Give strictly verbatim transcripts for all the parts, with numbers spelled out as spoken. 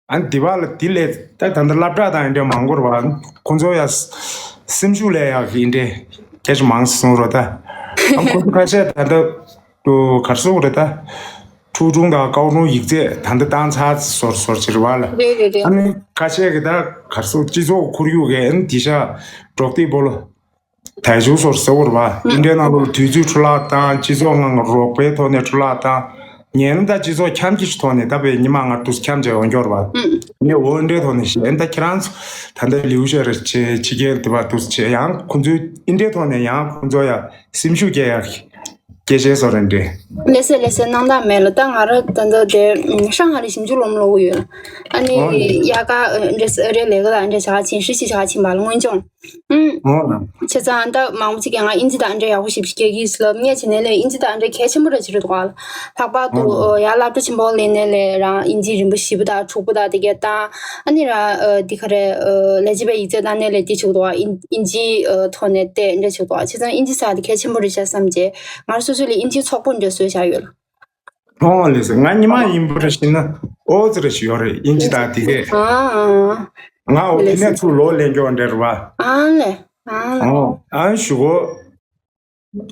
ཨ་འདི་བ་ལ་འདི་ལས་ད་ད་ལྟ་སློབ་གྲྭ་དང་འདྲ་མང་པོ་རེད་བ། ཁོང་ཚོ་ཡ་སེམས་ཤུགས་ལས་ཡག་གི་འདྲ་སྐད་ཆ་མང་གསུང་རོགས་ད། ཨ་ཁོང་ཚོ་ཁ་ཤས་ད་ལྟ་གར་སོང་རེད་ད། ཁྲུའུ་ཀྲུང་དང་ཀའོ་ཀྲུང་ཡིག་ཚད་ད་ལྟ་བཏང་ཚར་སོར་སོར་ཅིག་རེད་བ་ལ། རེད་རེད་རེད། ཨ་ནི་ཁ་ཤས་ཀྱི་ད་གར་སོང་སྤྱི་ཚོགས་ཁོར་ཡུག་གི་ཨ་ནི་དེ་ཤ་འབྲོག་སྡེ་སྤོ་ལོ། དལ་འབྱོར་སོར་ཟེར་བ་རེད་བ། ཨུ། འདི་འདྲའི་ནང་ལོགས་ལ་དུས་ཚོད་འཕྲོ་བརླག་བཏང་། སྤྱི་ཚོགས་ནང་གི་རོགས་པའི་ཐོག་ནས་འཕྲོ་བརླག་བཏང་། ཉན་ད་སྤྱི་ཚོགས་འཁྱམ་གྱི་ཐོག་ནས་ད་བའི་ཉི་མ་ལྔ་དུས་འཁྱམ་བྱས་འོང་འགྱོར་བ། ཨུ། ངས་འོ་འདྲའི་ཐོག་ནས་བཤད། ད་ཁྱེད་རང་ཚོ་ད་ལྟ་ལིའུ་ཤེ་རེ་བྱེད་ཕྱི་རྒྱལ་དུ་བ་དུས་བྱེད་ཡང་ཁོང་ཚོའི་འདི་འདྲའི་ཐོག་ནས་ཡང་ཁོང་ཚོ་ཡ་སེམས་ཤུགས་སྐྱེ་ཡག་སྐད་ཆའི་སོ་རེ་འདྲ། ལེ་སེ་ལེ་སེ་སྣང་དག་མེད་ལ། ད་ང་ར་ད་ལྟ་དེ་ཧྲང་ཧའེ་ལ་ཞིབ་འཇུག་སློབ་མ་སློབ་གི་ཡོད། ཨ་ནི་ཨོ་ཡ་ག་འདྲ་ཨ་རེ་ལས་ཀ་ལ་འདྲ་བྱ་ཆིན་ཧྲི་ཞི་བྱ་ཆིན་པ་ལ་སྔོན་སྦྱོང་། ཨུམ། ཨོ། བྱས་ཙང་ད་མང་པོ་ཅིག་གིས་ང་ཨིན་ཇི་དང་འདྲ་ཡག་པོ་ཞིབ་ཞིབ་སྐད་ཀྱིས་ལབ། ངས་བྱས་ནས་ལས་ཨིན་ཇི་དང་འདྲ་གལ་ཆེན་པོ་རེད་ཅེས་རེད་འདུག་ག་ལ། ལྷག་པར་དུ་ཨོ། ཡ་སློབ་གྲྭ་ཆེན་པོ་སླེབས་ནས་ལས་རང་ཨིན་ཇི་རིམ་པ་བཞི་པ་དང་དྲུག་པ་དང་དེ་གས་བཏང་། ཨ་ནི་ར་འདི་ག་རེ་ལས་བྱེད་པའི་ཡིག་ཚད་བཏང་ནས་ལས་དེ་བྱེད་འདུག་ག་ཨིན་ཨིན་ཇི་ཐོག་ནས་བལྟས་འདྲ་བྱེད་འདུག་ག་བྱས་ཙང་ཨིན་ཇི་ཟེར་དེ་གལ་ཆེན་པོ་རེད་ཤག་བསམ་རྗེས་ང་རང་སོ་སོ་ལས་ཨིན་ཇི་ཚོགས་པ་འདྲ་བཟོས་བཞག་ཡོད་ལ། ཨོ་ལེ་སེ། ང་ཉི་མ་ཡིན་པར་ཤེས་ན་ཨོ་ཙི་རེ་ཞིག་ཡོད་རེད། ཨིན་ཇི་དང་དེ་གས། ཨ་ཨ། ང་འོ་དེ་ནས་ཚུར་ལོག་ལེན་རྒྱུ་འདྲ་རེད་བ། ཨ་ལེ། ཨ་ལེ། ཨོ་ཨ་ཞུ་གོ།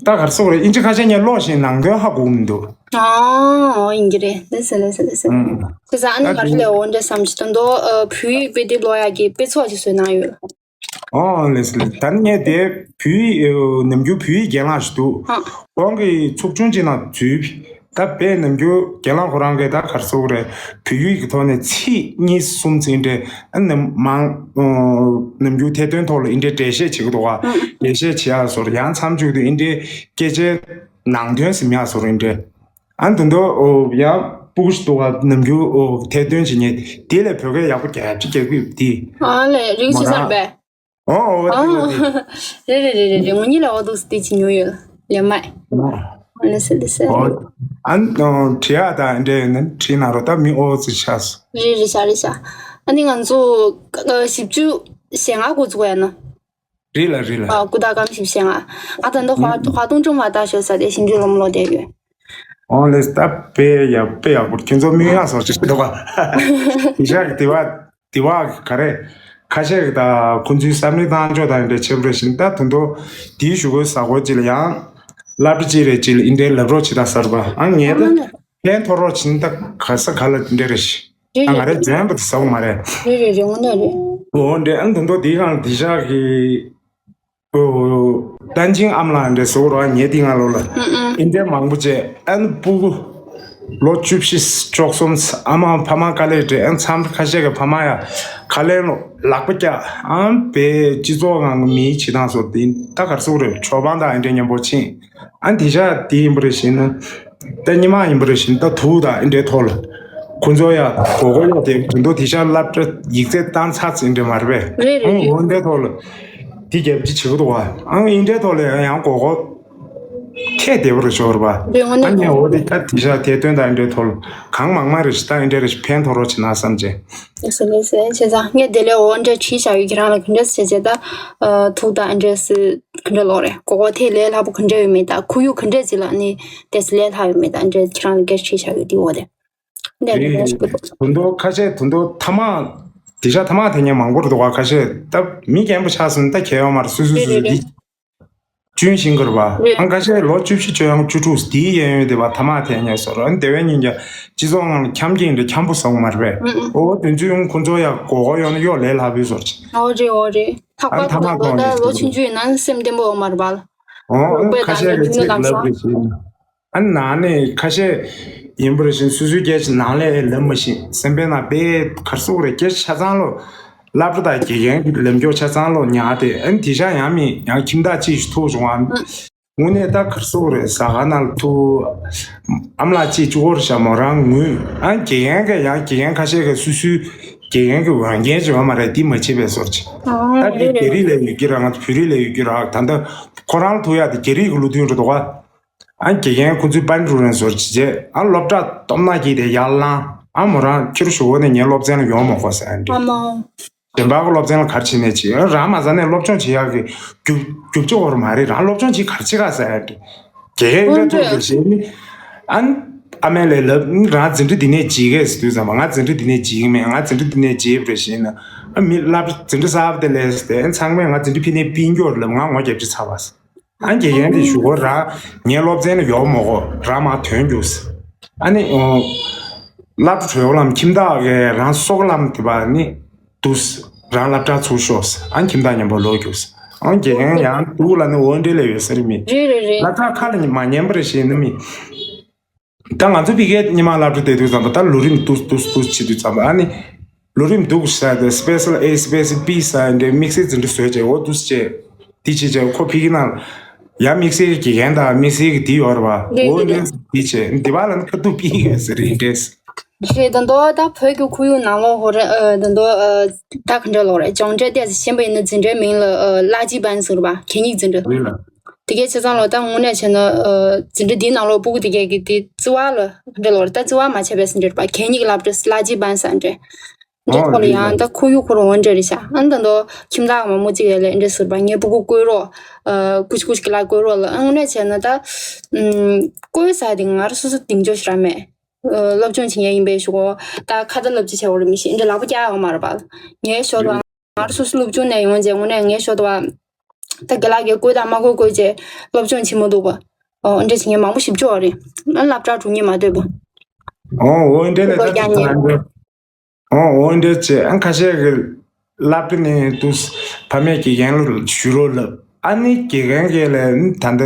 ད་གར་སོང་རེད། ཨིན་ཇི་ཁ་ཤས་ངས་ཀློག་བཞིན་ནང་དོན་ཧ་གོ་མི་འདུག་ཨོ་ཨོ་ཡིན་གྱི་རེད། ལེ་སེ་ལེ་སེ་ལེ་སེ། ཨུམ། དེ་ས་ཨ་ནི་ད་ག་རེ་དེ་ལས་འོ་འདྲ་བསམ་གྱི་འདུག་ཨ་བོད་ཡིག་དཔེ་དེབ་ཀློག་ཡག་གི་དཔེ་ཚོགས་ཅིག་བཟོས་གནང་ཡོད། ཨོ་ལེ་སི་ལེ། ད་ནི་ངས་དེ་བོད་ཡིག་ནམ་རྒྱུན་བོད་ཡིག་རྒན་ལགས་ཤིག་འདུག་ཨ། ཁོང་གིས་ཚོགས་ཆུང་ཅིག་ནང་འཛུལ། ད་དཔེ་ནམ་རྒྱུན་རྒན་ལགས་ཁོ་རང་གིས་ད་གར་སོང་རེད། བོད་ཡིག་གི་ཐོག་ནས་ཚིག་གཉིས་གསུམ་ཚིག་འདྲ་ཨ་ནི་མང་ནམ་རྒྱུན་ཐད་དོན་ཐོག་ལ་ཨིན་འདྲའི་འགྲེལ་བཤད་བྱེད་ཀྱི་འདུག་ག་འགྲེལ་བཤད་བྱེད་ཡག་སོར་ཡང་མཚམས་འཇུག་ཏུ་ཨིན་འདྲའི་སྐད་ཆའི་ནང་དོན་ཟིན་ཡག་སོར་ཨིན་འདྲ། ཨ་ནི་དོན་དུ་ཡང་སྤུ་གུ་ཞིག་འདུག་ག་ནམ་རྒྱུན་ཐད་དོན་བྱེད་མཁན་དེ་ལས་བོད་སྐད་ཡག་པོ་རྒྱབ་ཅིག་རྒྱབ་ཀྱི་ཡོད་དེ། ཨ་ལས་རིག་ཅི་མོ་རང་ཟེར་བས། ཨོ་ཨོ་དེ་ཨོ། ཡོད་དེ། རེད་རེད་རེད་རེད་རེད། ངོ་གཉིས་ལ་འོ་འདུག་སྟེ་ཅི་ཉོ་ཡོད། ལས་མ། ཨོ། ལེ་སེ་ལེ་སེ། ཨོ། ཨ་ནི་བྲིས་ཡག་དང་འདྲ་ཡོད་ན་བྲིས་གནང་རོགས། ད་མི་ཨོ་ཙི་ཆགས་སོང་། རེད་རེད་ཤག་རེད་ཤག་ཨ་ནི་ང་ཚོ་བཞི་བཅུ་ཞེ་ལྔ་འགོ་བཙུགས་ཡ་ན། རེད་ལ་རེད་ལ། ཨ་སྐུ་ད་སྐར་མ་བཞི་བཅུ་ཞེ་ལྔ། ང་ད་ལྟ་ཧ་ཧ་ཏུང་ཀྲུང་མ་ད་ཞོ་ས་དེ་ཞིབ་འཇུག་སློབ་མ་ལོ་དེ་ཡོད། ཨོ་ལེ་སི་ད་དཔེ་ཡག་དཔེ་ཡག་པོ་ཁྱེད་ཚོ་མི་ཡག་སོགས་ཅིག་འདུག་ག་དེ་ཤག་དེ་བ། དེ་བ་ག་རེ། ཁ་ཤས་ཀྱི་ད་ཁོང་ཚོའི་བསམ་བློའི་བཏང་ཕྱོགས་དང་འདྲ་ཆེ་པོ་རེ་བཞིན་ད་དུང་དོ་དེའི་ཞུ་སྒོའི་ས་གོ་ཅིག་ལ་ཡང་། སློབ་གྲྭ་གཅིག་རེ་གཅིག་ལ་ཨིན་འདྲའི་ལབ་རོགས་བྱེད་ད་ཟེར་བ་ཨ་ངས་ད་ཕན་ཐོགས་རོགས་བྱེད་ད་ག་ས་ག་ལ་འདྲ་རེ་ཞིག་ཨ་ང་རེ་འཛེམ་པ་དེ་ཟ་བ་མ་རེད། རེད་རེད་རེད་ངོ་ནས་རེད། འོ་འདྲ་ཨ་དུང་དོ་དེའི་སྒང་ལ་དེ་ཤག་གི་ཨོ། ཏན་ཅིང་ཨམ་ལགས་འདྲ་ཟེར་བ་ངས་འདི་ང་ལོ་ལ། ཨུ་ཨུ། ཨིན་འདྲ་མང་པོ་བྱས་ཨན་སྤུ་གུ། ལོ་བཅུ་བཞི་བཅུ་གསུམ་ཨ་མ་ཕ་མ་དཀའ་ལས་འདྲ་ཨན་མཚམས་ཁ་ཤས་ཀྱི་ཕ་མ་ཡ། ཁ་ལན་ལོ་ལག་པ་བཀྱག་ཨམ་པའི་སྤྱི་ཚོགས་ངང་གི་མིའི་བྱེད་སྟངས་སོགས་འདི་ད་གར་སོང་རེད་ཆོས་འབངས་དང་ཨིན་འདྲ་མཉམ་པོ་ཕྱིན། ཨན་དེ་ཤ་དེ་ཡིན་པ་རེད་ཞེ་ན། ད་ཉི་མ་ཡིན་པ་རེད་ཞེ་ན་ད་དུག་དང་ཨིན་འདྲའི་ཐོག་ལ། ཁོ་ཚོ་ཡ་གོ་གོ་ཡོད་དེ་དུང་དོ་དེ་ཤ་སློབ་གྲྭ་ཡིག་ཚད་བཏང་ཚར་ཚེ་ཨིན་འདྲ་མ་རེད་པས། རེད་རེད་ཨང་རེད། འོ་འདྲའི་ཐོག་ལ། དེ་རྒྱབ་ཀྱི་བྱེད་ཀྱི་འདུག་བ། ཨང་ཨིན་འདྲའི་ཐོག་ལ་ཡང་གོ་གོ། ཐད་བདེ་བོ་རུ་ཤོར་བ། རེད་འོ་ན། ཨ་ནི་འོ་དེ་ད་དེ་ཤ་དེ་དོན་དང་ཨིན་འདྲའི་ཐོག་ལ། གང་མང་མང་རེ་ཞིག་ད་ཨིན་འདྲའི་རེ་ཞིག་ཕན་ཐོགས་རོགས་བྱེད་ན་བསམ་བྱས། ལགས་སོ་ལགས་སོ་བྱས་ཙང་ངས་དེ་ལས་འོ་འདྲ་བྲིས་བཞག་ཡོད་ཁྱེད་རང་ལ་ག་འདྲ་བྱས་བྱས་ད། ཐུག་ད་ཨིན་འདྲའི་སི་ག་འདྲ་ལོག་རེད་གོ་གོ་དེ་ལས་སླ་པོ་ག་འདྲ་ཡོད་མེད་ད་ཁོར་ཡུག་ག་འདྲ་ཅིག་ལ་ནི་དེ་སི་ལས་སླ་ཡོད་མེད་ད་ཨིན་འདྲའི་ཁྱེད་རང་ལ་སྐད་ཆ་བྲིས་བཞག་ཡོད་དེ་འོ་དེ། འདི་འདྲ་རེད། ཞིག་དུ་འདུག་ཁ་ཤས་དུ་འདུག་ཐ་མག་དེ་ཤ་ཐ་མག་དེ་ཉན་མང་པོ་རེད་འདུག་ག་ཁ་ཤས་ད་མི་རྒན་པོ་ཆགས་སོང་ད་གལ་ཡོད་མ་རེད་སུ་སུ་སུ་སུ་རེད་འདི་རེད། ཅུན་ཤིང་གི་རེད་པ། རེད། ཨང་ཁ་ཤས་ལོ་བཅུ་བཞི་བཅོ་ཡང་བཅུ་དྲུག་དེའི་གཡས་གཡོན་དེ་བ་ཐ་མག་དེ་ཉན་སོ་ར་ཨང་དེ་བས་ཉིན་རྒྱ་སྤྱི་ཚོགས་ནང་ལ་འཁྱམ་གྱིན་འདྲ་འཁྱམ་པོ་སོང་མ་རེད་པས། ཨུ་ཨུ། ཨོ་དེ་ཚོའི་ཁོ་ཚོ་ཡ་གོ་གོ་ཡོང་ན་གཡོག་ལས་སླ་པོའི་སོར་ཅིག་ཨོ་རེད་ཨོ་རེད། ལྷག་ཨང་པར་ཐ་དུ་མག་ད་ཐོག་ནས་ད་ལོ་ཆུང་ཆུང་ཡིན་ན་སེམས་བརྟན་པོ་ཡོད་མ་རེད་པ། ཨོ་ཨང་ཁ་ཤས་ཀྱི་ཚིག་ལབ་དགོས་ཞེས་ན། ཨ་ནང་ནས་ཁ་ཤས་ཡིན་པར་བཞིན་སོ་སོའི་སྐད་ཆ་ནང་ལས་ལབ་མ་ཤེས་སེམས་པའི་ནང་དཔེ་གར་སོགས་རེ་སྐད་ཆ་ཆ་ཚང་ལོ། སློབ་གྲྭ་དང་དགེ་རྒན་གྱི་ལམ་མགྱོགས་ཆ་ཚང་ལོ་ཉག་དེ་ཨ་ནི་དེ་ཤ་ཡང་མིན་ཡང་ཁྱིམ་བདག་ཅིག་ཐུག་བྱུང་བ། དངོས་གནས་ད་གར་སོགས་རེ་ཟ་ག་ནང་ལ་ཐུག་ཨམ་ལགས་ཅིག་ཅུ་གོར་ཤ་མོ་རང་ངུས་ཨ་དགེ་རྒན་གྱི་ཡང་དགེ་རྒན་ཁ་ཤས་ཀྱི་སོ་སོའི་དགེ་རྒན་གྱི་འོས་འགན་ཅིག་ཡོད་མ་རེད་འདི་མ་བྱེད་པའི་སོར་ཅིག་ད་དེ་རྒྱ་རིགས་ལ་ཡོད་ཀྱི་ར་ང་ཚོ་བོད་རིགས་ལ་ཡོད་ཀྱི་ར་ད་ལྟ་ཁོ་རང་ལ་ཐུག་ཡག་དེ་རྒྱ་རིགས་ཀྱི་ལོ་ཐུན་རེད་འདུག་ག་ཨ་དགེ་རྒན་ཁོ་ཚོའི་པན་ཀྲུའུ་རེན་ཟོར་ཅི་བྱས་ཨ་སློབ་གྲྭ་སྟོབས་ན་སྐྱིད་དེ་ཡར་ལངས་ཨ་མོ་རང་ཁྱེར་ཞུ་བོ་ནས་ངའི་སློབ་ཚན་ལ་ཡོང་མ་དགོས་ཟེར་ཨ་འདྲི། ཨ་མ། བདེན་པ་གི་སློབ་ཚན་ལ་ག་རེ་བྱེད་ནས་ཅི་ཨ་རང་མ་ཟ་ནས་སློབ་སྦྱོང་བྱེད་ཡག་གི་རྒྱུ་རྒྱུ་ཅོག་བོར་མ་རེད་རང་སློབ་སྦྱོང་བྱེད་ག་རེ་བྱེད་ག་ཟེར་ཨ་འདྲི། དགེ་རྒན་འདྲ་ཐུག་དགེ་བཤེས་ནི་ཨ། ཨ་མས་ལབ་ལབ། རང་འཛིན་གྲྭ་འདི་ནས་བརྗེད་གས་ཟེར་དུས་ཙམ་པ། ང་འཛིན་གྲྭ་འདི་ནས་བརྗེད་ཀྱི་མེད། ང་འཛིན་གྲྭ་འདི་ནས་བརྗེད་པ་རེད་ཟེར་ན། ཨ་མི་སློབ་གྲྭ་འཛིན་གྲྭ་གསར་པ་དེ་ལས་ཟེར་ཏེ། ཨ་ཚང་མས་ང་འཛིན་གྲྭ་ཕྱི་ནས་ཕུད་རྒྱུ་རེད་ལབ། ང་ངོ་རྒྱབ་ཅིག་ཚ་བ་ཟེར། ཨ་དགེ་རྒན་དེ་ཞུ་གོ། རང་ངའི་སློབ་ཚན་ལ་ཡོག་མོ་གོ། རང་མར་ཐོན་རྒྱུགས་ཟེར། ཨ་ནི་ཨོ་སློབ་གྲྭ་གྲོལ་ལམ་ཁྱིམ་བདག་གིས་རང་སྲོག་ལམ་དེ་པ་ནི་འདུག་ཟེར། རང་སློབ་གྲྭ་ཚུར་ཤོག་ཟེར། ཨ་ཁྱིམ་བདག་མཉམ་པོ་ལོག་རྒྱུགས་ཟེར། ཨ་དགེ་རྒན་ཡང་འདུག་ལབ་ནི་འོ་འདྲ་ལས་ཡོད་ས་རེད་མི། རེད་རེད་རེད། སློབ་གྲྭ་ཁ་ལ་མ་ཉན་པ་རེད་ཟེར་ནི་མི། ད་ང་ཚོ་ཕ་གིའི་ཉི་མ་སློབ་གྲྭ་བསྡད་དུས་ཙམ་པ། ད་ལོ་རིམ་འདུག་འདུག་འདུག་བྱེད་དུས་ཙམ་པ། ཨ་ནི་ལོ་རིམ་འདུག་ཟེར་ཏེ། སི་པེ་སལ་ཨེ། སི་པེ་སལ་བི་ཟེར་འདྲ། དམིགས་བསལ་འཛིན་གྲྭ་བཟོས་བྱས། འོ་འདུག་བྱས། འདི་བྱས་བྱས། ཁོ་ཕ་གི་ནང་ཡང་དམིགས་བསལ་གྱི་དགེ་རྒན་དང་དམིགས་བསལ་གྱི་འདི་ཡོད་རེད་པ། འདི་འོ་འདི་འདི་འདི་བྱས། འདི་བ་ལ་ནི་ཁ་ཐུག་ཕ་གི་ཡོད་ཟེར་རེད་འདྲས། རེད། ད་དུང་ད་བོད་ཀྱི་ཁོར་ཡུག་ནང་ལོགས་ཧོ་རེད། ཨ་ད་དུང་ཨ་ད་ག་འདྲ་ལོག་རེད། སྦྱོང་བརྡར་ཏོག་ཙམ་ཞན་པ་ཡིན་ན། འཛིན་གྲྭའི་མིང་ལ་ཨ་བླ་སྤྱིའི་班ཟེར་བ། གད་སྙིགས་འཛིན་གྲྭ། རེད་ལ། དེ་གའི་བྱས་ཙང་ལོ། ད་དངོས་གནས་བྱས་ན་ཨ་འཛིན་གྲྭ་འདིའི་ནང་ལོགས་སྤུ་གུ་དེ་གས་ཀྱི་དེ་བརྩི་བ་ལ་འདྲ་ལོ་རེད། ད་བརྩི་བ་མ་བྱས་པའི་ཟིན་འདྲ་རེད་པ། གད་སྙིགས་སློབ་གྲྭ། བླ་སྤྱིའི་班ཟེར་འདྲ། འདྲ་ཐོག་ལ་ཡང་ད་ཁོར་ཡུག་ཁོ་རང་འདྲ་རེད་ཤག་ཨ་ད་དུང་ཁྱིམ་བདག་མང་པོ་ཅིག་ཡ་ལས་འདྲ་ཟེར་བ། ངའི་སྤུ་གུ་བསྐོས་རོགས། ཨ་ཀུ་ཤུ་ཀུ་ཤུ་གི་ལ་བསྐོས་རོགས་ལ། ཨ་དངོས་གནས་བྱས་ན་ད་ཨམ་བསྐོས་ས་དེ་ང་རང་སོ་སོ་གདེང་འཇོག་ཞིག་རག་མེད། ཨ་སློབ་སྦྱོང་བྱེད་མཁན་ཡིན་པའི་ཞུ་གོ། ད་ཁ་ཏ་ལབ་ཅིག་བྱས་པ་རེད། མི་ཤེས། འདྲ་ལག་པ་བཀྱག་ཡོང་མ་རེད་པ། ངའི་ཞོར་དུ་ང་རང་སོ་སོ་སློབ་སྦྱོང་ནས་ཡོང་རྗེས་དངོས་གནས་ངའི་ཞོར་དུ་བ། ད་རྒན་ལགས་ཀྱིས་བསྐོས་དང་མ་བསྐོས་བསྐོས་རྗེས་སློབ་སྦྱོང་བྱེད་མ་ཐུབ་པ། ཨོ་འདྲ་བྱེད་མཁན་མང་པོ་ཞིག་བྱུང་བ་རེད། ཨ་སློབ་གྲྭ་འགྲོ་སྙིང་མ་འདོད་པ། ཨོ་འོ་འདྲ་ལས། ད་ཁོ་རྒྱག་མཁན། ཨོ་འོ་འདྲ་བྱས། ཨ་ཁ་ཤས་ཀྱིས་སློབ་གྲྭ་ནས་འདུག་ཕ་མས་དགེ་རྒན་ལ་ཞུ་རོགས་ལབ། ཨ་ནི་དགེ་རྒན་གྱིས་ལས་ད་ལྟ་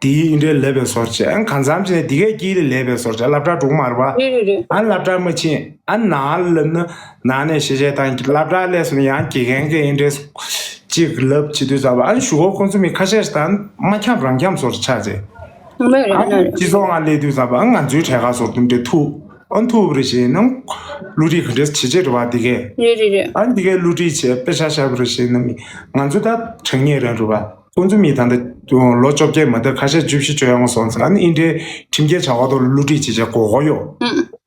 དེའི་འདྲའི་ལབ་པའི་བཟོ་འདྲ་བྱས། ཨ་གང་འཚམ་བྱས་ནས་དེ་གས་དཀྱིལ་ལ་ལབ་པའི་བཟོ་འདྲ་བྱས། སློབ་གྲྭ་འགྲོ་གི་མ་རེད་པ། རེད་རེད་རེད། ཨ་སློབ་གྲྭ་མ་ཕྱིན། ཨ་ནང་ལ་ལབ་ན་ནང་ནས་གཞས་གཞས་བཏང་། སློབ་གྲྭ་སླེབས་སོང་ན་ཡང་དགེ་རྒན་གྱིས་འདི་འདྲས་ཅིག་ལབ་བྱེད་དུས་ཙམ་པ། ཨ་ཞུ་གོ། ཁོང་ཚོ་མི་ཁ་ཤས་ཤིག་ད་མ་འཁྱམ་རང་འཁྱམ་བཟོ་འདྲ་ཆགས་བྱས། ཨ་སྤྱི་ཚོགས་ནང་སླེབས་དུས་ཙམ་པ། ཨ་ང་ཚོའི་གྲས་ཁ་བཟོ་འདི་འདྲས་ཐུག་ཨ་ཐུག་པ་རེད་ཟེར་ན་བསླུ་བྲིད་ག་འདྲས་བྱེད་བྱེད་རེད་པ། འདི་གས། རེད་རེད་རེད། ཨ་འདི་གས་བསླུ་བྲིད་བྱས་དཔེ་ཆ་བཞག་པ་རེད་ཟེར་ན། མི་ང་ཚོ་ད་དྲང་གནས་རང་རེད་པ། ཁོང་ཚོ་མི་ད་ལྟ་ལོ་བཅོ་བརྒྱད་མ་གཏོགས། ཁ་ཤས་བཅུ་བཞི་བཅོ་ལྔ་སོང་ཙང་། ཨ་ནི་འདི་འདྲའི་ཁྲིམས་འགལ་བྱ་བ་དང་བསླུ་བྲིད་བྱེད་བྱས་མགོ་སྐོར་གཡོག་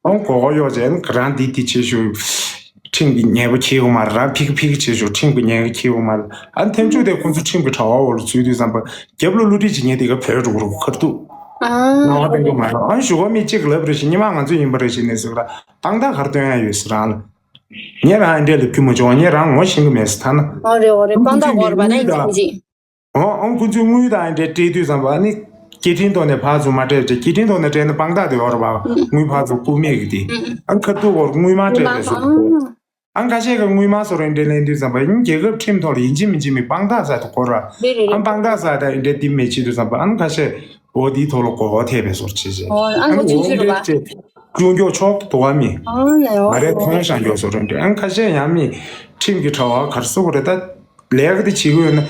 ཨང་མགོ་སྐོར་གཡོག་བྱས། ཨ་ནི་རང་འདི་འདི་བྱེད་ཤོག་ཁྲིམས་ཀྱི་ཉེས་པ་འཁྱེར་ཡོང་མ་རེད། རང་ཕ་གི་ཕ་གི་བྱེད་ཤོག་ཁྲིམས་ཀྱི་ཉེས་པ་འཁྱེར་ཡོང་མ་རེད། ཨ་ནི་ཐེམ་ཆུ་དེ་ཁོང་ཚོ་ཁྲིམས་ཀྱི་དྲ་བ་འོག་ལ་ཚུད་དུས་ཙམ་པ། རྒྱབ་ལ་བསླུ་བྲིད་བྱེད་མཁན་དེ་ག་བོད་འགྲོ་གི་རེད། ཁ་ཐུག་རྣ་བ་གཏོང་གི་མ་རེད། ཨ་ཞུ་བ་མི་གཅིག་ལབ་རེད་ཟེར། སྔོན་མ་ང་ཚོ་ཡིན་པ་རེད་ཟེར་ནས་ཟེར་གི་ར། དཔང་རྟགས་ག་རེ་སྟོན་ཡ་ཡོད་ཟེར་རང་ལ། ངས་རང་ཨེ་འདྲས་ལབ་རྒྱུ་མ་བྱུང་བ། ངས་རང་ངོ་ཤེས་གི་མེད་ཟེར། ཐ་ན། ཨོ་རེད་ཨོ་རེད། དཔང་རྟགས་དགོས་རེད་པ། ན་ཡིན་གཅིག་ཨོ་ཨོ་ཁོང་ཚོས་དངུལ་དང་ཨེ་འདྲས་སྤྲད་དུས་ཙམ་པ། ཨ་ནི་སྐད་འཕྲིན་ཐོག་ནས་ཕར་ཚུར་མ་སྤྲད་བྱས། སྐད་འཕྲིན་ཐོག་ནས་སྤྲད་ན་དཔང་རྟགས་དེ་ཡོད་རེད་པ། དངུལ་ཕར་ཚུར་བསྐུར་མེད་གི་དེ། ཨ་ཁ་ཐུག་གོ་དངུལ་མ་སྤྲད་པའི་བཟོ་འདྲ། ཨ་ཁ་ཤས་ཀྱིས་དངུལ་མ་སོགས་རེ་འདྲ་ལེན་དུས་ཙམ་པ། ཨ་ནི་རྒྱལ་ཁབ་ཁྲིམས་ཐོག་ལ་ཡིན་གཅིག་མིན་གཅིག་མི་དཔང་རྟགས་ཟེར་དེ་དགོས་རེད། རེད་རེད། ཨ་དཔང་རྟགས་ཟེར་དེ་ཨེ་འདྲས་དེ་མེད་བྱེད་དུས་ཙམ་པ། ཨ་ནི་ཁ་ཤས་འོ་དེའི་ཐོག་ལ་མགོ་སྐོར་ཐེབས་པའི་བཟོ་འདྲ་བྱས་བྱས། ཨོ་ཨ་ནི་ཨ་ནི་ཁོ་ཚོས་འོ་འདྲས་བྱས་ཅུང་མགྱོགས་ཆོག་ཏུ་བ་མི། ཨ་ནི་ཨོ་ང་རས་ཐོན་བཞག་མགྱོགས་བཟོ་འདྲ་འདྲ། ཨ་ནི་ཁ་ཤས་ཡང་མི་ཁྲིམས་ཀྱི་དྲ་བ་ག་རེ་ཟེར་དགོས་རེད། ད་ལས་ཀ་དེ་བྱེད་ཀྱི་ཡོད་ན་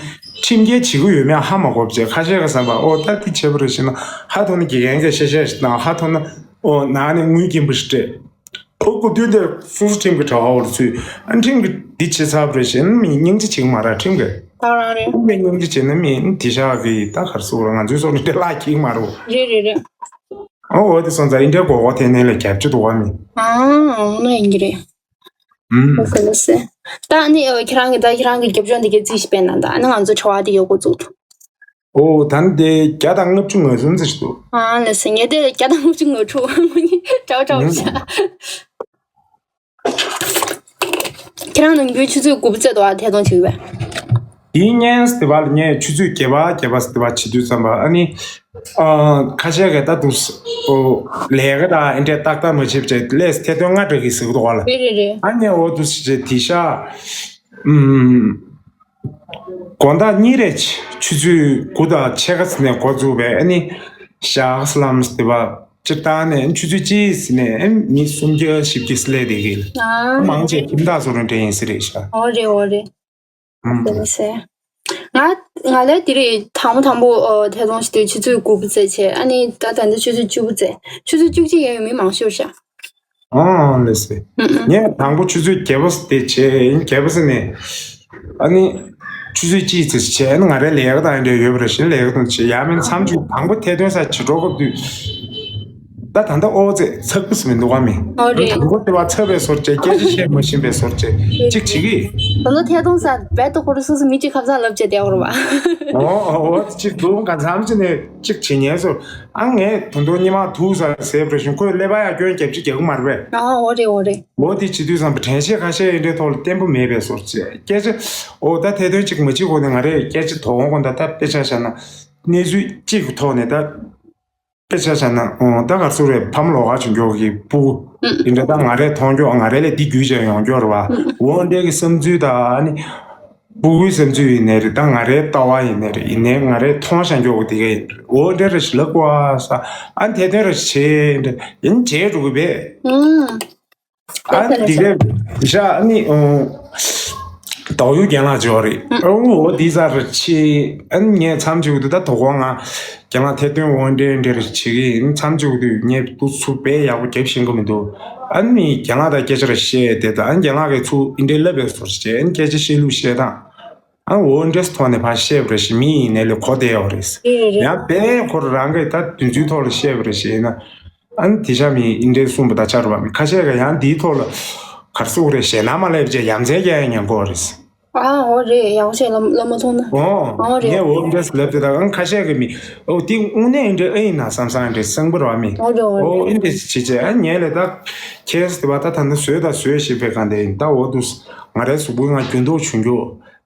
ཁྲིམས་འགལ་བྱེད་ཀྱི་ཡོད་མེད་ཧ་མ་གོ་བྱས། ཁ་ཤས་ཀྱིས་བསམ་པ། ཨོ་ད་དེ་བྱས་པ་རེད་ཟེར་ན། ཧ་ཐོན་ན་དགེ་རྒན་གྱིས་གཞས་གཞས་ཤིག་བཏང་། ཧ་ཐོན་ན་ཨོ་ནང་ནས་དངུལ་སྐྱིན་པ་ཞིག་སྤྲད། ཨོ་སྐབས་དུས་དེར་སོ་སོ་ཁྲིམས་ཀྱི་དྲ་བ་འོག་ལ་ཚུད། ཨ་ཁྲིམས་ཀྱིས་འདི་བྱས་ཚར་བ་རེད་ཟེར་ན་མི་སྙིང་རྗེ་བྱེད་ཀྱི་མ་རེད། ཁྲིམས་ཀྱིས། ད་རང་རེད། ཁྲིམས་ཀྱིས་སྙིང་རྗེ་བྱས་ན་མི་དེ་ཤག་གི་ད་ག་རེ་ཟེར་དགོས་རེད། ང་ཚོའི་སོགས་ནས་དེ་ལག་འཁྱེར་གྱི་མ་རེད། རེད་རེད་རེད། ཨོ་འོ་དེ་སོང་ཙང་ཨེ་འདྲས་མགོ་སྐོར་ཐེབས་ནས་ལས་རྒྱབ་ཆུ་དུ་བ་མི། ཨ་ཨོ་ན་ཡིན་གྱི་རེད། ཨུམ། ཨོ་ཁ་ལོ་སེ། ད་ནི་ཨོ་ཁྱེད་རང་གི་ད་ཁྱེད་རང་གི་རྒྱབ་ལྗོངས་དེ་གའི་རྩིས་ཤིག་སྤེལ་ན། ད་ནི་ང་ཚོ་དྲ་བ་དེ་ཡོད་འགོ་བཙུགས་ཐུབ། ཨོ་ད་ནི་དེ་བརྒྱ་དང་ལྔ་བཅུ་ང་གསུམ་ཙམ་ཞིག་འདུག་ཨ་ལ་སེ། ངས་དེ་བརྒྱ་དང་ལྔ་བཅུ་ང་དྲུག་ངོ་ནི་དྲ་བ་དྲ་བ་ཤ། ཁྱེད་རང་ནམ་རྒྱུན་ཆུ་ཚོད་དགུ་པ་ཚོད་དུ་ཐད་གཏོང་བྱེད་ཀྱི་ཡོད་པས། དེའི་སྔོན་ཟེར་བ་ལ་ངས་ཆུ་ཚོད་བརྒྱད་པ་བརྒྱད་པ་ཟེར་བ་བྱེད་དུས་ཙམ་པ། ཨ་ནི་ཨ་ཁ་ཤས་ཀྱིས་ད་དུང་ཨོ་ལས་ཀ་དང་ཨེ་འདྲས་ཏག་ཏག་མ་བྱེད་པ་བྱས་ལས་ཐད་གཏོང་ལྔ་འདྲ་གི་ཟེར་གི་འདུག་ག་ལ། རེད་རེད་རེད། ཨ་ནི་ཨོ་དུ་ཟེར་བྱས་དེ་ཤ། ཨུམ། དགོང་དག་གཉིས་རེ་ཆུ་ཚོད་དགུ་དང་ཕྱེད་ཀ་ཙམ་ནས་འགོ་བཙུགས་པས། ཨ་ནི་ཞག་ལམ་ཟེར་བ་སྤྱིར་བཏང་ནས་ཆུ་ཚོད་གཅིག་ཙམ་ནས་མི་སུམ་བརྒྱ་བཞི་བརྒྱ་ཙམ་སླེབས་བསྡད་ཀྱི། ཨ་མང་ཆེ་ཁྱིམ་བདག་ཚོ་རང་འདྲ་ཡིན་ས་རེད་ཤག་འོ་རེད་འོ་རེད། ཨུམ། དེ་མི་ཟེར། ང་ང་ལས་དེ་རིང་དང་པོ་དང་པོ་ཨ་ཐད་གཏོང་ཞིག་དུས་ཆུ་ཚོད་དགུ་པ་ཙམ་བྱས། ཨ་ནི་ད་ད་ལྟ་ཆུ་ཚོད་བཅུ་པ་ཙམ། ཆུ་ཚོད་བཅུ་གཅིག་ཡས་ཡོད་མི་མང་ཤོས་ཤག་ཨང་ལགས་སེ། ཨུ་ཨུ། ངས་དང་པོ་ཆུ་ཚོད་བརྒྱད་པ་དེ་བྱས། བརྒྱད་པ་ནས་ཨ་ནི་ཆུ་ཚོད་གཅིག་ཙམ་བྱས། ཨ་ནི་ང་རའི་ལས་ཀ་དང་འབྲེལ་ཡོད་པ་རེད་ཤག་ལས་ཀ་དང་བྱས། ཡང་མིན་མཚམས་ཅིག་དང་པོ་ཐད་གཏོང་ས་བྱེད་འགྲོ་སྐབས་དུས་ ད་ད་ལྟ་ཨོ་ཙེ་ཚགས་པུས་མི་འདུག་བ་མི། ཨོ་རེད། དང་པོ་དེ་བ་ཚ་བའི་སོར་བཅད། སྐད་ཆ་བཤད་མ་ཤེས་པའི་སོར་བཅད་གཅིག་བྱེད་ཀྱི། ད་ལྟ་ཐད་གཏོང་ས་རྦད་དོ་ཁོ་རང་སོ་སོ་མི་གཅིག་ཁ་བཟང་ལབ་བྱས་བསྡད་ཡོད་རེད་བ། ཨོ་ཨོ་ཨོ་གཅིག་འདུག་ག་མཚམས་གཅིག་ནས་གཅིག་བྱེད་ཉན་སོ། ཨ་ངས་ད་དུང་སྙེ་མ་དུག་ས་ཟེར་བ་རེད་ཤིང་ཁོས་ཀླད་པ་ཡ་སྐྱོན་རྒྱབ་ཅིག་རྒྱག་གི་མ་རེད་པས། ཨ་ཨོ་རེད་ཨོ་རེད། འོ་དེ་བྱེད་དུས་ཙམ་པ་དྲན་ཤེས་ཁ་ཤས་ཡིན་འདྲའི་ཐོག་ལ་བརྟན་པོ་མེད་པའི་སོར་བཅད་སྐད་ཆ། ཨོ་ད་ཐད་གཏོང་གཅིག་མ་བྱེད་གོང་ནས་ང་རས་སྐད་ཆ་དོ་དགོང་དགོང་ད་ད་དཔེ་ཆ་བཞག་ན་གནས་ཚུལ་གཅིག་གི་ཐོག་ནས་ད། དཔེ་ཆ་བཞག་ན། ཨོ་ད་ག་རེ་ཟེར་རེད། ཕ་མ་ལོགས་ཀ་བྱུང་མགྱོགས་ཀྱི་སྤུ་གུ་ཨུ། ཡིན་འདྲ་ད་ང་རས་མཐོང་མགྱོགས་ང་རས་ལས་འདི་རྒྱུས་ཅན་ཡོང་མགྱོགས་རེད་བ། ཨུ། འོ་འདྲའི་གི་བསམ་ཚུལ་ད་ཨ་ནི། སྤུ་གུའི་བསམ་ཚུལ་ཡིན་ནའི་རེད། ད་ང་རའི་ལྟ་བ་ཡིན་ནའི་རེད། ཡིན་ནའི་ང་རས་མཐོང་བཞག་མགྱོགས་གི་དེ་ག་ཡིན་འོ་འདྲ་རེ་ཞིག་ལབ་དགོས་ས། ཨ་ནི་དེ་དོན་རེ་བྱེད་འདྲ་ཡིན་བྱེད་འགྲོ་གི་བས། ཨུ། ཨ་འདི་གས་ཤ་ཨ་ནི་ཨོ། དོགས་ཡུལ་རྒན་ལགས་ཅིག་ཡོད་རེད། ཨོ་འོ་འདི་ཟ་རེ་ཆེ། ཨ་ནི་ངས་མཚམས་ཅིག་དུ་ད་དོ་དགོང་ང་རྒན་ལགས་ཐད་གཏོང་འོ་འདྲེ་འདྲེ་རེ་བྱེད་ཀྱི་ཡིན། མཚམས་ཅིག་དུ་ངས་འདུག་ཚུགས་པས་ཡག་པོ་རྒྱབ་ཤེས་ཀྱི་མི་འདུག་ཨ་ནི་རྒན་ལགས་དང་སྐད་ཆ་རེ་བཤད་དེ་ད་ཨ་ནི་རྒན་ལགས་ཀྱིས་ཚུགས་འདི་འདྲའི་ལབ་པའི་བཟོ་བྱས། ཨ་ནི་སྐད་ཆ་བཤད་ལུགས་བཤད་སྟངས། ཨ་འོ་འདྲེས་ཐོག་ནས་ཕར་བཤད་པ་རེ་ཞིག་མི་ཡིན་ནའི་ལས་གོ་བསྡད་ཡོད་རེད། རེད་རེད། ཡང་དཔེ་ཁོ་རང་གིས་ད་དུས་ཚོད་ཐོག་ལ་བཤད་པ་རེ་ཞིག་ཡིན་ན། ཨ་ནི་དེ་ཤ་མི་ཨིན་འདྲའི་གསུངས་པ་ད་ཆ་རུ་བ་མི་ཁ་ཤས་ཀྱིས་ཡང་འདིའི་ཐོག་ལ་གར་སོག་རེ་ཞེད་སྣང་མ་སླེབས་བྱས་ཡ་མཚན་རྒྱག་ཡ་ཉན་གོ་རེད། ཨ་འོ་རེད། ཡག་ཤོས་ལབ་ལབ་མ་ཐུབ་ན། ཨོ་ངས་འོ་འདྲེས་ལབ་དེ་ད་ཨང་ཁ་ཤས་ཀྱིས་མི་ཨོ་དེ་དངོས་གནས་ཨིན་འདྲའི་ཨེ་ཡིན་ན་བསམ་བསམ་འདྲའི་སེང་པོ་ར་བ་མི་ཨོ་རེད་ཨོ་རེད། ཨིན་འདྲའི་བྱེད་བྱེད་ཨ་ངས་ལས་ད་ཁྱེད་དེ་བ་ད་ད་ནི་བཟོས་ད་བཟོས་ཞེས་པའི་གང་དེ་ཡིན་ད་འོ་དུ་ང་རའི་གཟུགས་པོའི་ང་རྒྱུན་ལྡོག་བྱུང་རྒྱུ།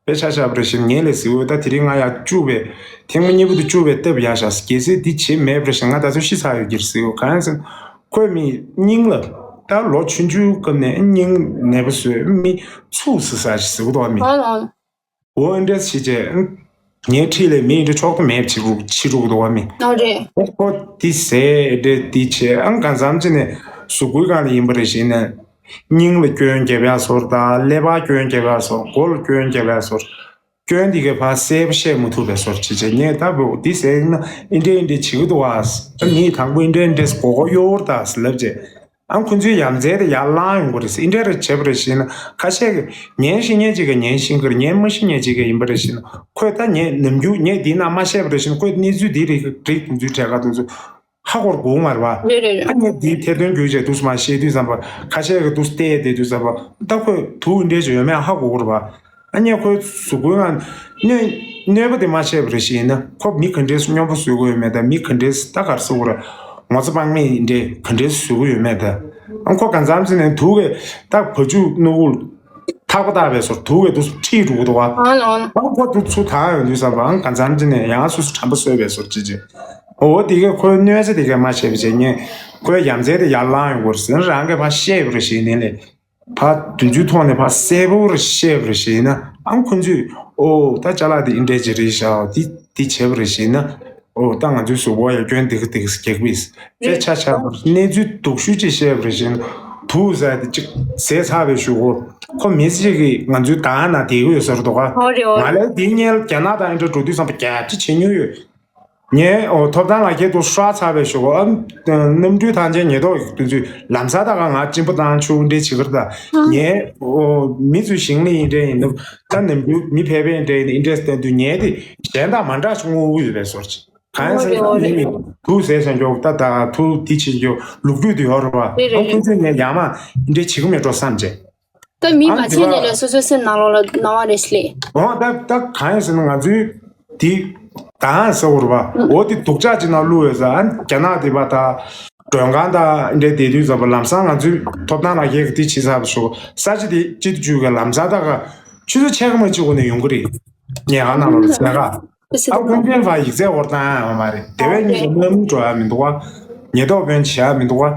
དཔེ་ཆ་བཞག་པ་རེ་ཞིག་ངས་ལས་ཟིག་འོས་ད་དེ་རིང་ང་ཡ་བཅུག་པས་ཐེངས་མ་གཉིས་པོ་དུ་བཅུག་པས་སྟབས་ཡག་ཤག་གལ་སྲིད་འདི་བྱེད་མེད་པ་རེ་ཞིག་ང་ད་ཚོད་ཤི་ཚར་ཡོད་ཀྱི་རེད་ཟིག་འོ་གང་ཡིན་ཟེར་ན་ཁོས་མི་སྙིང་ལ་ད་ལོ་ཆུང་ཆུང་སྐབས་ནས་སྙིང་ནད་པ་བཟོས་མི་ཚུགས་ཟེར་ས་ཞིག་ཟིག་འདུག་བ་མི་ཨ་ལ་ཨ་ལ། འོ་འདྲས་ཞིག་བྱས་ངའི་འཁྲིས་ལས་མི་འདྲ་ཆོག་ཏུ་མེད་ཕྱི་རུ་ཕྱི་རུ་འདུག་བ་མི་ཨ་རེད། ཨོ་ཁོ་དེ་ཟས་འདྲས་དེ་བྱས་ཨང་གང་འཚམ་ཅི་ནས་གཟུགས་པོའི་སྒང་ལ་ཡིན་པ་རེ་ཞིག་ནས། སྙིང་ལ་སྐྱོན་རྒྱབ་ཡག་ཟོར་དང་ཀླད་པ་སྐྱོན་རྒྱབ་ཡག་ཟོར་མགོ་ལ་སྐྱོན་རྒྱབ་ཡག་ཟོར། སྐྱོན་འདི་གའི་ཕར་གསལ་པོ་བཤད་མི་ཐུབ་པའི་ཟོར་བྱེད་བྱེད་ངས་ད་བོ་འདི་ཟེར་ན་ཨིན་འདྲེ་ཨིན་འདྲེ་བྱེད་ཀྱི་འདུག་ཨ། ངས་དང་པོ་ཨིན་འདྲེ་ཨིན་འདྲེ་མགོ་སྐོར་གཡོ་བོར་ད་ལབ་བྱས། ཨ་ཁོ་ཚོའི་ཡ་མཚན་དེ་ཡར་ལངས་ཡོང་གི་རེད་ཨིན་འདྲེ་རེ་བྱེད་པ་རེད་ཞེ་ན་ཁ་ཤས་ཀྱིས་ཉན་ཤེས་མཁན་ཅིག་གིས་ཉན་ཤེས་ཀྱི་རེད་ཉན་མ་ཤེས་མཁན་ཅིག་གིས་ཡིན་པ་རེད་ཞེ་ན་ཁོས་ད་ངས་ནམ་རྒྱུན་ངས་འདི་ན་མ་བཤད་པ་རེད་ཞེ་ན་ཁོས་གནས་ཚུལ་འདི་རིགས་རིགས་དེ་ཚོའི་གྲས་ཁ་དེ་ཚོ། ཧ་གོ་དགོས་མ་རེད་བ། རེད་རེད་རེད། ཨ་ནི་འདིའི་ཐད་དོན་རྒྱུ་བྱས་དུས་མ་ཤེས་དུས་ཙམ་པ་ཁ་ཤས་ཀྱིས་དུས་བལྟས་ཏེ་དུས་ཙམ་པ་ད་ཁོས་དུག་འདྲེས་ཀྱི་ཡོད་མེད་ཧ་གོ་དགོས་རེད་བ། ཨ་ནི་ཁོའི་གཟུགས་པོའི་ནང་གནོད་གནོད་པ་དེ་མ་ཤེས་པ་རེད་ཞེ་ན་ཁོ་མི་ག་འདྲས་སུ་སྙོམས་པོ་བཟོ་གི་ཡོད་མེད་ད་མི་ག་འདྲས་སུ་ད་གར་བཟོ་གི་རེད། ངོ་ཚ་དཔག་མེད་འདྲས་ག་འདྲས་སུ་བཟོ་གི་ཡོད་མེད་ད། ཨ་ཁོ་གང་འཚམ་ཟེར་ནས་དུག་གིས་ད་བ་ཕྱུགས་སྣུག་ཁུག་ཐག་པ་བཏགས་པའི་སོར་དུག་གིས་དུ་ཁྲིད་འགྲོ་གི་འདུག་བ། ཨ་ལོ་ཨ་ལོ། ཨ་ཁོ་དུ་ཚུར་ཐག་ཡོང་དུས་ཙམ་པ་ཨང་གང་འཚམ་ཅི་ནས་ཡང་སུ་སུ་དྲན་པ་གསོས་པའི་སོར་ཅི་ཅི། འོ་དེ་གས་ཁོའི་གནོད་འཚེ་དེ་གས་མ་བྱས་པ་བྱས་ངས་ཁོའི་ཡ་མཚན་དེ་ཡར་ལངས་ཡོང་གི་རེད་ཟེར་ན་རང་གིས་ཕར་བཤད་པ་རེད་ཞེས་ནས་ལས། ཕར་དུས་ཚོད་ཐོག་ནས་ཕར་གསལ་པོ་རེ་བཤད་པ་རེད་ཞེས་ན་ཨང་ཁོ་ཚོས་ཨོ་ད་ཅ་ལག་དེ་ཨིན་འདྲས་ཅི་རེད་ཤག་དེ་དེ་བྱས་པ་རེད་ཞེས་ན། ཨོ་ད་ང་ཚོའི་གཟུགས་པོ་ཡ་སྐྱོན་དེ་ག་དེ་ག་རྒྱག་པས་དཔེ་ཆ་ཆགས་པར་གནས་ཚུལ་སྡུག་ཤོས་ཅིག་བཤད་པར་བཞིན་དུ་ཟ་དེ་ཅིག་ཟས་ཚར་བའི་གཞུག་གུ་ཁོ་མི་ཞིག་གིས་ང་ཚོའི་ད་ན་དེ་གོས་ཟེར་འདུག་ག་ཨོ་རེད་ཨོ་ང་ལས་དེ་ཉལ་རྒྱ་ནག་དང་ཨིན་འདྲ་འགྲོ་དུས་བསམ་པ་རྒྱ་ཆེ་བྱེད་མྱོང་ཡོད། ངས་ཨོ་ཐོབ་ཐང་ལག་ཁྱེར་དུ་ཧྲ་ཚར་བའི་གཞུག་གུ་ཨམ་གནམ་གྲུའི་ཐང་ཆེན་ཉེ་ཐོག་གི་དུས་ཚོད་ལམ་སང་ད་ག་ང་གཅིན་པ་བཏང་ཆུ་འདྲེ་བྱེད་ཀར་ད་ངས་ཨོ་མི་ཚོའི་ཞིང་ལས་ཨིན་འདྲ་ཡིན་ནམ་ད་ནམ་རྒྱུན་མི་ཕལ་པའི་ཨིན་འདྲ་ཡིན་ཨིན་འདྲ་བསྟན་དུས་ངས་དེ་གཞན་དང་མ་འདྲ་ཞིག་དངོས་པོ་ཡོད་པའི་སོར་ཅིག་གང་ཡིན་ཟེར་ན་མི་མི་དུག་ཟས་ཟ་མགྱོགས་ད་ད་དུག་འདི་བྱེད་མགྱོགས་ལུག་རྒྱུད་དུ་ཡོད་རེད་བ། རེད་རེད་ཨང་ཁོ་ཚོས་ངས་ཡང་མ་འདྲེ་བྱེད་ཀྱི་མེད་འགྲོ་བསམ་བྱས། ད་མི་མ་ཨང་བྱས་ནས་ལས་སོ་སོའི་སེམས་ནང་ལོགས་ལ་སྣང་བ་རེ་ཞིག་སླེབས། འོ་ད་ད་གང་ཡིན་ཟེར་ན་ང་ཚོའི་དེ་ད་ཟེར་བ་རེད་བ། འོ་དེ་སྡུག་ཅག་ཅིག་ནང་བླུགས་ཡོད་ཟེར་ཨ་རྒྱ་ནག་དེ་བ་ད་མགྲོན་ཁང་ད་འདྲེ་བསྡད་དུས་ཟེར་བ་ལམ་སང་ང་ཚོའི་ཐོབ་ཐང་ལག་ཁྱེར་གྱི་དེ་བྱེད་ས་བ་ཞོག་ས་ཆ་དེ་སྤྱི་འཐུས་ཀྱི་ལམ་སང་ད་ག་ཆུ་ཚོད་ཕྱེད་ཀ་མ་གཅིག་གོ་ནས་ཡོང་གི་རེད། ཉལ་ཁང་ནང་ལོགས་ལ་ཟས་ག་ཨ་ཀུན་མཁྱེན་ལགས་ཡིག་ཚད་འོར་བཏང་ཡ་མ་རེད། དེ་བས་ཉིན་གནམ་འགྲོ་ཡ་མི་འདུག་བ། ཉེན་རྟོག་དཔོན་བྱེད་ཡ་མི་འདུག་བ།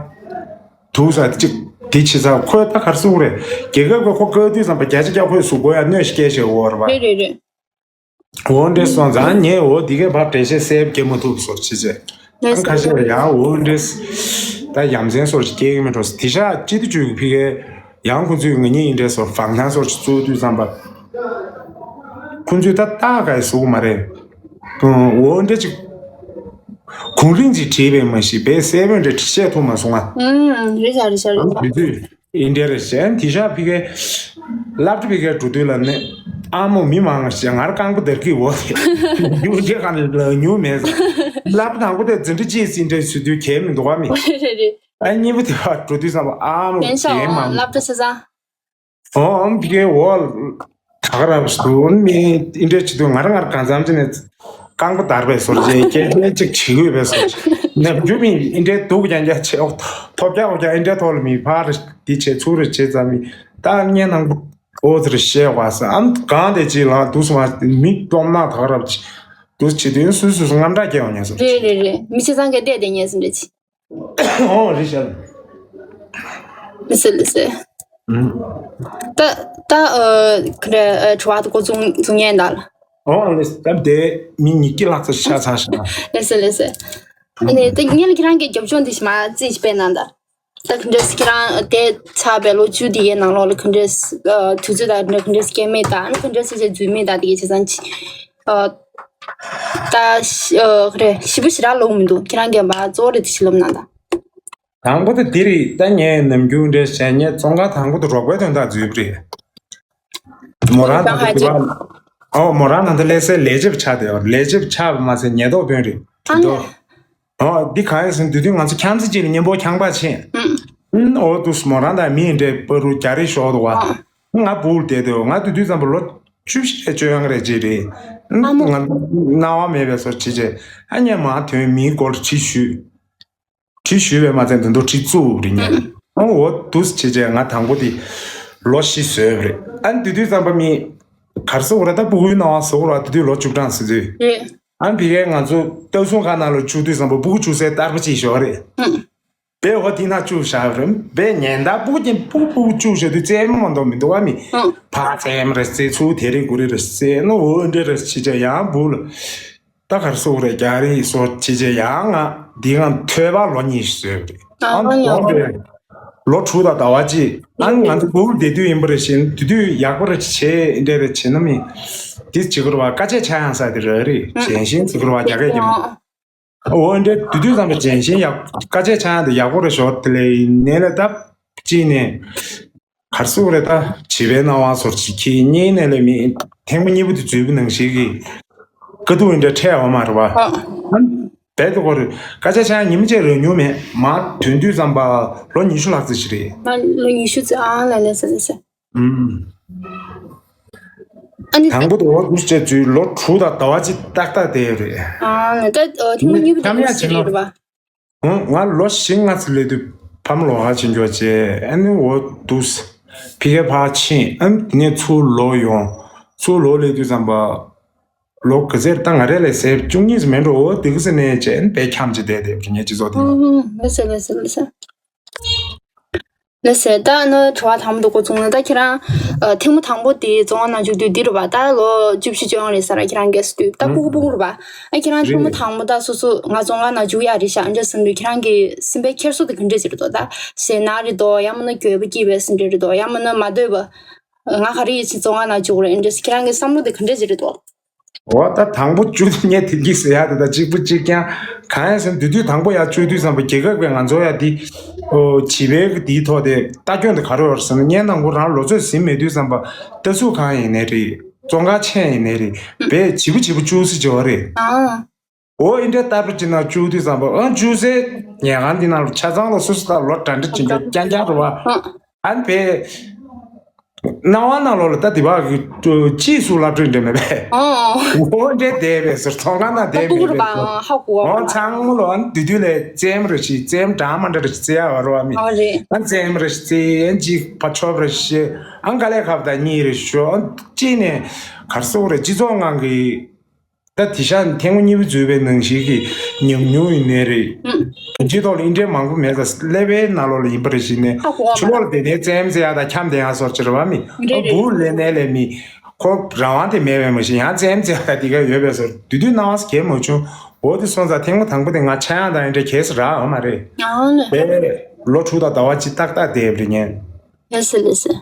དུག་ཟ་གཅིག་དེ་བྱེད་ས་ཁོས་ད་གར་སུ་རེད། རྒྱལ་ཁབ་ཀྱི་ཁོ་བཀག་དུས་ཙམ་པ་བརྒྱ་ཆ་བརྒྱ་ཁོས་གཟུགས་པོ་ཡ་གནོད་ཤི་སྐྱེལ་བྱེད་འོར་བ། རེད་རེད་རེད། འོ་འདྲེ་སོང་ཙང་ངས་འོ་འདི་གས་བར་འགྲེལ་བཤད་གསལ་པོ་རྒྱབ་མ་ཐུབ་སོར་བྱེད་ཅེས། ཨང་ཁ་ཤས་ཡང་འོ་འདྲེ་ད་ཡ་མཚན་སོར་ཅིག་སྐྱེལ་གི་མི་འགྲོ་དེ་ཤ་སྤྱི་འཐུས་ཀྱི་ཕི་གས། ཡང་ཁོ་ཚོས་ང་གཉིས་ཡིན་འདྲའི་སོར་བང་ཐང་སོར་ཅིག་བཙུགས་དུས་ཙམ་པ། ཁོ་ཚོས་ད་ལྟ་ག་ཡི་ཟུག་མ་རེད། འོ་འདྲ་ཅིག་གུང་རིང་ཅིག་བྲིས་པའི་མ་གཞི་བས་གསལ་པོ་འདྲ་བཤད་ཐུབ་མ་སོང་ང་། ཨུམ་རེད་ཤག་རེད་ཤག་རེད་ཤག་དེ་དུས་ཡིན་འདྲ་རེད་ཤག་དེ་ཤག་ཕི་གའི་སློབ་གྲྭ་ཕི་གའི་འགྲོ་དུས་ལ་ནི། ཨ་མོ་མི་མང་ཞེས་ང་ར་རྐང་པ་དར་གི་འོ་དེ་ཡུ་རྒྱ་གང་ལ་ཉུ་མེད་ལབ་དང་པོ་དེ་འཛིན་གྲྭ་གཅིག་སྲིད་འདྲེ་སུ་དུས་གལ་མི་འདུག་བ་མི། རེད་རེད། ཨ་གཉིས་པོ་དེ་བ་འགྲོ་དུས་ཙམ་པ་ཨ་མོ་ཡན་ཤ་གལ་མང་། ལབ་ད་ས་ས། ཨོ་ཨམ་ཕི་ཀའི་འོ་ད་ག་ར་བ་སུ་མི་འདྲེ་བྱེད་དུས་ང་ར་ང་ར་གང་འཚམ་ཅི་ནས་རྐང་པ་དར་བའི་སོར་རྗེས་སྐད་ཆ་གཅིག་བྱེད་དགོས་པའི་སོར་ནམ་རྒྱུ་མི་འདྲེ་སྡུག་ཀྱང་རྒྱ་ཆེ་ཐོབ་རྒྱ་འོ་རྒྱ་འདྲེ་ཐོག་ལ་མི་ཕར་འདི་བྱེད་ཚུར་བྱེད་ཙམ་མི་ད་ཉན་ནང་། ཨོ་ཙི་རེ་བཤད་བ་ས་ཨམ་གང་དེ་ཅི་ལ་དུས་སུ་མ་མི་སྟོང་ན་ད་ག་རབ་ཅི་དུས་ཅི་དུས་སུ་སུ་སུ་རྔམ་དྲག་སྐྱེ་བ་ཉེ་སུ་རེད་རེད་རེད། མི་ཚེ་ཚང་གི་བལྟས་བལྟས་ཉེ་སུ་འདྲ་ཅི། ཨོ་རེད་ཤག་ལི་སི་ལི་སི། ད་ད་ཨ་ཁ་རེ་ཨ་དྲི་བ་དུ་གོ་ཚུང་ཚུང་ཉན་ད་ལ། ཨོ་ལི་སི་ད་དེ་མི་ཉིད་ཀྱི་ལག་ཚ་ཤ་ཚ་ཤ། ལི་སི་ལི་སི། ཨ་ནི་ད་ཉན་ལ་ཁྱེད་རང་གི་རྒྱབ་ལྗོངས་འདི་ཞིག་མ་རྩིས་ཤིག་སྤེལ་གནང་ད། ད་ག་འདྲས་ཁྱེད་རང་དེ་ཚར་བའི་ལོ་བཅུ་དེ་ཡའི་ནང་ལོགས་ལ་ག་འདྲས་དུས་ཚོད་དང་ག་འདྲས་སྐྱེལ་མེད་དང་ག་འདྲས་ཚེ་ཚད་འཛུལ་མེད་དང་དེ་གའི་བྱས་ཙང་ཅི། ད་ག་རེ་ཞིབ་པོ་ཞེ་དྲག་ལོག་མི་འདུག་ཁྱེད་རང་གིས་མ་གཙོ་བོ་རེ་དེ་ཞིག་ལབ་གནང་དང་། དང་པོ་དེ་འདི་རེད། ད་ངས་ནམ་རྒྱུན་འདྲས་བྱས་ངས་བཙོན་ཁང་དང་པོ་དེ་རོགས་པའི་དོན་དག་འཛུལ་བ་རེད། མོ་རང་དང་དེ་བ་ཨོ་མོ་རང་དང་དེ་ལས་སའི་ལས་བྱེད་པ་ཆགས་དེ་ལས་བྱེད་པ་ཆགས་པ་མ་ཟད་ཉེན་རྟོག་དཔོན་རེད་དེ་འདུག་ཨོ་འདི་གང་ཡིན་ཟེར་ན་དེ་དུས་ང་ཚོ་ཁྱམས་ཚེ་གཅིག་ལ་མཉམ་པོ་ཁྱམས་པ་ཕྱིན། ཨོ་དུས་མོ་རང་དང་མི་འདྲེ་པ་རུ་རྒྱ་རི་ཤོག་འདུག་བ། ང་བུ་བསྡད་དེ་ང་དེ་དུས་ཙམ་པ་ལོ་བཅུ་བཞི་རེ་བཅོ་ཡང་རེ་གཅིག་རེད། ང་སྣང་བ་མེད་པའི་སོ་ཅི་བྱས་ཨ་ཉེ་མ་དོན་མིའི་སྐོར་ཁྲིད་ཞུས། ཁྲིད་ཞུས་པས་མ་ཚད་འདི་འདུག་ཁྲིད་བཙུགས་རེད་ཉེ། ཨོ་འོ་དུས་བྱས་བྱས་ང་དང་པོ་དེ་ལོ་བཞི་བཟོས་པ་རེད། ཨ་ནི་དེ་དུས་ཙམ་པ་མི་གར་སོ་ར་ད་ཕྲུ་གུའི་སྣང་བ་སོ་ར་དེ་དུས་ལོ་བཅུ་གྲངས་ཟེར་དུས། རེད། ཨ་ནི་ཕ་གིར་ང་ཚོ་ལྟ་སྲུང་ཁང་ནང་ལ་བཅུག་དུས་ཙམ་པ་ཕྲུ་གུ་བཅུག་སའི་བསྟར་པ་ཅིག་ཞོག་རེད། ཨུ། བས་འོ་དེ་ན་བཅུག་བཞག་རེད། བས་ཉེན་བརྡ་ཕྲུ་གུ་ཅན་ཕྲུ་གུ་ཕྲུ་གུ་བཅུག་བཞག་དུས་རྩེད་མོ་མ་གཏོགས་མི་འདུག་བ་མི། ཨུ། ཕ་རྩེད་མོ་རེད་རྩེད་ཚུལ་དེ་རེད་གུ་རེ་རེད་རྩེད་ནོ་འོ་འདྲེ་རེད་ཅི་བྱས་ཡང་བུ་ལ། ད་གར་སོ་རེད་རྒྱ་རིགས་སོ་ཅི་བྱས་ཡང་ང་འདི་ང་ཐོས་པ་ལོ་གཉིས་ཤིག་བཟོས་རེད། ཨ་ཨ་ཡང་ལོ་རེད། ལོ་དྲུག་དང་ཟླ་བ་གཅིག་ཨ་ང་ཚོ་བུ་བསྡད་དུས་ཡིན་པ་རེད་བཞིན་དེ་དུས་ཡག་པོ་རེད་བྱས་འདྲེ་རེད་བྱས་ན་མི། འདི་བྱེད་དགོས་རེད་བ་དཀའ་སྤྱད་ཆགས་ཡང་ས་དེ་རེད་རེད་གཞན་ཤིང་བྱེད་དགོས་རེད་བ་རྒྱ་སྐད་ཀྱི་མི། འོ་འདྲེ་དུས་དུས་ཙམ་པ་ཅན་ཞིང་ཡག་དཀའ་སྤྱད་ཆགས་ཡང་དུ་ཡག་པོ་རེ་ཞོར་དེ་ལས་ནས་ལ་ད་ཅི་ནས་གར་སོ་རེ་ད་བྱིས་པའི་སྣང་བ་སོར་ཅིག་གིས་གཉིས་ནས་ལས་མི་ཐེངས་མ་གཉིས་པོ་དེ་འཛུལ་བ་ནང་བཞིན་གྱི་དཀའ་སྡུག་འདྲ་འཕྲད་འོ་མ་རེད་བ། བས་དུ་གོ་རེ་དཀའ་སྤྱད་ཆགས་ཡང་ཉི་མ་ཅན་རེ་ཉུང་མེད་མ་དོན་དུས་ཙམ་པ་ལོ་ཉི་ཤུ་ལྷག་ཙམ་ཞིག་རེད། ང་ལོ་ཉི་ཤུ་ཙམ་ཨང་ལ་ལས་ཟེར་ལས་ཟེར། ཨུམ། ཨ་ནི། དང་པོ་དུ་འོ་འདུག་བྱས་ཚུལ་ལོ་དྲུག་དང་ཟླ་བ་གཅིག་ཏག་ཏག་བསྡད་ཡོད་རེད། ཨ་ནི་ད་ཨ་ཐེངས་མ་གཉིས་པ་དེ་ཨུམ་ཁྱམས་ཡ་ཁྱེར་ན། རེད་པ། ཨུམ་ང་ལོ་བཞི་ལྔ་ཙམ་སླེབས་དུས་ཕ་མ་ལོགས་ཀ་ཕྱིན་འགྱོ་བྱས་ཨ་ནི་འོ་འདུག་ཕ་གིར་ཕར་ཕྱིན་ཨ་ནི་དེ་ནས་ཚུར་ལོག་ཡོང་ཚུར་ལོག་སླེབས་དུས་ཙམ་པ། ལོ་ག་ཚོད་ད་ང་རེ་ལས་ཟེར་བཅུ་གཉིས་ཙམ་མིན་འགྲོ་འོ་དེ་ག་ཚོད་ནས་བྱས་ཨ་ནི་དཔེ་ཁྱམས་ཅིག་བསྡད་དེ་ངས་སྤྱི་ཚོགས་དེ་ནང་། ཨུམ་ལགས་སོ་ལགས་སོ་ལགས་སོ། ལགས་སོ། ད་ནི་དྲི་བ་དང་པོ་འདུག་གོ་བཙུགས་ན་ད་ཁྱེད་རང་ཨ་ཐེངས་མ་དང་པོ་དེ་བཙོན་ཁང་ནང་བཅུག་དུས་འདི་རུ་བ་ད་ལོ་བཅུ་བཞི་བཅོ་ལྔ་རེད་ས་ར་ཁྱེད་རང་གིས་དུས་ད་ཕྲུ་གུ་ཕྲུ་གུ་རུ་བ་ཨ་ཁྱེད་རང་ཐེངས་མ་དང་པོ་ད་སོ་སོ་ང་བཙོན་ཁང་ནང་བཅུག་ཡ་རེད་ཤག་འདྲ་ཟེར་དུས་ཁྱེད་རང་གི་སེམས་པའི་འཁྱེར་སོ་དེ་ག་འདྲས་ཟེར་དོ་ད་ཟས་ན་རེད་དོ་ཡང་མིན་ན་འགྱོད་པ་སྐྱེས་པའི་སེམས་འདྲ་རེད་དོ་ཡང་མིན་ན་མ་འདོད་པ་ང་ག་རེ་ཡིན་ཕྱིན་བཙོན་ཁང་ནང་བཅུག་རེད་འདྲ་ཁྱེད་རང་གི་བསམ་བློ་དེ་ག་འདྲས་ཟེར་དོ། འོ་ད་དང་པོ་བཅུ་ཉེ་དེ་གིས་ཟེར་ཡ་དེ་ད་གཅིག་པུ་གཅིག་རྐྱང་གང་ཡིན་ཟེར་ན་དེ་དུས་དང་པོ་ཡར་བཅུག་དུས་ཙམ་པ་རྒྱལ་ཁབ་ཀྱིས་ང་ཚོ་ཡ་དེ་ཨོ་བྱིས་པའི་དེའི་ཐོག་དེ་ལྟ་སྐྱོང་དེ་ག་རེ་ཡོད་ཟེར་ན་ཉེ་དང་པོ་རང་ལོ་ཚོད་ཟིན་མེད་དུས་ཙམ་པ་ལྟ་ཚུགས་ཁང་ཡིན་ནའི་རེད་བཙོན་ཁང་ཆེན་ཡིན་ནའི་རེད་བས་བྱིས་པ་བྱིས་པ་བཅུག་སྲིད་ཅེས་པ་རེད། ཨོ་ཨིན་འདྲའི་ལྟ་བུ་ཅིག་ནང་བཅུག་དུས་ཙམ་པ་ཨང་བཅུག་སའི་ཉལ་ཁང་འདི་ནང་ལ་ཆ་ཚང་ལ་སོ་སོ་ལྟ་ལོ་གྲངས་འདྲ་ཅིག་འགྱོ་རྐྱང་རྐྱང་རེད་བ། ཨ་ནི་བས། སྣང་བ་ནང་ལོགས་ལ་ད་དེ་བ་གི་ཅིས་སུ་ལབ་འགྲོ་འདྲ་མེད་པས། ཨོ་འོ་འདྲའི་བསྡད་པས་ཟེར་ཚོང་ཁང་ནང་བསྡད་མེད་པས་ཟེར། ཨོ་ཚང་མ་ལོ་ཨ་ནི་དུས་དུས་ལས་རྩེད་མོ་རེ་ཞིག་རྩེད་མོ་འདྲ་མ་འདྲ་རེ་ཞིག་རྩེ་ཡ་བ་རོ་བ་མི། ཨ་ནི་རྩེད་མོ་རེ་ཞིག་རྩེ་ཡན་ཅིག་ཕ་ཆོབ་རེ་ཞིག་ཨ་ནི་དཀའ་ལས་ཁག་པོ་དང་གཉིད་རེ་ཞོག་ཨ་ནི་གཅིག་ནས་གར་སོང་རེ་སྤྱི་ཚོགས་ནང་གི་ད་དེ་ཤ་ཐེངས་མ་གཉིས་པ་འཛུལ་བའི་ནང་བཞིན་གྱི་ཉམས་མྱོང་ཡིན་ནའི་རེད། ཨུམ། དོན་སྤྱི་ཐོག་ལ་ཨིན་འདྲའི་མང་པོ་མེད་ཙང་ཀླད་པའི་ནང་ལོགས་ལ་ཡིན་པ་རེད་ཞིག་ནས་ཧ་གོ་བ་ཕྱི་ལོགས་ལ་བསྡད་ནས་རྩེད་མོ་རྩེ་ཡག་དང་འཁྱམས་བསྡད་ཡག་སོགས་ཅིག་རེད་བ་མི། རེད་རེད། བུ་ལས་ནས་ལས་མི། ཁོ་རང་དབང་དེ་མེད་པའི་མ་གཞི་ཡང་རྩེད་མོ་རྩེ་ཡག་དང་དེ་ག་ཡོད་པའི་སོར་དུས་དུས་སྣང་བ་གས་མ་བྱུང་། འོ་དེ་སོང་ཙང་ཐེངས་མ་དང་པོ་དེ་ང་ཆག་ཡང་དང་ཨིན་འདྲའི་གས་སུ་རག་འོ་མ་རེད། ཨ་ལེ། དེ་ལོ་དྲུག་དང་ཟླ་བ་གཅིག་ཏག་ཏག་བསྡད་པ་རེད་ངས། ལགས་སོ་ལགས་སོ།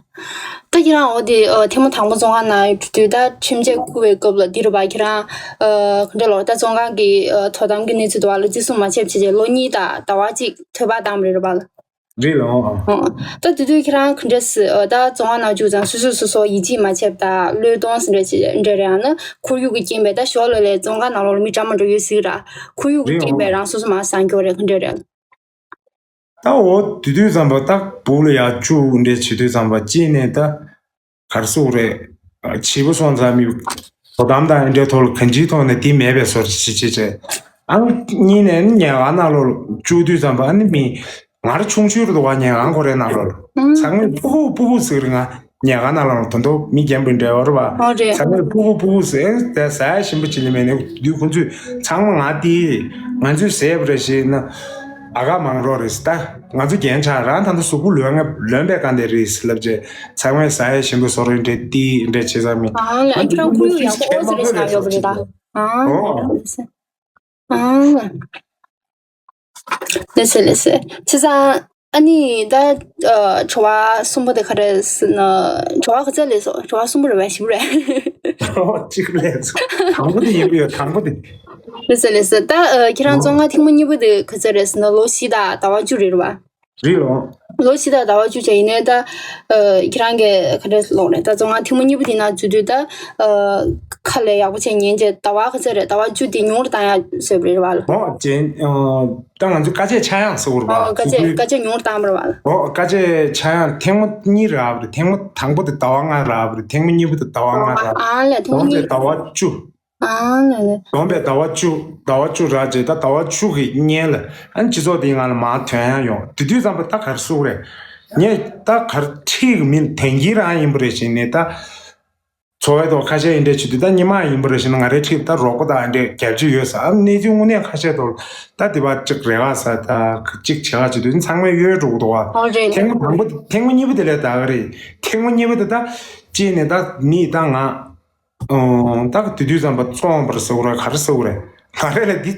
ད་ཁྱེད་རང་འོ་དེ་ཨ་ཐེངས་མ་དང་པོ་བཙོན་ཁང་ནང་དུས་ད་ཁྲིམས་ཆད་འཁུར་བའི་སྐབས་ལ་འདི་རུ་བ་ཁྱེད་རང་ཨ་ག་འདྲ་ལོ་ད་བཙོན་ཁང་གི་ཨ་དོ་དམ་གྱི་གནས་ཚུལ་དུ་བ་ལ་བརྩི་སྲུང་མ་བྱས་བྱས་བྱས་ལོ་གཉིས་དང་ཟླ་བ་གཅིག་ཐོས་པ་བཏང་བ་རེད་རུ་བ་ལ། རེད་ལགས། ཨོ། ད་དེ་དུས་ཁྱེད་རང་ག་འདྲས་སེ་ད་བཙོན་ཁང་ནང་བཅུག་ཙང་སོ་སོ་སོ་སོ་ཡིད་ཆེས་མ་བྱས་པ་དང་བློས་གཏོང་ཟེར་འདྲ་ཅིག་འདྲ་རེད། ཡང་ན་ཁོར་ཡུག་གི་རྐྱེན་པས་ད་ཞོར་ལ་ལས་བཙོན་ཁང་ནང་ལོགས་ལ་མི་གྲངས་མང་པོ་ཡོད་སྲིད་ར། ཁོར་ཡུག་གི་རྐྱེན་པས་རང་སོ་སོ་མར་སངས་རྒྱས་རེད་ག་འདྲ་རེད། ད་འོ་དེ་དུས་ཙམ་པ་ད་སྦུག་ལ་ཡར་བཅུག་འདྲ་བྱེད་དུས་ཙམ་པ་གཅིག་ནས་ད། ག་རེ་ཟེར་དགོས་རེད། བྱིས་པ་སོང་ཙང་མི་དོ་དམ་དང་འདྲའི་ཐོག་ལ་གང་ཅིའི་ཐོག་ནས་དེ་མེད་པའི་བཟོ་འདྲ་ཅིག་བྱས་བྱས། ཨ་ནི་གཉིས་ནས་ཉལ་ཁང་ནང་ལོགས་བཅུག་དུས་ཙམ་པ་ཨ་ནི་མི་ང་རང་ཆུང་ཆུང་རེད་འདུག་བ། ཉལ་ཁང་ཁོ་རའི་ནང་ལོགས་ལ་ཚང་མས་ཕུ་གུ་ཕུ་གུ་ཟེར། ང་ཉལ་ཁང་ནང་ལོགས་ལ་དོན་དུ་མི་རྒན་པོ་འདྲ་བོ་རེད་བ། ཨོ་རེད། ཚང་མས་ཕུ་གུ་ཕུ་གུ་ཟེར་དེ་ཟ་ཡ་ཞིམ་པོ་ཅིག་ལ་མེད་ནས་དུས་ཁོ་ཚོས་ཚང་མ་ང་དེ་ང་ཚོས་ཟས་པ་རེད་ཞེས་ན། ཨ་ཁ་མང་རོགས་རེད་ད། ང་ཚོ་རྒན་ཆགས་རང་ད་ལྟ་གཟུགས་པོ་ལོན་ལོན་པའི་སྒང་དེ་རེད་ལབ་བྱས། ཚང་མས་ཟ་ཡས་ཞིམ་པོ་བཟོ་རོགས་འདྲེ་ཏི་འདྲེ་བྱེད་ས་མི། ཨང་ལ་ཁྱེད་རང་ཁོར་ཡུག་ཡག་པོ་ཨོ་ཙི་རེད་ཟེར་ཡོད་པ་རེད་ད། ཨང་། ཨོ། ཨང་། ལེ་སེ་ལེ་སེ། བྱས་ཙང་ཨ་ནི་ད་ཨ་བྱ་བ་གསུམ་པོ་དེ་ག་རེ་ཟེར་ན། བྱ་བ་ག་ཚད་ལས་སོང་། བྱ་བ་གསུམ་པོ་རེད་པས། བཞི་པོ་རེད། ཨོ་གཅིག་ལས་སོང་། དང་པོ་དེ་ཡིན་པ་ཡོད། དང་པོ་དེ། ལེ་སེ་ལེ་སེ། ད་ཨ་ཁྱེད་རང་བཙོན་ཁང་ཐེངས་མ་གཉིས་པོ་དེ་ག་ཚད་རེད་ཟེར་ན་ལོ་བཞི་དང་ཟླ་བ་བཅུ་རེད་པ། རེད་ལགས། ལོ་བཞི་དང་ཟླ་བ་བཅུ་བྱས། ཡིན་ནའི་ད་ཨ་ཁྱེད་རང་གིས་ག་འདྲས་ལབ་རེད། ད་བཙོན་ཁང་ཐེངས་མ་གཉིས་པ་དེ་ནང་འཛུལ་དུས་ད་ཨ་ཁ་ལས་ཡག་པོ་བྱས་ཉན་བྱས་ཟླ་བ་ག་ཚད་རེད། ཟླ་བ་བཅུ་དེ་ཉུང་རུ་བཏང་ཡག་བཟོས་པ་རེད་པ། ལགས། ཨོ་ཅན་ཨ་ད་ང་ཚོས་དཀའ་སྤྱད་ཆག་ཡང་ཟེར་བ་རེད་པ། ཨོ་དཀའ་སྤྱད་དཀའ་སྤྱད་ཉུང་རུ་བཏང་བ་རེད་པ། ལགས། ཨོ་དཀའ་སྤྱད་ཆག་ཡང་ཐེངས་མ་གཉིས་རག་པ་རེད། ཐེངས་མ་དང་པོ་དེ་ཟླ་བ་ལྔ་རག་པ་རེད། ཐེངས་མ་གཉིས་པ་དེ་ཟླ་བ་ལྔ་རག་ཨ་ལས་ཐེངས་མ་གཉིས། ཟླ་བ་བཅུ། ཨ་ལེ་ལེ། བསྡོམས་པས་ཟླ་བ་བཅུ། ཟླ་བ་བཅུ་རག་རྗེས་ད་ཟླ་བ་བཅུ་གི་སྔོན་ལ་ཨ་ནི་སྤྱི་ཚོགས་འདིའི་ནང་ལ་མར་ཐོན་ཡག་ཡོང་། དེ་དུས་ཙམ་པ་ད་ག་རེ་ཟེར་དགོས་རེད། ངས་ད་ག་རེ་ཁྲིད་གི་མིན། དོན་རྐྱེན་རང་ཡིན་པ་རེད་ཟེར་ནས་ད། འཚོ་བའི་ཐོག་ཁ་ཤས་ཡིན་འདྲ་བྱེད་དུས་ད་སྔོན་མ་ཡིན་པ་རེད་ཟེར་ན་ང་རའི་འཁྲིས་ད་རོགས་པ་དང་འདྲ་རྒྱབ་ལྗོངས་ཡོད་ས། ཨ་གནས་ཚུལ་དངོས་གནས་ཁ་ཤས་ཐོག་ད་དེ་བ་གཅིག་རེ་བ་ས་ད་གཅིག་བྱེད་ག་བྱེད་དུས་ཚང་མས་གཡོལ་འགྲོ་གི་འདུག་བ། ཨོ་རེད། ཐེངས་མ་དང་པོ་ཐེངས་མ་གཉིས་པ་དེ་ལས་ད་ག་རེད། ཐེངས་མ་གཉིས་པ་དེ་ད་ཅི་ནས་ད་མི་ད་ང་། ཨོ། ད་དེ་དུས་ཙམ་པ་བཙོང་བར་ཟེར་དགོས་རེད། ག་རེ་ཟེར་དགོས་རེད། ང་རེ་ལ་འདི་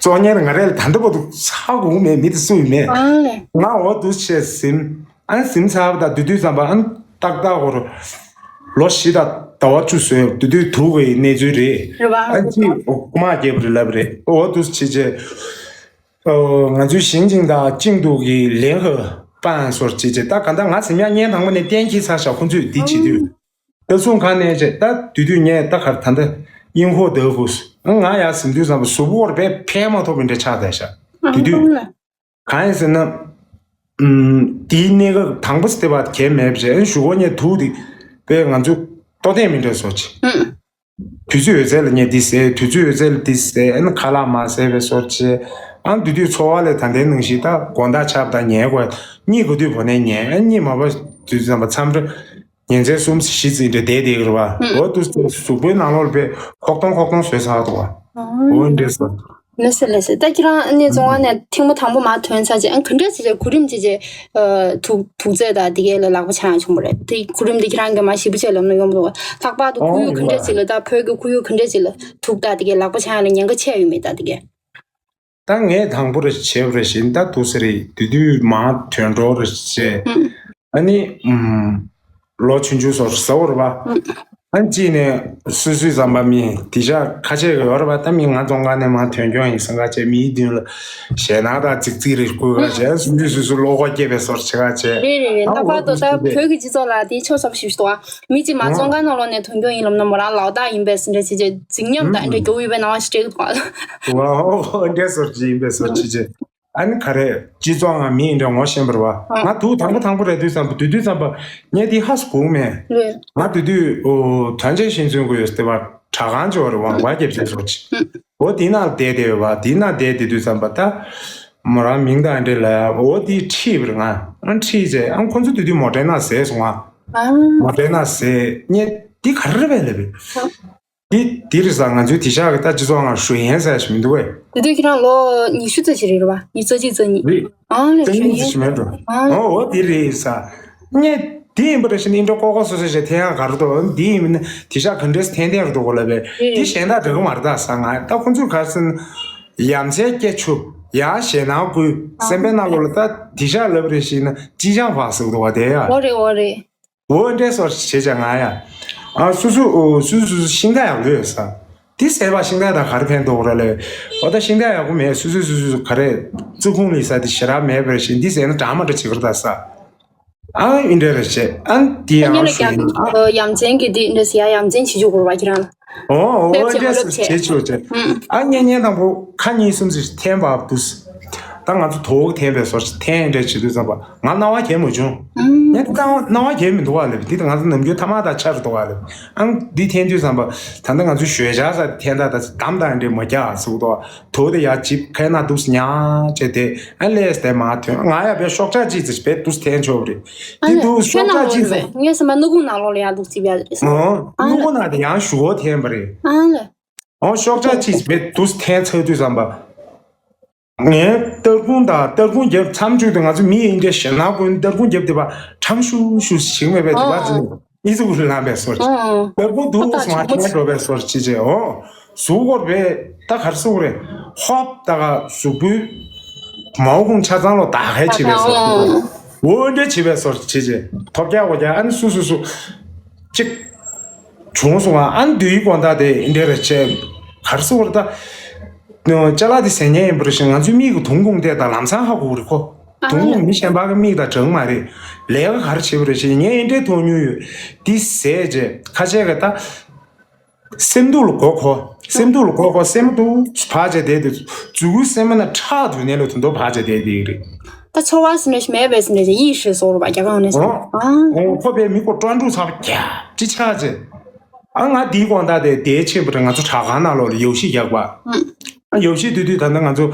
བཙོང་མཁན་ང་རེ་ལ་ད་ལྟ་བར་དུ་ཧ་གོ་མེད། མི་དེ་སུ་ཡིན་མེད། ཨ་ལས། ང་འོ་འདུག་བྱས་ཟིན། ཨ་ནི་ཟིན་ཚར་བ་དང་དེ་དུས་ཙམ་པ་ཨ་ནི་ཏག་ཏག་འོ་རུ་ལོ་བཞི་དང་ཟླ་བ་བཅུ་བཟོས། དེ་དུས་དུག་གི་གནས་ཚུལ་རེད། རེད་བ། ཨ་ནི་ཅི་རྐུ་མ་རྒྱབ་རེད་ལབ་རེད། འོ་འདུག་བྱས་བྱས། ཨོ། ང་ཚོའི་ཞིང་ཆེན་དང་ཅིང་ཏུའུ་གི་ལེན་ཧེ་པན་སོར་བྱས་བྱས། ད་ག་ད་ང་ཟིན་ཡག་བརྙན་ཐང་པོ་ནས་གཏན་འཁེལ་ཚར་ཤག་ཁོང་ཚོས་འདི་བྱེད་དུས། ད་སུང་ཁ་ནས་བྱས་ད་དུས་དུས་ངས་ད་ག་ད་ལྟ་ཨིན་ཧོ་ཏེ་ཧུ་ང་ཡར་ཟིན་དུས་ཙམ་པ་གཟུགས་པོ་རྦད་ཕན་མ་ཐོགས་པ་འདྲ་ཆགས་བསྡད་ཤག་དུས་དུས། གང་ཡིན་ཟེར་ན། ཨུམ། དེའི་གནས་སྐབས་དང་པོ་ཟེར་བ་གལ་མེད་པ་བྱས། ཨ་ནི་གཞུག་གུ་ངས་དུག་དེ་དཔེ་ང་ཚོ་ལྟོ་ལྡན་མི་འདྲ་བཟོ་བྱས། དུས་ཚོད་ཡོད་ཚད་ལ་ངས་འདི་ཟས། དུས་ཚོད་ཡོད་ཚད་ལ་འདི་ཟས། ཨ་ནི་ཁ་ལག་མ་ཟས་པའི་སོར་བྱས། ཨ་ནི་དེ་དུས་འཚོ་བ་ལས་ད་ལྟའི་ནང་བཞིན་ད་དགོང་དག་ཆབ་དང་ཉལ་དགོས། གཉིད་ག་དུས་བོར་ནས་ཉལ། ཨ་ནི་གཉིད་མ་བོར་དུས་ཙམ་པ་མཚམས་རེ་ཉིན་མཚན་གསུམ་བཞི་ཙམ་འདྲ་བསྡད་བསྡད་ཀྱི་རེད་བ། འོ་དུས་གཟུགས་པོའི་ནང་ལོགས་ལ་དཔེ་ཁོག་སྟོང་ཁོག་སྟོང་བཟོས་ཚར་འདུག་བ། འོ་འདྲས་སོ། ལགས་སོ་ལགས་སོ། ད་ཁྱེད་རང་ཨ་ནི་བཙོན་ཁང་ནས་ཐེངས་མ་དང་པོ་མར་ཐོན་ཚར་རྗེས་ཨ་ག་འདྲས་བྱས་བྱས་གོ་རིམ་བྱས་བྱས་ཨ་དུག་དུག་རྫས་དང་དེ་གའི་ལ་ལག་པ་འཆང་ཡག་བྱུང་བ་རེད། དེ་གོ་རིམ་དེ་ཁྱེད་རང་གིས་མར་ཞིབ་པོ་བྱས་ལབ་ན་ཡོང་མི་འདུག་ག་ལྷག་པར་དུ་ཁོར་ཡུག་ག་འདྲས་ཅིག་ལ་ད་བོད་ཀྱི་ཁོར་ཡུག་ག་འདྲས་ཅིག་ལ་དུག་དང་དེ་གའི་ལག་པ་འཆང་ཡག་ལ་ཉེན་ཁ་ཆེ་ཡོད་མེད་ད་དེ་གའི། ད་ངས་དང་པོ་རེ་བྱས་པ་རེ་བཞིན་ད་དུག་ཟེར་རེད། དེ་དུས་མར་ཐོན་འགྲོ་རེ་བྱས། ཨ་ནི་ཨུམ། ལོ་ཆུང་ཆུང་སོར་ཟ་བར་བ། ཨ་ནི་གཅིག་ནས་སུད་སི་ཙམ་པ་མི་དེ་ཤ་ཁ་ཆེ་གི་ཡོད་རེད་བ། ད་མི་ང་བཙོན་ཁང་ནས་མར་ཐོན་རྐྱང་ཡིན་བསམ་ཁ་ཆེ། མིའི་མདུན་ལ་ཞེད་སྣང་དང་ཙིག་ཙིག་རེ་བསྐུལ་ཁ་ཆེ། སུན་ཏུ་སུད་སུ་བློ་ཁོག་སྐྱེས་པའི་སོར་ཆེ་ཁ་ཆེ། རེད་རེད་རེད། ལྷག་པར་དུ་ད་བོད་ཀྱི་སྤྱི་ཚོགས་ལ་དེ་ཆོ་ཚབ་ཞིག་འདུག་བ། མི་གཅིག་མར་བཙོན་ཁང་ནང་ལོགས་ནས་ཐོན་རྐྱང་ཡིན་ལབ་ན་མོ་རང་ལག་རྟགས་ཡིན་པས་འདྲ་བྱེད་བྱེད་རྫིག་ཉམས་དང་འདྲ་རྒྱུ་ཡོད་པའི་སྣང་བ་ཞིག་སྤྲད་ཀྱི་འདུག་བ། འདྲ་སོར་ཅིག་ཡིན་པའི་སོར་ཅིག་བྱེད། ཨ་ནི་ག་རེ་སྤྱི་ཚོགས་ནང་མི་ཡིན་འདྲ་ངོ་ཤེས་པ་རེད་བ། ང་དུག་དང་པོ་དང་པོ་རེད་དུས་ཙམ་པ་དུས་དུས་ཙམ་པ་ངས་དེ་ཧ་སུ་གོ་མེད། ང་དུས་དུས་ཐོན་ཆེན་ཤིང་ཚུན་གོ་ཡོད་དེ་བ་དྲ་ཁང་ཅོ་རེ་ཝང་བ་རྒྱབ་ཅེས་སོ་ཅི། འོ་དེ་ནང་བསྡད་དེ་ཡོད་བ། དེ་ནང་བསྡད་དེ་དུས་ཙམ་པ་ད་མོ་རང་མིང་དང་འདྲེ་ལ་འོ་དེ་ཁྲིད་པར་ང་ཨ་ཁྲིད་ཅེས་ཨ་ཁོ་ཚོ་དུས་དུས་མོ་ཊའི་ནང་ཟས་སོང་ང་། མོ་ཊའི་ནང་ཟས་ངས་དེ་ག་རེ་རེད་པས་ལབ་པས། འདི་འདི་རེད་ཟེར། ང་ཚོའི་དེ་ཤག་གི་ད་སྤྱི་ཚོགས་ནང་ཞུ་ཡན་ཟེར་ཞིག་མི་འདུག་གས། དེ་དུས་ཁྱེད་རང་ལོ་ཉི་ཤུ་ཙམ་ཞིག་རེད་རེད་བ། ཉི་ཤུ་རྩ་གཅིག་རྩ་གཉིས། རེད། ཨང་ལས་རྩ་གཉིས་ཙམ་ཞིག་མེད་འགྲོ། ཨང་། ཨོ་ཨོ་དེ་རེད་ཟེར། ངས་དེ་ཡིན་པ་རེད་ཤི་ནི་འགྲོ་ཀོ་ཀོ་སོ་སོ་ཞིག་འཐེན་ཡག་ག་རེ་འདུག་འདི་ཡིན་མིན་ན་དེ་ཤག་ག་འདྲས་འཐེན་འཐེན་རེད་འདུག་གོ་ལབ་པས། རེད། དེ་གཞན་དག་འདྲ་གི་མ་རེད་ད་ཟེར། ང་ད་ཁོང་ཚོས་ག་རེ་ཟེར་ན། ཡ་མཚན་སྐྱེ་ཆུ། ཡ་ཞེད་སྣང་བསྐུལ། སེམས་པའི་ནང་ལོགས་ལ་ད་དེ་ཤག་ལབ་རེད་ཤི་ན་ཅི་ཅང་བག་ཟེར་གི་འདུག་བ་དེ་ཡ། འོ་རེད་འོ་རེད། འོ་འདྲས་སོར་བྱེད་ཅག་ང་ཡ། ཨ་སུ་སུ་ཨོ་སུ་སུ་སུ་ཤིང་རྟ་ཡག་ལོས་ཡོད་ས། དེ་ཟས་པ་ཤིང་རྟ་དང་ག་རེ་ཕན་ཐོགས་ར་ལས། འོ་ད་ཤིང་རྟ་ཡག་པོ་མེད། སུ་སུ་སུ་སུ་ག་རེ་བཙུགས་ཁུངས་ལས་ས་དེ་ཞེ་དྲག་མེད་པར་བཞིན་འདི་ཟས་ན་འདྲ་མ་འདྲ་བྱེད་ཀྱི་རེད་ད་ས། ཨ་ཨིན་འདྲ་རེ་བྱེད། ཨ་འདི་ཡང་ཉེ་ལ་ཞུ་ཡིན། ཨ་ཡ་མཚན་གྱི་འདི་འདྲ་ཟེར་ཡ་ཡ་མཚན་བྱེད་རྒྱུ་གོ་བ་ཁྱེད་རང་། ཨོ་ཨོ་སླེབས་བྱེད་མ་འདྲ་སླེབས་ཟེར་བྱེད། བྱེད་ཆོག་བྱེད། ཨ་ཉེ་ཉེ་དང་པོ་ཁ་གཉིས་གསུམ་ཟེར་འཐེན་པ་འདུག་ད་ང་ཚོ་དོག་འཐེན་པའི་སོར་འཐེན་འདྲ་བྱེད་དུས་ཙམ་པ་ང་རྣ་བ་གྱེན་མ་བྱུང་། ངས་ད་རྣ་བ་གྱེན་མི་འདུག་བ་ལབ། འདི་ད་ང་ཚོ་ནམ་རྒྱུན་ཐ་མག་དང་ཆ་རུ་འདུག་བ་ལབ། ཨང་འདི་འཐེན་དུས་ཙམ་པ་ད་ལྟ་ང་ཚོ་ཞོད་ཇ་ས་འཐེན་ད་ད་དམ་དང་འདྲེ་མ་རྒྱག་ཟུག་དོ། དོ་དེ་ཡ་ཅིབ་ཁའི་ན་འདུག་ཉག་བྱས་དེ་ཨ་ལས་དེ་མ་ཐོན། ང་ཡ་བའི་ཤོག་ཆག་ཅིག་ཙི་བས་འདུག་འཐེན་ཆོག་རེད། ཨ་འདི་ལས་འདུག་ཁྱོད་ཤོག་ན་ཆག་ཅིག་ཙི་ངས་སེམས་པ་སྣུ་ཁུང་ནང་ལོགས་ལ་ཡ་འདུག་ཙི་བས་རེད། ཨོ་སྣུ་ཁུང་ནང་དེ་ཡང་ཞུ་བོ་འཐེན་པ་རེད། ཨ་ལས། ཨོ་ཤོག་ཆག་ཅིག་བས་འདུག་འཐེན་ཚར་དུས་ཙམ་པ། ངས་སྟར་ཁུང་དང་སྟར་ཁུང་རྒྱབ་མཚམས་བཅུག་ཏེ་ང་ཚོ་མི་ཡིན་འདྲ་ཞེ་ན་ཀུན་སྟར་ཁུང་རྒྱབ་དེ་པ་ཁྲམ་ཤུ་ཤུ་ཞིག་མེད་པའི་དེ་པ་ཙི་ཨི་ཙི་ཀུ་ལ་ལངས་པའི་སོར་ཅིག་སྟར་ཁུང་འདུག་སོང་བ་ཁྲན་འགྲོ་བའི་སོར་ཅིག་ཅེ་ཨོ་གཟུགས་སྐོར་བས་ད་གར་སུ་རེ་ཧོབ་ད་ག་གཟུགས་པོའི་མའོ་ཁུང་ཆ་ཚང་ལོ་ད་ཧའི་བྱེད་པའི་སོར་ཅིག་འོ་འདྲ་བྱེད་པའི་སོར་ཅིག་ཅེ་ཐོབ་རྒྱག་འོ་རྒྱག་ཨ་ནི་སུ་སུ་སུ་ཅིག་བྱུང་སོང་བ། ཨ་ནི་དུས་དགོང་དག་དེ་འདྲ་རེ་བྱས་གར་སུ་རེ་ད། ཅ་ལག་དེ་ཟས་ཉན་ཡིན་པར་ཞིང་ང་ཚོའི་མིག་གི་དུང་ཁུང་དེ་དང་ལམ་སང་ཧ་གོ་རེ་ཁོ། དུང་ཁུང་མི་གཞན་པ་གི་མིག་དང་གྲངས་མ་རེད། ལས་ཀ་ག་རེ་བྱེད་པ་རེད་ཞེས་ངས་འདྲའི་ཐོག་ཉུལ་ཡོད། འདི་ཟས་རྗེས་ཁ་ཆེ་གི་ད། སེམས་སྡུག་ལ་གོ་ཁོ། སེམས་སྡུག་ལ་གོ་ཁོ་སེམས་སྡུག་བག་བྱས་བསྡད་དེ་མཛུ་གུའི་སེམས་མ་ན་ཁྲག་དུ་ནས་ལོ་དུ་མདོ་བག་བྱས་བསྡད་དེ་རེད། ད་ཚོར་བ་སེམས་ནས་མེད་པའི་སེམས་ནས་ཡིད་ཧྲི་སོར་བ་རྒྱ་གང་ནས་སོ། ཨོ་ཁོ་པའི་མི་ཁོ་ཀྲོན་ཀྲུ་ཚ་བ་རྒྱ་ཅི་ཆགས་ཅེ། ཨ་ང་འདིའི་དགོང་དག་དེ་དེའི་ཆེད་དུ་ང་ཚོ་དྲ་ཁང་ནང་ལོགས་ལ་ཡོ་ཤི་རྒྱག་པ། ཨ་ཡོ་ཤི་དུས་དུས་ད་ནི་ང་ཚོ་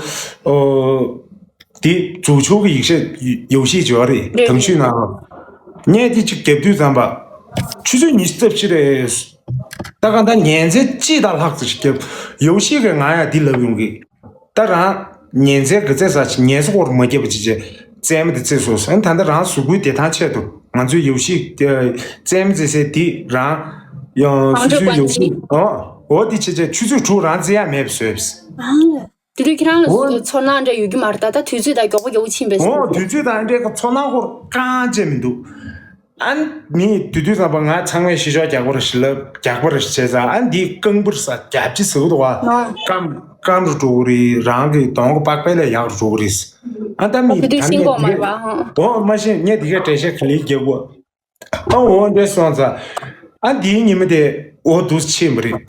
ཨོ་དེ་འཛུགས་ཆོག་གི་ཡིག་ཤད་ཡོ་ཤི་འབྱོར་རེད་དང་ཤུལ་ནང་ལོགས་ངས་དེ་གཅིག་རྒྱབ་དུས་ཙམ་པ་ཆུ་ཚོད་ཉི་ཤུ་རྩ་བཞི་རེད། ད་ག་ད་ཉན་ཚད་གཅིག་དང་ལྷག་ཙམ་ཞིག་རྒྱབ། ཡོ་ཤི་གིས་ང་ཡ་འདི་ལབ་ཡོང་གི། ད་རང་ཉན་ཚད་གི་རྩེ་ས་ཆེ་ཉན་ས་སྐོར་མ་རྒྱབ་པ་ཅི་བྱེད། རྩེད་མོ་དེ་རྩེ་སོང་ཟེར། ད་ལྟ་རང་གཟུགས་པོའི་བདེ་ཐང་ཆེད་དུ་ང་ཚོའི་ཡོ་ཤི་རྩེད་མོ་རྩེ་སའི་དེ་རང་ཡང་སུ་སུའི་ཡོ་ཤི་ཨོ་ཨོ་དེ་བྱེད་བྱེད་ཆུ་ཚོད་དྲུག་རང་རྩེ་ཡ་མེད་པ་བཟོས། དེ་དུས་ཁྱེད་རང་ལ་ཚོར་སྣང་འདྲ་ཡོད་རྒྱུ་མ་རེད། ད་ད་དུས་ཚོད་ད་མགྱོགས་པོ་མགྱོགས་པོ་ཕྱིན་པས་ཨོ་དུས་ཚོད་དང་འདྲའི་ཚོར་སྣང་སྐོར་གང་བྱས་མི་འདུག་ཨ་ནི་དུས་དུས་ཙམ་པ་ང་ཚང་མས་ཤི་ཤོག་རྒྱག་པར་ཞི་ལབ་རྒྱག་པར་བྱས་ཙང་ཨ་ནི་འདིའི་རྐང་པར་ས་རྒྱབ་ཅི་ཟེར་གི་འདུག་བ། རྐང་རྐང་རུ་འགྲོ་གི་རེད། རང་གི་གདོང་གི་པགས་པའི་ལས་ཡག་རུ་འགྲོ་གི་རེད། ཨ་ད་མི་དེ་དུས་ད་ཤིང་ནས་གོག་མ་རེད་བ། ཧང་། འོ་མ་ཤེས་ངས་འདི་གའི་འགྲེལ་བཤད་ག་ལེར་རྒྱག་གོ། ཨ་འོ་འདྲས་སོང་ཙང་ཨ་འདིའི་ཉི་མ་དེ་འོ་འདུག་ཕྱིན་པ་རེད།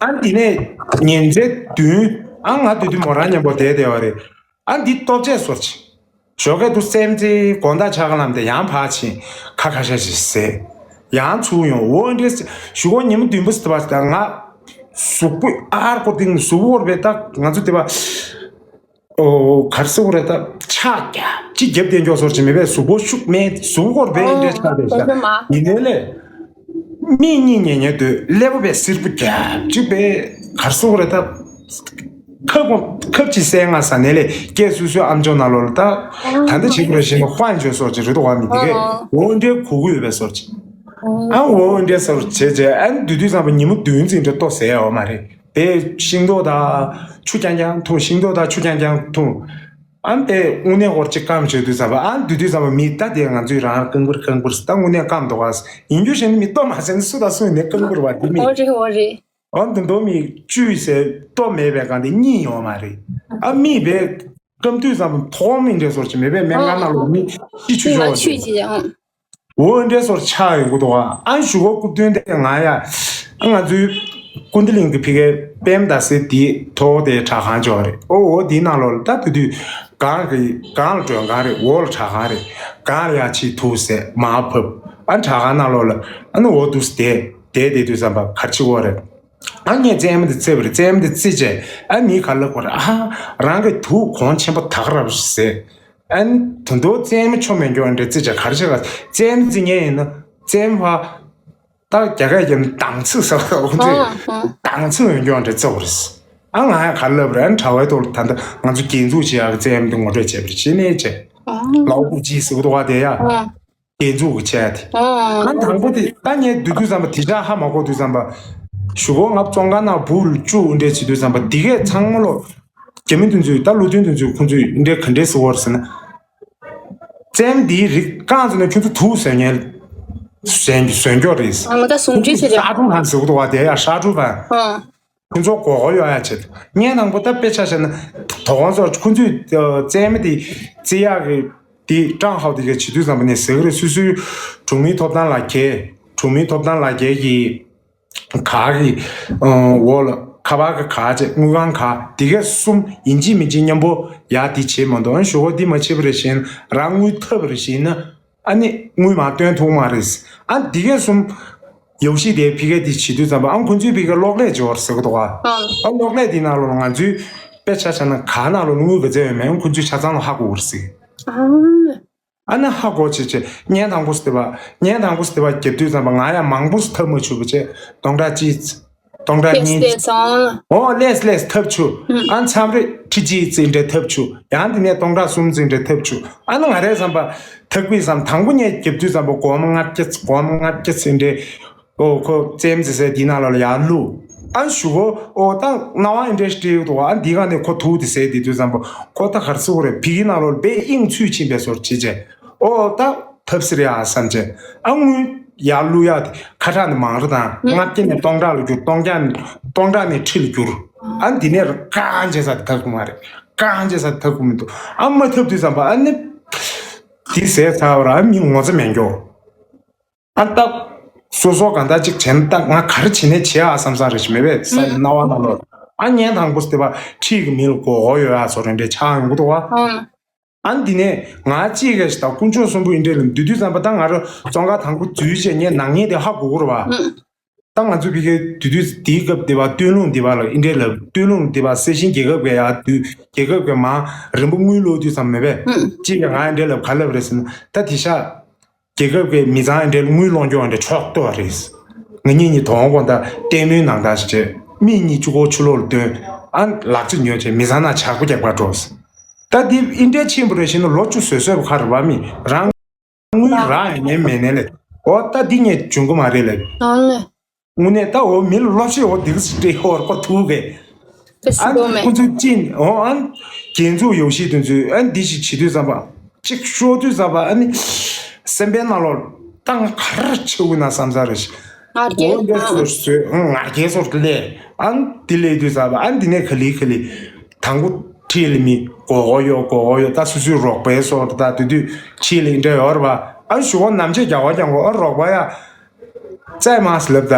ཨ་འདི་ནས་ཉིན་མཚན་བདུན་ཨ་ང་དུས་དུས་མོ་རང་མཉམ་པོ་བསྡད་བསྡད་པ་རེད། ཨ་འདི་ལྟོ་ཆས་སོར་ཆེ། ཞོགས་ཀས་དུ་སེམས་ཅན་དགོང་དག་ཆ་ག་ལམ་དེ་ཡང་ཕར་ཕྱིན་ཁ་ཁ་ཤ་ཞིག་ཟས། ཡང་ཚུར་ཡོང་འོ་འདྲས་ཞུ་གོ་ཉི་མ་བདུན་པོ་ཟེར་བ་ང་གཟུགས་པོ་ཨར་ཀོ་ཏིང་གཟུགས་པོ་བོར་བའི་ད་ང་ཚོ་དེ་བ། ཨོ་གར་སོག་རེད་ད་ཕྱག་རྒྱ་ཅི་རྒྱབ་བསྟན་ཀྱོག་སོར་ཅི་མེད་པས་གཟུགས་པོ་ཤུགས་མེད་གཟུགས་སྐོར་བས་འདྲེ་ཆགས་པས་ཤག་ཡིན་ནའི་ལས། མིག་གཉིས་ཉེ་ཉེ་སྡོད་ཀླད་པ་བས་སིར་པོ་རྒྱབ་ཅིག་པས་གར་སོག་རེད་ད། ཁབ་ཁབ་ཅི་སེ་ང་ས་ནས་ལས་སྐད་སུ་སུ་ཨམ་ཅོག་ནང་ལོགས་ལ་ད་ད་འདི་བྱེད་དགོས་ཞེས་ན་དཔལ་འབྱོར་སོར་ཅི་རེད་དོ་བ་མི་འདི་གས་འོ་འདྲའི་གུ་གུ་ཡོད་པས་སོར་ཅི། ཨ་འོ་འདྲའི་སོར་བྱེད་བྱེད་ཨ་འདུས་དུས་ཙམ་པ་ཉིན་མོ་བདུན་ཙམ་འདྲ་ལྟོ་ཟས་ཡོད་མ་རེད། དེ་ཤིང་ཏོག་དང་ཆུ་རྐྱང་རྐྱང་འཐུང་། ཤིང་ཏོག་དང་ཆུ་རྐྱང་རྐྱང་འཐུང་། ཨ་ནི་དེ་དངོས་གནས་ཧོར་གཅིག་སྐམ་བྱེད་དུས་ཙམ་པ་ཨ་ནི་དུས་དུས་ཙམ་པ་མི་ད་དེ་ང་ཚོས་རང་རྐང་པར་རྐང་པར་ད་དངོས་གནས་སྐམ་འདུག་ག་ཡིན་རྒྱུ་ཞིག་ནི་མི་ལྟོ་མ་ཟད་ནི་སུ་དང་སུ་ཡིན་ནའི་རྐང་པར་བ་དེ་མི་འོ་རེད་འོ་རེད། ཨ་ནི་དུ་མདོ་མི་བཅུས་ཟེར་ལྟོ་མེད་པའི་སྒང་དེ་གཉིད་ཡོང་མ་རེད། ཨ་མི་བས་སྐམ་དུས་ཙམ་པ་ཐོག་མི་འདྲ་སོར་ཅི་མེད་པས་སྨན་ཁང་ནང་ལོགས་མི་ཤི་ཆུ་ཆུ་ལ་ཆོག་ཆུ་ཅི་ཡང་། འོ་འདྲའི་སོར་ཆགས་ཡོང་གི་འདུག་ཨ་ཞུ་གོ་སྐུ་དོན་དེ་ང་ཡ། ང་ཚོའི་ཀུན་ཏི་ལིང་གི་ཕི་ཀའི་པེམ་ད་སེ་དེ་ཐོག་དེ་དྲ་ཁང་ཅོག་རེད། ཨོ་འོ་དེའི་ནང་ལོགས་ལ་ད་དུ་དུས་གང་གི་གང་ལ་མགྲོན་ཁང་རེད། འོག་ལ་དྲ་ཁང་རེད། གང་ལ་ཡ་ཆི་ཐུག་ཟེར་མ་ཕབ། ཨ་དྲ་ཁང་ནང་ལོགས་ལ་ཨ་ནི་འོ་དུས་དེ་དེ་དེ་དུས་ཙམ་པ་གར་ཆི་འོ་རེད། ཨ་ངས་རྩེད་མོ་དེ་རྩེ་བ་རེད། རྩེད་མོ་དེ་རྩེ་རྗེས་ཨ་མིའི་གར་ལ་གོ་རེད། ཨ་རང་གི་དུག་གོང་ཆེན་པོ་དག་རབ་ཟེར། ཨན་དོན་དུ་རྩེད་མོ་ཆོ་མེད་འགྱོ་འདྲ་རྩེ་ཆ་གར་ཆ་ག་རྩེད་མོ་རྩེ་ཉན་ཡིན་ན་རྩེད་མོ་ཕ། ད་རྒྱ་སྐད་རྒྱབ་ན་དང་ཚིག་ཟེར་བ་ཁོང་ཚོས་དང་ཚིག་ཡོང་འགྱོ་འདྲ་རྩེ་བ་རེད། ཨ་ང་ཡ་གར་ལབ་རེད། ཨན་དྲ་བའི་ཐོག་ལ་ད་ལྟ་ང་ཚོ་རྒྱན་འཛུགས་བྱེད་ཡག་གི་རྩེད་མོ་དེ་ངོ་སྤྲོད་བྱས་པ་རེད། ཅི་ནས་བྱས་ལའོ་ཀུ་ཅི་ཟེར་གི་འདུག་བ་དེ་ཡ། རྒྱན་འཛུགས་ཀྱི་ཆས་དེ། ཨང་། ང་དང་པོ་དེ་ད་ངས་བསྡུས་དུས་ཙམ་པ་དེ་ཆ་ཧ་མ་གོ་དུས་ཙམ་པ། ཞུ་གོ་ང་བཙོན་ཁང་ནང་བུ་ལ་བཅུག་འདྲས་བྱེད་དུས་ཙམ་པ་འདི་གས་ཚང་མ་ལོ། རྒྱ་མི་དེ་ཚོས་ད་ལོ་དོན་དེ་ཚོས་ཁོང་ཚོས་འདྲས་ག་འདྲས་སུ་བོར་ཟེར་ན། རྩེད་མོ་འདིའི་རིགས་རྐང་ཚོ་ནས་ཁྱོད་ཚོ་དུག་ཟོན་ངན། ཟོན་ཟོན་སྐྱོར་རེད། ཨ་ང་ད་ཟུང་འབྲེལ་བྱེད་ཤ་ཀྲུང་ཧན་ཟེར་གི་འདུག་བ་དེ་ཡ་ཤ་ཀྲུང་ཧན། ཨང་། ཁོ་ཚོ་མགོ་སྐོར་གཡོག་ཡག་བྱེད། ངས་དང་པོ་ད་དཔེ་ཆ་བཞག་ན་དོ་དགོང་ཚོ་ཁོ་ཚོས་རྩེད་མོ་དེ་རྩེ་ཡག་གི་དེ་ཀྲང་ཧའོ་དེ་ག་བྱེད་དུས་ཙམ་པ་ནས་ཟེར་གི་རེད། སོ་སོའི་གྲོང་མིའི་ཐོབ་ཐང་ལག་འཁྱེར། གྲོང་མིའི་ཐོབ་ཐང་ལག་འཁྱེར་གྱི་ག་གི་འོག་ལ་ཁ་པར་གི་ག་བྱས། དངུལ་ཁང་ག་དེ་ག་གསུམ་ཡིན་གཅིག་མིན་གཅིག་མཉམ་པོ་ཡག་དེ་བྱེད་མ་འདུག་ཨ་ཞུ་བ་འདི་མ་བྱེད་པ་རེད་བཞིན་རང་དངུལ་ཐབ་པ་རེད་བཞིན་ན། ཨ་ནི་དངུལ་མར་བཏོན་ཐུབ་མ་རེད། ཨ་འདི་གས་གསུམ་ཡོ་ཤི་དེ་ཕི་གེ་དེ་བྱེད་དུས་ཙམ་པ་ཨ་ཁོ་ཚོའི་ཕི་གེ་གློག་ཀླད་སྦྱོར་ཟེར་གི་འདུག་ག་ཨ་གློག་ཀླད་དེ་ནང་ལོགས་ལ་ང་ཚོའི་དཔེ་ཆ་བཞག་ན་ག་ནང་ལོགས་ལ་དངུལ་ག་ཚད་ཡོད་མེད་ཁོ་ཚོས་ཆ་ཚང་ལ་ཧ་གོ་གི་རེད་ཟེར། ཨ་ནི་ཧ་གོ་བྱེད་བྱེད་ཉན་དང་པོ་ཟེར་བ། ཉན་དང་པོ་ཟེར་བ་རྒྱབ་དུས་ཙམ་པ་ང་ཡང་མང་པོ་ཐབ་མ་བྱུང་བ་བྱས་སྟོང་ཕྲག་གཅིག་སྟོང་ཕྲག་གཉིས། ཨོ་ལེས་ལེས་ཐབ་ཆུ། ཨ་མཚམས་རེ་ཁྲི་གཅིག་ཙི་འདྲ་ཐབ་ཆུ། ཡང་དེ་ནས་སྟོང་ཕྲག་གསུམ་ཙི་འདྲ་ཐབ་ཆུ། ཨ་ནི་ང་རའི་བསམ་པ་ཐབ་ཀུའི་བསམ་དང་པོ་ངས་རྒྱབ་དུས་ཙམ་པ་སྒོར་མོ་ལྔ་བརྒྱ་སྒོར་མོ་ལྔ་བརྒྱ་ཙི་འདྲ། ཨོ་ཁོ་རྩེད་མོ་རྩེ་སའི་དེ་ནང་ལ་ལ་ཡར་བླུགས། ཨ་ཞུ་གོ་ཨོ་ད་རྣ་བ་འདྲ་ཞིག་འདྲ་ཡོད་དོ། ཨ་འདི་ག་ནས་ཁོ་ཐུག་དེ་ཟེར་དེ་དུས་ཙམ་པ་ཁོ་ད་གར་སོ་རེད། བི་གི་ནང་ལ་བའི་དབྱིངས་ཚུད་ཕྱིན་པའི་སོར་བྱེད་བྱས། ཨོ་ད་ཐབས་སྲིད་རེད་ཨ་བསམ་བྱས། ཨ་དངུལ་ཡར་བླུག་ཡག་དེ་ཁ་གྲངས་ནི་མང་རུ་དང་ལྔ་བརྒྱ་ནས་སྟོང་ཕྲག་ལ་བསྒྱུར། སྟོང་བརྒྱ་ནས་སྟོང་ཕྲག་ནས་ཁྲི་ལ་བསྒྱུར། ཨ་འདི་ནས་ར་ཀང་བྱས་ས་དེ་ཐབས་ཀྱི་མ་རེད། ཀང་བྱས་ས་དེ་ཐབས་ཀྱི་མི་འདུག་ཨ་མ་ཐབས་དུས་ཙམ་པ་ཨ་ནི་དེ་ཟས་ཚར་བ་ར་ཨ་མི་ངོ་ཚ་མེད་མགྱོགས། ཨ་ད་སོ་སོ་གང་ལྟར་ཅིག་བྱས་ན་ད་ང་ག་རེ་བྱེད་ནས་བྱེད་ཨ་བསམ་བསམ་རེ་ཞིག་མེད་པས་ས་རྣ་བ་ནང་ལོགས། ཨ་ཉན་དང་པོ་དེ་བ་ཁྲིད་ཀྱི་མི་ལ་མགོ་སྐོར་ཡོད་ཨ་བཟོ་རེ་འདྲ་ཆགས་ཡོང་གི་འདུག་བ། ཨ་འདི་ནས་ང་གཅིག་གིས་ད་དཀོན་མཆོག་གསུམ་པོ་ཡིན་འདྲ་ལ་འདུས་དུས་ཙམ་པ་ད་ང་རང་བཙོན་ཁང་དང་པོ་འཛུལ་བྱས་ངས་ནག་ཉེས་དེ་ཧ་གོ་གི་རེད་བ། ད་ང་ཚོ་ཕ་གིའི་དུས་དུས་དེའི་སྐབས་དེ་བ་སྟོད་ལུང་དེ་བ་ལ་ཨིན་འདྲའི་ལབ། སྟོད་ལུང་དེ་བ་སེ་ཤིང་རྒྱལ་ཁབ་ཀྱི་ཡ་དུས་རྒྱལ་ཁབ་ཀྱི་མང་རིན་པོ་དངུལ་ལོག་དུས་ཙམ་མེད་པས། གཅིག་གིས་ང་ཨིན་འདྲའི་ལབ་ག་ལབ་རེད་ཟེར་ན། ད་དེ་ཤ་རྒྱལ་ཁབ་ཀྱི་མི་ཚང་ཨིན་འདྲའི་དངུལ་སློང་སྐྱོང་ཨིན་འདྲའི་ཆོག་ཏོ་བ་རེད། ང་གཉིས་གཉིས་དོང་དགོང་ད་ལྟད་མོའི་ནང་ད་ཞིག་བྱས་མི་གཉིས་གཅིག་གོ་ཆུ་ལོག་ལ་བཏོན། ཨ་ལག་ཆ་ཉོས་བྱས་མི་ཚང་ན་ཇག་པ་རྒྱག་པར་འགྲོ། ད་དེ་ཨིན་འདྲའི་ཆེན་པོ་རེད་ཤེས་ན་ལོ་བཅུ་བཟོད་བཟོད་པ་ཁ་རེད་བ། མི་རང་དངུལ་རག་ཡང་ནས་མེད་ནས་ལས། ཨོ་ད་འདི་ངས་འཇོན་གི་མ་རེད་ལས། ཨང་ལས། དངོས་གནས་ད་འོ་མི་ལ་སློབ་ཤེས་འོ་འདི་ག་སི་ཏྲེ་ཧོར་ཁོ་ཐུག་གས། ཨ་ཁོ་ཚོས་ཅིན་འོ་ཨ་རྒྱན་འཛུགས་ཡོ་ཤི་དེ་ཚོས་ཨ་འདི་ཞིག་བྱེད་དུས་ཙམ་པ་གཅིག་ཤོར་དུས་ཙམ་པ་ཨ་ནི་སེམས་པའི་ནང་ལོགས་ད་ང་ག་རེ་བྱེད་དགོས་ན་བསམ་ས་རེད་ཤག་ང་རྒྱལ་འོ་འདི་ཚོ་བཟོས་ང་རྒྱལ་ཚོར་ལས་ཨ་འདི་ལས་དུས་ཙམ་པ་ཨ་འདི་ནས་ག་ལི་ག་ལི་དང་པོ་ཁྲིད་ལ་མི་གོ་གོ་ཡོ་གོ་གོ་ཡོ་ད་སུ་སུའི་རོགས་པའི་སོགས་ད་དུས་དུས་ཁྲིད་ལ་འདྲ་ཡོད་རེད་བ། ཨ་ཞུ་བ་ནམ་ཆེ་རྒྱ་བ་རྒྱང་གོ་ཨ་རོགས་པ་ཡ། བཙལ་མ་སི་ལབ་ད།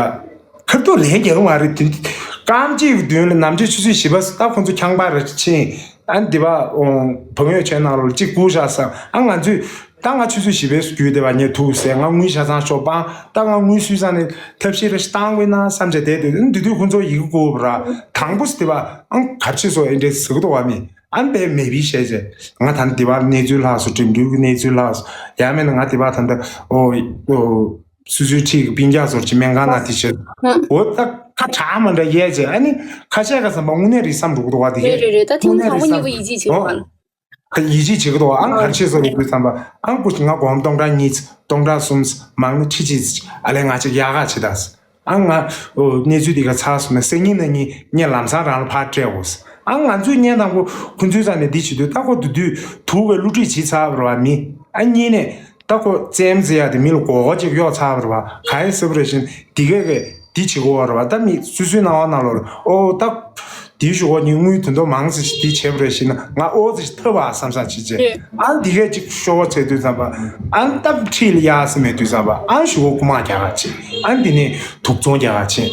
ཁར་ཏོ་ལན་རྒྱག་མ་རེད་དུས། རྐང་གཅིག་གི་མདུན་ལ་ནམ་ཆེ་ཆུ་ཚོད་བཞི་པ་སི་ད་ཁོང་ཚོ་ཁྱང་པ་རེ་ཕྱིན། ཨ་འདི་པ་བང་ཡོད་ཆེན་ནང་ལོ་གཅིག་བསྐུར་བཞག་ས། ཨ་ང་ཚོས་ད་ང་ཆུ་ཚོད་བཞི་པའི་སི་རྒྱུད་དེ་བ་ངས་ཐུག་ཟེར་ང་དངུལ་ཆ་ཚང་ཤོག་པང་ད་ང་དངུལ་སུས་ས་ནས་ཐབས་ཤེས་རེ་ཞིག་བཏང་དགོས་ན་བསམ་བྱས་བསྡད་དུས་འདི་དུས་ཁོང་ཚོ་ཡི་གེ་བསྐུར་བ་ར་དང་པོ་སི་དེ་བ་ཨང་གར་ཆེ་སོ་ཨེ་འདྲས་ཟེར་གི་འདུག་བ་མི། ཨ་འབའ་མེ་བི་ཤེས་ཟེར། ང་ད་ནི་དེ་བ་གནས་ཚུལ་ལྷག་སོ་འགྲིམ་འགྲུལ་གི་གནས་ཚུལ་ལྷག་སོ་ཡང་མིན་ན་ང་དེ་བ་ད་འདི་ཨོ་ཨོ། སུ་སུའི་ཁྲིད་ཀྱི་སྤུན་ཀྱག་ཚོར་གྱི་སྨན་ཁང་ན་དེ་བྱེད། འོ་ད་ཁ་གྲག་མ་འདྲ་ཡས་ཅེ་ཨ་ནི་ཁ་ཤས་ཀ་བསམ་པ་དངོས་གནས་རིགས་བསམ་འགྲོ་གི་འདུག་བ་དེ་རེད་རེད་རེད། ད་ཐེངས་དང་པོ་གཉིས་པོ་ཡིད་ཆེས་བྱེད་དགོས་ཨ། ཡིད་ཆེས་བྱེད་ཀྱི་འདུག་ཨ་ང་ག་རེ་བྱེད་ས་རེད་དུས་བསམ་པ་ཨ་ཁུ་ང་སྒོར་མོ་སྟོང་ཕྲག་གཉིས་སྟོང་ཕྲག་གསུམ་མང་ན་ཁྲི་གཅིག་ཨ་ལས་ང་ཅིག་ཡག་ག་བྱེད་ད། ཨ་ང་ཨོ་གནས་ཚུལ་འདི་ག་ཚར་སོང་ན་སང་ཉིན་གནངས་ཉིན་ངས་ལམ་སང་རང་ལ་ཕར་སྤྲད་འོ། ཨ་ང་ཚོས་ཉན་དང་པོ་ཁོ་ཚོའི་རྩ་ནས་འདི་བྱེད་དུས་ད་ཁོ་དུ་དུས་དུ་བའི་བསླུ་བྲིད་བྱེད་ཚར་བ་ར་བ་མི་ཨ་གཉིས་ནས། ད་ཁོ་རྩེད་མོ་རྩེ་ཡག་དེ་མི་ལ་མགོ་སྐོར་ཅིག་གཡོག་ཚར་བ་རེད་བ། ག་ཡེ་ཟེར་བ་རེད་བཞིན་འདི་གས་གས་འདི་བྱེད་དགོས་བ་རེད་བ། ད་མི་སུ་སུའི་སྣང་བ་ནང་ལོགས་ལ་ཨོ་ད་འདི་ཞུ་གོ་ནི་དངུལ་དོན་དོ་མང་ཙི་ཞིག་འདི་བྱས་པ་རེད་བཞིན་ན་ང་ཨོ་ཙི་ཞིག་ཐབས་བ་བསམ་བསམ་བྱེད་ཅེས་ཨ་འདི་གས་ཅིག་ཤོ་བ་བྱས་དུས་ཙམ་པ་ཨ་སྟབས་ཁྲིད་ལ་ཡག་སེ་མེད་དུས་ཙམ་པ་ཨ་ཞུ་གོ་རྐུ་མ་རྒྱག་ག་ཅེས་ཨ་འདི་ནས་དུག་ཚོང་རྒྱག་ག་ཅེས་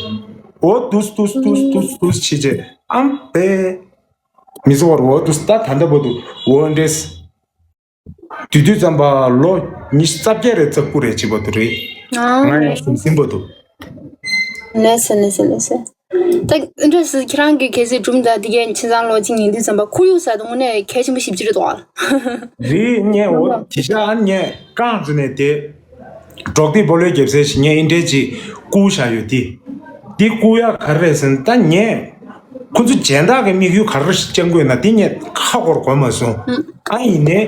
ཨོ་དུས་དུས་དུས་དུས་དུས་བྱེད་ཅེས་ཨ་བས་མི་ཚོ་བར་ཨོ་དུས་ད་ད་ལྟ་བར་དུ་ཨོ་འདྲེས། དུས་དུས་ཙམ་པ་ལོ་ཉི་ཤུ་རྩ་བརྒྱད་རེ་རྩ་དགུ་རེ་བྱེད་པ་དུ་རེད། ང་ཡང་ཞུམ་ཟིན་པ་དུ། ལེ་སེ་ལེ་སེ་ལེ་སེ། ད་འདྲ་སི་ཁྱེད་རང་གི་གལ་སྲིད་སྒྲུང་དང་དེ་གའི་ཁྱིམ་ཚང་ལོ་གཅིག་ཉིན་དུས་ཙམ་པ་ཁོར་ཡུག་ས་དང་དངོས་གནས་གལ་ཆེན་པོ་ཞིབ་ཅིག་རེད་དོ། རེད་ངས་འོ་དེ་ཤ་ཨ་ངས་རྐང་བཙུན་ནས་དེ། འབྲོག་སྡེ་སྤོ་ལོའི་རྒྱབ་སའི་ཞིག་ངས་ཨིན་འདྲས་ཅིག་བསྐུར་བཞག་ཡོད་དེ། འདི་བསྐུར་ཡག་ག་རེ་རེད་ཟེར་ན་ད་ངས། ཁོ་ཚོ་སྦྱིན་བདག་གི་དམིགས་ཡུལ་ག་རེ་བཅང་དགོས་ན་དེ་ངས་ཁ་སྐོར་གོ་མ་སོང་། ཨ་ཡིན་ནའི་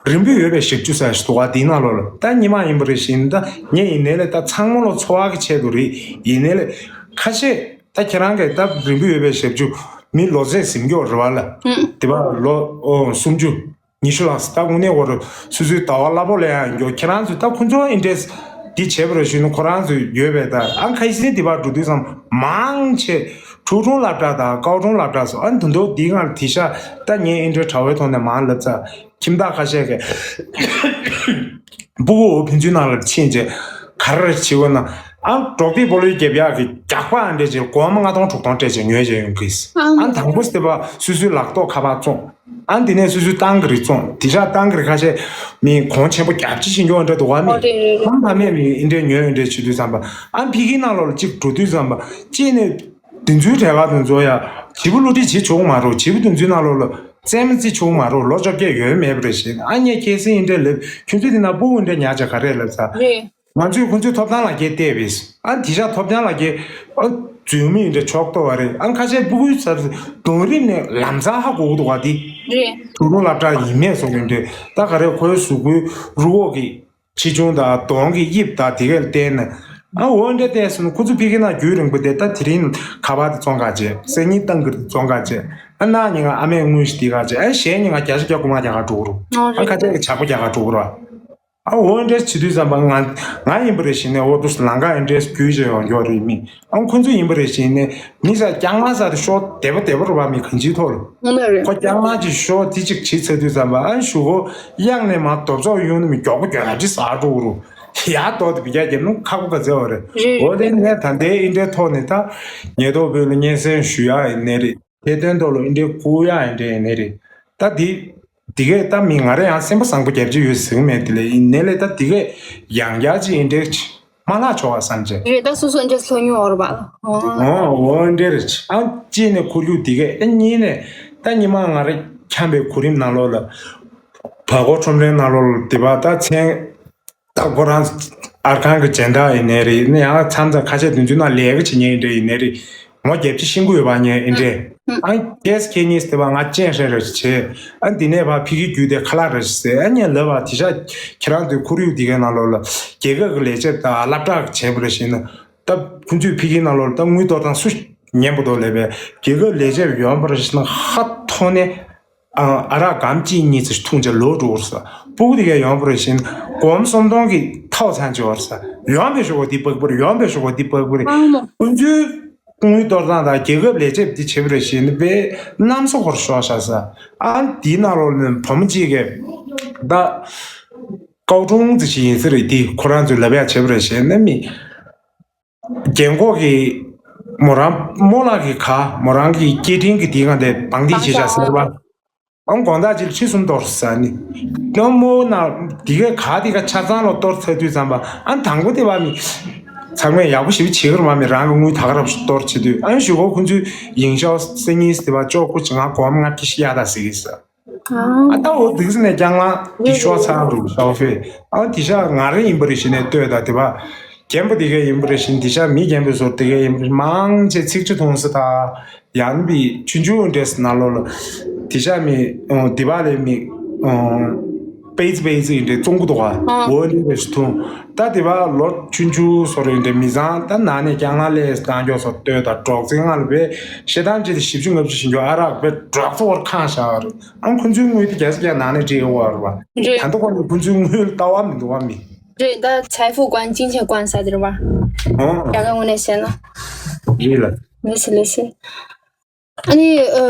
རིན་པོ་ཡོད་པའི་ཞབས་ཞུ་ས་ཞིག་འདུག་ག་དེའི་ནང་ལོགས་ལ་ད་ཉི་མ་ཡིན་པ་རེད་བཞིན་ད་ངས་ཡིན་ནའི་ལས་ད་ཚང་མ་ལོ་འཚོ་བ་གི་ཆེད་དུ་རེད་ཡིན་ནའི་ལས་ཁ་ཤས་ད་ཁྱེད་རང་གིས་ད་རིན་པོ་ཡོད་པའི་ཞབས་ཞུ་མི་ལོ་ཚད་ཟིན་མགྱོགས་རེད་བ་ལ་དེ་བ་ལོ་ཨོ་སུམ་ཅུ། ཉི་ཤུ་ལགས་སི་ད་དངོས་གནས་འོར་སུ་སུའི་ཟླ་བ་སླ་པོ་ལ་ཡང་མགྱོགས་ཁྱེད་རང་ཚོས་ད་ཁོ་ཚོ་ཨིན་འདྲས་ འདི་བྱས་པ་རེད་ཞུས་ན་ཁོ་རང་ཚོས་ཡོད་པའི་ད་ཨ་ཁ་ཤས་འདི་པར་འགྲོ་དུས་ཙམ་མང་ཆེ་ཕྲུག་གྲོང་སློབ་གྲྭ་དང་ཀའོ་གྲོང་སློབ་གྲྭ་སོགས་ཨ་ནི་དུ་འདོག་འདི་སྔར་དེ་ཤ་ད་ངས་ཨིན་འདྲའི་དྲ་བའི་ཐོག་ནས་མང་ལབ་ཚར། ཁྱིམ་བདག་ཁ་ཤས་ཀྱིས་སྤུ་གུ་འོ་ཕན་ཚུན་ནང་ལ་ཕྱིན་རྗེས་ག་རེ་བྱེད་དགོས་ན་ཨ་འབྲོག་སྡེ་སྤོ་ལོའི་རྒྱབ་ཡག་གི་རྒྱག་པ་ཨ་འདྲས་ཅིག་སྒོར་མོ་ལྔ་སྟོང་དྲུག་སྟོང་སྤྲད་བྱས་ཉོས་བྱས་ཡོང་གི་ཨ་ཨ་དང་པོ་སྟེ་པ་སོ་སོའི་ལག་ཐོག་ཁ་པར་བཙོང་། ཨ་འདི་ནས་སོ་སོའི་ཏང་གི་རིགས་བཙོང་། དེ་ཤག་ཏང་གི་རིགས་ཁ་ཤས་མི་གོང་ཆེན་པོ་རྒྱབ་ཅི་ཤིང་ཀྱོག་འདྲ་འདུག་བ་མི་ཨོ་དེ་རེད། ཁོང་ཕ་མས་མི་ཨིན་འདྲས་ཉོས་ཨིན་འདྲས་བྱེད་དུས་ཙམ་པ་ཨ་ཕི་གི་ནང་ལོགས་ལ་གཅིག་འགྲོ་དུས་ཙམ་པ་གཅིག་ནས་དེ་ཚོའི་གྲས་ཀ་དེ་ཚོ་ཡ་བྱིས་པ་སློབ་ཁྲིད་བྱེད་ཆོག་མ་རེད། བྱིས་པ་དེ་ཚོའི་ནང་ལོགས་ལ་རྩེད་མོ་རྩེ་ཆོག་མ་རེད། ལོ་བཅོ་བརྒྱད་ཡོད་མེད་པ་རེད་ཞེས་ཨ་ངས་ཁྱེད་སེ་ཨིན་འདྲས་ལབ་ཁྱོད་ཚོ་དེ་ན་སྤུ་གུ་འདྲས་ཉག་ཅིག་ག་རེ་ལབ་ས། རེད། ང་ཚོས་ཁོང་ཚོའི་ཐོབ་ཐང་ལ་རྒྱས་བལྟས་པས། ཨ་དེ་ཤག་ཐོབ་ཐང་ལ་རྒྱས། ཨ་འཛུལ་མི་ཡིན་འདྲ་ཕྱོགས་གཏོགས་པ་རེད། ཨ་ཁ་ཤས་སྤུ་གུའི་སར་གདོང་རིས་ནས་ལམ་སང་ཧ་གོ་གི་འདུག་བ་འདི། རེད། ཕྲུ་གུ་སློབ་གྲྭ་ཡིན་མེད་སོགས་ཡིན་འདྲ་ད་ག་རེ་ཁོའི་གཟུགས་པོའི་རུ་འོག་གི་ཆེ་ཆུང་དང་གདོང་གི་དབྱིབས་དང་དེ་གས་བལྟས་ན། ཨ་འོ་འདྲ་བལྟས་སོང་ན་ཁོ་ཚོ་ཕ་གི་ན་རྒྱུན་རིང་པོ་དེ་ད་དེ་རིང་ཁ་པར་དེ་བཙོང་ག་བྱས། སང་ཉིན་ཏང་གི་བཙོང་ག་བྱས། ཨ་གནངས་ཉིན་ང་ཨ་མས་དངུལ་ཞིག་དེ་ག་བྱས། ཨ་གཞེས་ཉིན་ང་བརྒྱ་ཆ་བརྒྱ་དགུ་མ་རྒྱ་གར་འགྲོ་གི་རུ། ཨ་ཁ་ཆ་གི་ཇག་པ་རྒྱ་གར་འགྲོ་གི་རུ། ཨ་འོ་འདྲས་བྱེད་དུས་ཙམ་པ་ང་ང་ཡིན་པ་རེད་ཞེས་ནས་འོ་དུ་ལང་ཀ་ཨེ་འདྲས་རྒྱུས་བྱས་ཡོང་མགྱོགས་རེད་མི། ཨ་ཁོ་ཚོ་ཡིན་པ་རེད་ཞེས་ནས་མི་ས་རྐྱང་མ་ས་དེ་ཤོག་དེ་པ་དེ་པ་རུ་བ་མི་གང་ཅིའི་ཐོག་ལ། ངོ་མ་རེད། ཁོ་རྐྱང་མ་ཅིག་ཤོག་དེ་ཅིག་བྱེད་ཚར་དུས་ཙམ་པ་ཨ་ཞུ་གོ་གཡང་ནས་མ་རྡོབ་ཚོགས་ཡོང་ནས་མི་མགྱོགས་པོ་མགྱོགས་ཡ་ཅི་ཟ་འགྲོ་གི་རུ། ཡ་རྡོ་དེ་བི་རྒྱ་རྒྱབ་ནི་ཁག་པོ་ག་ཚད་བ་རེད། རེད། འོ་དེ་ངས་ད་ལྟའི་ཨེ་འདྲས་ཐོག་ནས་ད་ཉེ་ཐོག་བོད་ལ་སྙན་སེང་ཞུ་ཡ་ཡིན་ནའི་རེད། དེ་དོན་ཐོག་ལ་ཨེ་འདྲའི་ཁུག་ཡག་ཨེ་འདྲའི་ཡིན་ནའི་རེད། ད་འདི་འདི་གས་ད་མི་ང་རེ་ཡང་སེམས་པ་བཟང་པོ་རྒྱབ་ཀྱི་ཡོད་ཟེར་གི་མེད་དེ་ལས་ཡིན་ནའི་ལས་ད་འདི་གས་ཡང་བསྐྱར་ཅིག་ཨེ་འདྲའི་ཅིག་མ་ལྷག་ཆོག་པ་བསམ་བྱས། རེད། ད་སོ་སོ་ཨེ་འདྲའི་ལྷོ་ཉུང་བར་བ་ལ། ཨོ་ཨོ་ཨེ་འདྲའི་རེད། ཨ་གཅིག་ནས་ཁོར་ཡུག་འདི་གས་ཨེ་གཉིས་ནས་ད་ཉི་མ་ང་རེ་འཁྱམ་པའི་གོ་རིམ་ནང་ལོགས་ལ་བར་སྐོར་ཁྲོམ་རའི་ནང་ལོགས་ལ་འདི་བ་ད་མཚན། ད་ཁོ་རང་ཨར་ཁང་གི་སྦྱིན་བདག་ཡིན་ནའི་རེད། ནི་ཡང་མཚམས་མཚམས་ཁ་ཤས་དུས་ཚོད་ནང་ལས་ཀ་བྱེད་མཁན་ཡིན་འདྲ་ཡིན་ནའི་རེད། ངོ་རྒྱབ་ཅི་ཤིང་ཀུ་ཡོད་པ་ཉན་ཡིན་འདྲ། ཨ་ཁྱེད་ཁྱེད་གཉིས་དེ་བ་ང་ཅན་ཧྲེ་རེ་བྱེད། ཨ་འདི་ནས་བ་ཕི་གི་རྒྱུད་དེ་ཁ་ལག་རེ་ཟེར། ཨ་ཉན་ལབ་པ་དེ་ཤ་ཁྱེད་རང་དུས་ཁོར་ཡུག་དེ་གའི་ནང་ལོགས་ལ་རྒྱལ་ཁབ་ཀྱི་ལས་བྱེད་དང་སློབ་གྲྭ་བྱས་པ་རེ་བཞིན་ད་ཁོང་ཚོས་ཕི་གི་ནང་ལོགས་ལ་ད་དངུལ་གཏོར་སྟངས་སུ་ཉན་པོ་དོ་ལས་པའི་རྒྱལ་ཁབ་ལས་བྱེད་ཡོང་པ་རེ་བཞིན་ཧ་ཐོ་ནས། ཨ་རག་སྒམ་གཅིག་གཉིས་ཙམ་འཐུང་བྱས་ལོག་འགྲོ་བར་ས། སྤུ་གུ་དེ་གས་ཡོང་བར་བཞིན་སྒོར་མོ་སུམ་སྟོང་གི་ཐོག་ཚང་བྱས་བར་ས། ཡོང་བའི་ཞོག་གོ་འདི་པགས་པར་ཡོང་བའི་ཞོག་གོ་འདི་པགས་པར་ཨ་མ། ཀུན་སྤྱོད་དངུལ་གཏོར་སྟངས་དང་རྒྱལ་ཁབ་ལས་བྱེད་འདི་བྱེད་པར་བཞིན་པའི་གནམ་ས་ཧོར་ཤོག་ཤ་ས། ཨ་འདི་ནང་ལོགས་ནས་བུ་མོ་གཅིག་གིས་ད་ཀའོ་ཀྲུང་ཙི་ཞིག་ཡིན་ས་རེད། འདི་ཁོ་རང་ཚོས་ལབ་ཡག་བྱེད་པར་བཞིན་ནས་མི། རྒན་གོག་གིས་མོ་རང་རྨོ་ལགས་ཀྱི་ཁ་མོ་རང་གི་སྐད་འཕྲིན་གྱི་དེའི་སྒང་དེ་བང་སྟེགས་བྱེད་བཞག་ཟེར་བ། ཨང་དགོང་དག་ཅིག་ཁྲི་གསུམ་གཏོར་ཟ་ནི། རྨོ་མོ་ན་དེ་གའི་ག་དེ་ག་ཆ་ཚང་ལ་གཏོར་ཚར་དུས་ཙམ་པ་ཨ་དང་པོ་དེ་བ་མི། ཚང་མས་ཡག་པོ་ཞེ་པོ་བྱེད་ཀྱི་རེད་མ་མི་རང་གི་དངུལ་ད་ག་རབ་གཏོར་བྱེད་དུས་ཨ་ཞུ་གོ་ཁོང་ཚོའི་ཡིང་ཤོག་སེ་ཉིས་དེ་བ་ཅོག་ཁུ་ཅི་ང་གོམ་ང་ཀི་ཤི་ཡ་ད་ཟེར་གི་ཟེར། ཨ་ད་འོ་དེ་ཟིན་ནས་ཀྱང་ང་དེ་ཤོག་ཚང་རུ་ཤོག་ཕེ། ཨ་དེ་ཤ་ང་རེ་ཡིན་པ་རེད་ཞེས་ནས་ལྟོས་ད་དེ་བ། རྒན་པོ་དེ་གས་ཡིན་པ་རེད་ཞིང་དེ་ཤ་མི་རྒན་པོའི་ཟོར་དེ་གས་ཡིན་པ་རེད། མང་ཆེ་ཚིག་ཆུ་འཐུང་ས་ད་ཡང་པའི་ཆུང་ཆུང་འདྲེས་ནང་ལོགས་ལ་དེ་ཤ་མི་དེ་བ་ལས་མི་པེ་ཙི་པེ་ཙི་ཡིན་འདྲེ་བཙོང་གི་འདུག་ག་འོ་འདི་རེ་ཞིག་འཐུང་ད་དེ་བ་ལོ་ཆུང་ཆུང་ཟོར་ཡིན་འདྲེ་མི་ཚང་ད་ནང་ནས་ཀྱང་ང་ལས་བཏང་མགྱོགས་སོ་ལྟོས་ད་གྲོགས་ཚིག་ང་ལ་བས་ཤེ་ཐང་ཅི་དེ་བཞི་བཅུ་ལྔ་བཅུ་ཞིག་འགྱོ་ཨ་རག་བས་གྲོགས་ཚོགས་ཁང་བཞག་རེད། ཨང་ཁོ་ཚོའི་དངུལ་དེ་རྒྱ་ཆེ་རྒྱ་ནང་ནས་བྲིས་ཡོད་རེད་བ། རེད། ད་ལྟ་ཁོ་ནི་ཁོ་ཚོའི་དངུལ་ལྟ་བ་མི་འདུག་བ་མི། རེད་ད་ཚའི་ཧྥུ་ཀོན་ཅིང་ཆེ་ཀོན་ས་དེ་རེད་བ། ཨང་། རྒྱ་གར་ངོས་ནས་བཤད་ན། རེད་ལ། ལེ་སི་ལེ་སི། ཨ་ནི་ཨ།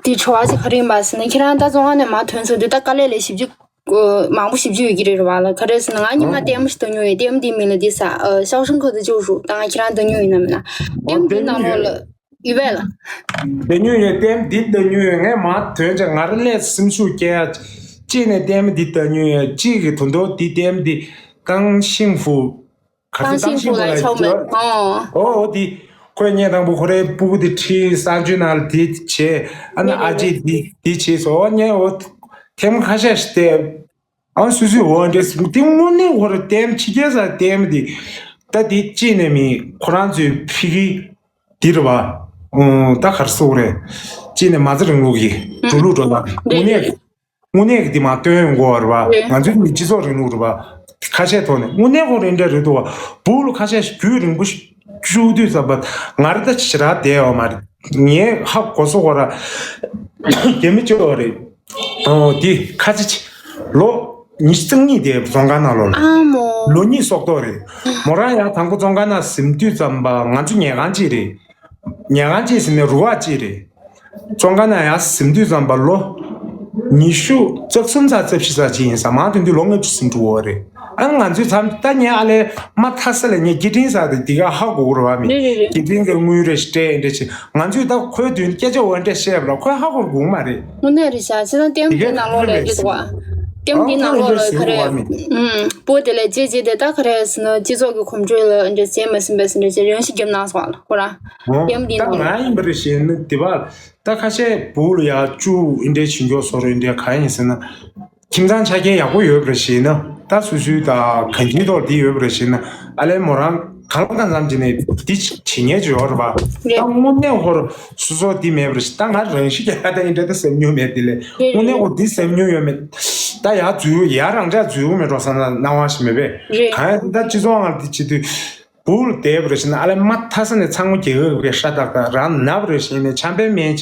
དེ་དྲི་བ་ཅིག་ག་རེ་ཡིན་པ་ཟེར་ན་ཁྱེད་རང་ད་རྫོང་ཁ་ནས་མར་ཐོན་ཚར་དུས་ད་དཀའ་ལས་ལས་ཞིབ་ཅིག་མང་པོ་ཞིབ་ཅིག་ཡོད་ཀྱི་རེད་རེད་བ་ལ་ག་རེ་ཟེར་ན་ང་ཉི་མ་ལྟད་མོ་ཞིག་ལྟ་མྱོང་ཡོད། ལྟད་མོ་དེ་མིང་ལ་དེ་ས་ཨ་ཤའོ་ཤང་ཁོ་ཚོ་ཅིག་རུ་ད་ང་ཁྱེད་རང་ལྟ་མྱོང་ཡོད་ན་མིན་ན་ལྟད་མོ་དེ་ནང་ལོགས་ལ། ཡོད་པས་ལ། འདི་ཉོས་ཡོད་ལྟད་འདི་འདི་ཉོས་ཡོད་ངས་མ་དོན་ཅིག་ང་རང་ལས་སེམས་ཤུགས་སྐྱེ་ཡ། གཅིག་ནས་ལྟད་འདི་ལྟ་ཉོས་ཡོད་གཅིག་གི་དོན་དོ་འདི་ལྟད་འདི་ཏང་ཤིང་ཧྥུ། ག་ཚོད་ཏང་ཤིང་ཧྥུ་ལ་ཆོག་མེད་ཨོ། ཨོ་འོ་འདི་ཁོས་ངས་དང་པོ་ཁོ་རའི་སྤུ་གུ་འདི་ཁྲིད་གསར་འཇུས་ནང་ལ་འདི་བྱས་ཨ་ན་ཨ་ཅེ་འདི་འདི་བྱས་སོ་ངས་འོ་ཐེམ་ཁ་ཤས་ཤིག་བལྟས། ཨང་སུ་སུ་འོ་འདྲེ་སུ་དེ་དངོས་གནས་ཧོར་ལྟེམ་ཕྱི་རྒྱལ་ས་ལྟེམ་དེ་ད་དེ་ཅི་ནས་མི་ཁོ་རང་ཚོའི་ཕི་གི་དེ་རུ་བ་ད་གར་སོག་རེད། ཅི་ནས་མ་རྩ་རིང་ལུགས་ཀྱི་འགྲོ་ལུགས་འགྲོ་ལ་དངོས་གནས་དངོས་གནས་ཀྱི་དེ་མ་སྟོན་ཡོང་གོ་བ་རུ་བ་ང་ཚོའི་མི་སྤྱི་ཚོགས་རིང་ལུགས་རུ་བ་ཁ་ཤས་ཐོག་ནས་དངོས་གནས་ཧོར་རིན་འདྲ་རེད་འདུག་བ་བུ་ལ་ཁ་ཤས་རྒྱུས་རིང་པོ་ཞིག་བཅུག་དུས་ཙམ་པ་ང་རེ་ད་ཕྱི་ར་བསྡད་ཡོད་མ་རེད། ངའི་ཧ་གོ་སོ་གོ་ར་རྒྱ་མི་ཅོ་རེད། ཨོ་དེ་ཁ་ཆེ་ཆེ་ལོ་ཉི་ཤུ་རྩ་གཉིས་དེ་རྫོང་ཁ་ནང་ལོ་ལ། ཨ་མོ། ལོ་གཉིས་སྲོག་ཐོག་རེད། མོ་རང་ཡང་དང་པོ་བཙོན་ཁང་ནང་ཟིན་དུས་ཙམ་པ་ང་ཚོ་ཉལ་ཁང་གཅིག་རེད། ཉལ་ཁང་གཅིག་ཟིན་ནས་རུ་ཁག་གཅིག་རེད། བཙོན་ཁང་ནང་ཡང་ཟིན་དུས་ཙམ་པ་ལོ་ཉི་ཤུ་རྩ་གསུམ་ཙམ་རྩ་བཞི་ཙམ་ཅིག་ཡིན་ས། མང་དོན་དུ་ལོ་ལྔ་བཅུ་ཟིན་འགྲོ་བ་རེད། ཨ་ང་ཚོའི་མཚམས་ད་ངས་ཨ་ལས་མ་མཐའ་ས་ལ་ངས་སྐད་འཕྲིན་ཟེར་དེ་འདི་ག་ཧ་གོ་གི་རེད་བ། མི་རེད་རེད། སྐད་འཕྲིན་གྱི་དངུལ་རེ་སྤྲད་འདྲ་བྱས། ང་ཚོས་ད་ཁོའི་མདུན་སྐད་ཆ་འོ་འདྲ་བཤད་པ་ལ་ཁོས་ཧ་གོ་གི་མ་རེད། དངོས་གནས་རེད་ཤག་ཅི་ལྟར་ལྟད་མོ་འདི་ནང་ལོགས་ལ་ཡོད་འདུག་བ། ལྟད་མོ་འདི་ནང་ལོགས་ལ་ག་རེ། ཨ་ཁོས་ཧ་གོ་གི་མ་རེད། ཨུམ། བུ་དེ་ལ་རྗེས་རྗེས་དེ་ད་ག་རེ་ཟེར་ན་སྤྱི་ཚོགས་ཀྱི་གོམ་བགྲོད་ལ་འདྲ་བྱས་མ་ཟིན་པས་ཟེར་འདྲ་བྱས་རང་ཤི་རྒྱབ་གནང་སོང་བ་ལ་ཁོ་རང་། ཨོ། ལྟད་མོ་འདི་ད་ནང་ལོགས། ང་ཡིན་པ་རེད་ཞེས་ནི་དེ་བ། ད་ཁ་ཤས་བུ་ལ་ཡ་བཅུ་འདྲ་བྱིན་མགྱོགས་སོ་རེད་འདྲ་ག་ཡིན་ཟེར་ན། ཁྱིམ་ཚང་ཆ་རྐྱེན་ཡག་པོ་ཡོད་པ་རེད་ཞེ་ན། ད་སོ་སོའི་ད་གང་ཅིའི་ཐོག་འདི་ཡོད་པ་རེད་ཞེ་ན། ཨ་ལས་མོ་རང་གང་ལ་གང་འཚམ་བྱས་ནས་འདི་བྱེད་མཁན་ཅིག་ཡོད་རེད་པ། རེད། ད་དངོས་གནས་ཧོར་སོ་སོ་འདི་མེད་པ་རེད་ཞེ། ད་ང་རང་ཤི་རྒྱག་ཡ་ད་ཡིན་འདྲ་ད་སེམས་མྱོང་མེད་དེ་ལས། རེད། དངོས་གནས་རེད། ཧོར་འདི་སེམས་མྱོང་ཡོད་མེད། ད་ཡ་འཛུལ་ཡ་རང་འཇགས་འཛུལ་མེད་འགྲོ་བསམ་ན་སྣང་བ་ཞིག་མེད་པས། རེད། གང་ཡ་ད་སྤྱི་ཚོགས་ནང་འདི་བྱེད་དུས། བུ་ལ་བསྡད་པ་རེད་ཞེ་ན། ཨ་ལས་མ་མཐའ་ས་ནས་ཚང་མ་རྒྱལ་ཁབ་ཀྱི་ཧྲ་ཏག་ཏག་རང་ན་བ་རེད་ཞེ་ནས་ཆམ་པའི་སྨན་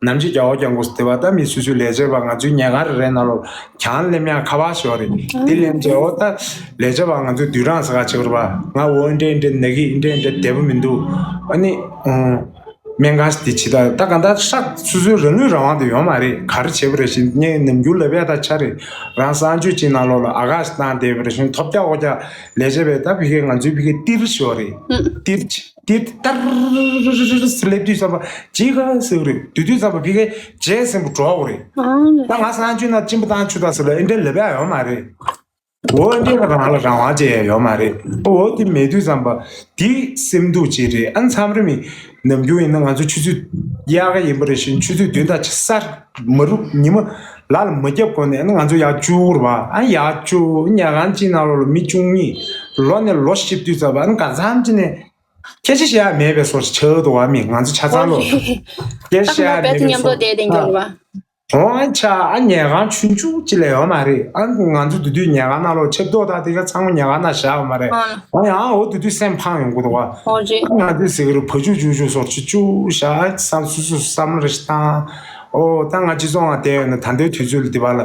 ནམ་ཅིག་རྒྱག་འོ་རྒྱག་དགོས་ཟེར་བ། ད་མི་སོ་སོའི་ལས་བྱེད་པ་ང་ཚོའི་ཉལ་ཁང་རེ་རེ་ནང་ལོགས་གྱང་ལེན་ཡ་ཁ་པར་ཞོག་རེད། དེ་ལེན་རྗེས་འོ་ད་ལས་བྱེད་པ་ང་ཚོའི་བསྡུས་གྲངས་ཟེར་ག་བྱེད་དགོས་རེད་པ། ང་འོ་འདྲེ་འདྲེ་ན་གི་འདྲེ་འདྲེ་བདེ་པོ་མི་འདུག་ཨ་ནི་ཨང་། སྨན་ཁང་ཞིག་དེ་བྱེད་ད་ད་ག་ད་ཧྲ་སོ་སོའི་རང་ལུས་རང་དབང་དེ་ཡོད་མ་རེད། ག་རེ་བྱེད་པ་རེད་ཞེ་ནས་ནམ་རྒྱུན་ལབ་ཡ་ད་ཆ་རེད། རང་གསང་སྤྱོད་ཅིག་ནང་ལོགས་ལ་ཨ་ག་ཞིག་བཏང་བསྡད་པ་རེད་ཞེ་ན་ཐོབ་རྒྱག་འོ་རྒྱག་ལས་བྱེད་པས་ད་ཕ་གིར་ང་ཚོའི་ཕ་གིར་ཏིར་ཞོག་རེད། ཨུ། ཏིར་ཏིར་ཏར་སླེབས་དུས་ཙམ་པ་ཅི་ག་ཟེར་གི་རེད། དེ་དུས་ཙམ་པ་ཕ་གིར་རྗེས་ཟིན་པོ་འགྲོ་གི་རེད། ཨང་། ད་ང་གསང་སྤྱོད་ན་གཅིན་པ་བཏང་ཆུ་བཏང་ཟེར་ལ་ཨེ་འདྲ་ལབ་ཡ་ཡོད་མ་རེད། འོ་འདྲ་རང་ལ་རང་དབང་ཅིག་ཡོད་མ་རེད། འོ་དེ་མེད་དུས་ཙམ་པ་དེ་སེམས་སྡུག་ཅིག་རེད། ཨ་མཚམས་རེ་མི་ནམ་རྒྱུན་ཡིན་ན་ང་ཚོ་ཆུ་ཚོད་དབྱར་ཁ་ཡིན་པ་རེད་ཞེ་ན་ཆུ་ཚོད་བདུན་དང་ཕྱེད་ས་མ་རུབ་ཉི་མ་ལ་ལ་མ་བརྒྱབ་གོང་ནས་ཨ་ནི་ང་ཚོ་ཡར་བཅུག་རེད་པ། ཨ་ཡར་བཅུག་ཉལ་ཁང་གཅིག་ནང་ལོགས་ལ་མི་བཅུ་གཉིས་ལོ་ནས་ལོ་བཞི་བསྡུས་ཙམ་པ་ཨ་ནི་གང་འཚམ་ཅིག་ནས་སྐད་ཆ་བཤད་ཡ་མེད་པའི་བཟོ་ཞིག་ཆགས་འདུག་བ། མི་ང་ཚོ་ཆ་ཚང་ལོ་སྐད་ཆ་བཤད་ཡ་མེད་པའི་བཟོ། ཨོ་ཨ་ཆ་ཨ་ཉལ་ཁང་ཆུང་ཆུང་ཅིག་ལས་ཡོད་མ་རེད། ཨ་ང་ཚོ་དེ་དུས་ཉལ་ཁང་ནང་ལོགས་ཆབ་ཏོག་དང་དེ་ག་ཚང་མ་ཉལ་ཁང་ནང་བཞག་ཡོད་མ་རེད། ཨ་ཡང་འོ་དེ་དུས་སེམས་ཕངས་ཡོང་གི་འདུག་བ། ཨ་ང་ཚོས་ཟེར་གི་རེད། བ་ཕྱུགས་བཅུ་བཅུ་སོར་བཅུ་བཅུ་བཞག་བསམ་སུ་སུ་བསམ་བློ་རེ་ཞིག་བཏང་། ཨོ་ད་ང་སྤྱི་ཚོགས་ནང་བསྡད་ཡོད་ན་ད་ལྟའི་དུས་ཚོད་ལ་དེ་བ་ལ་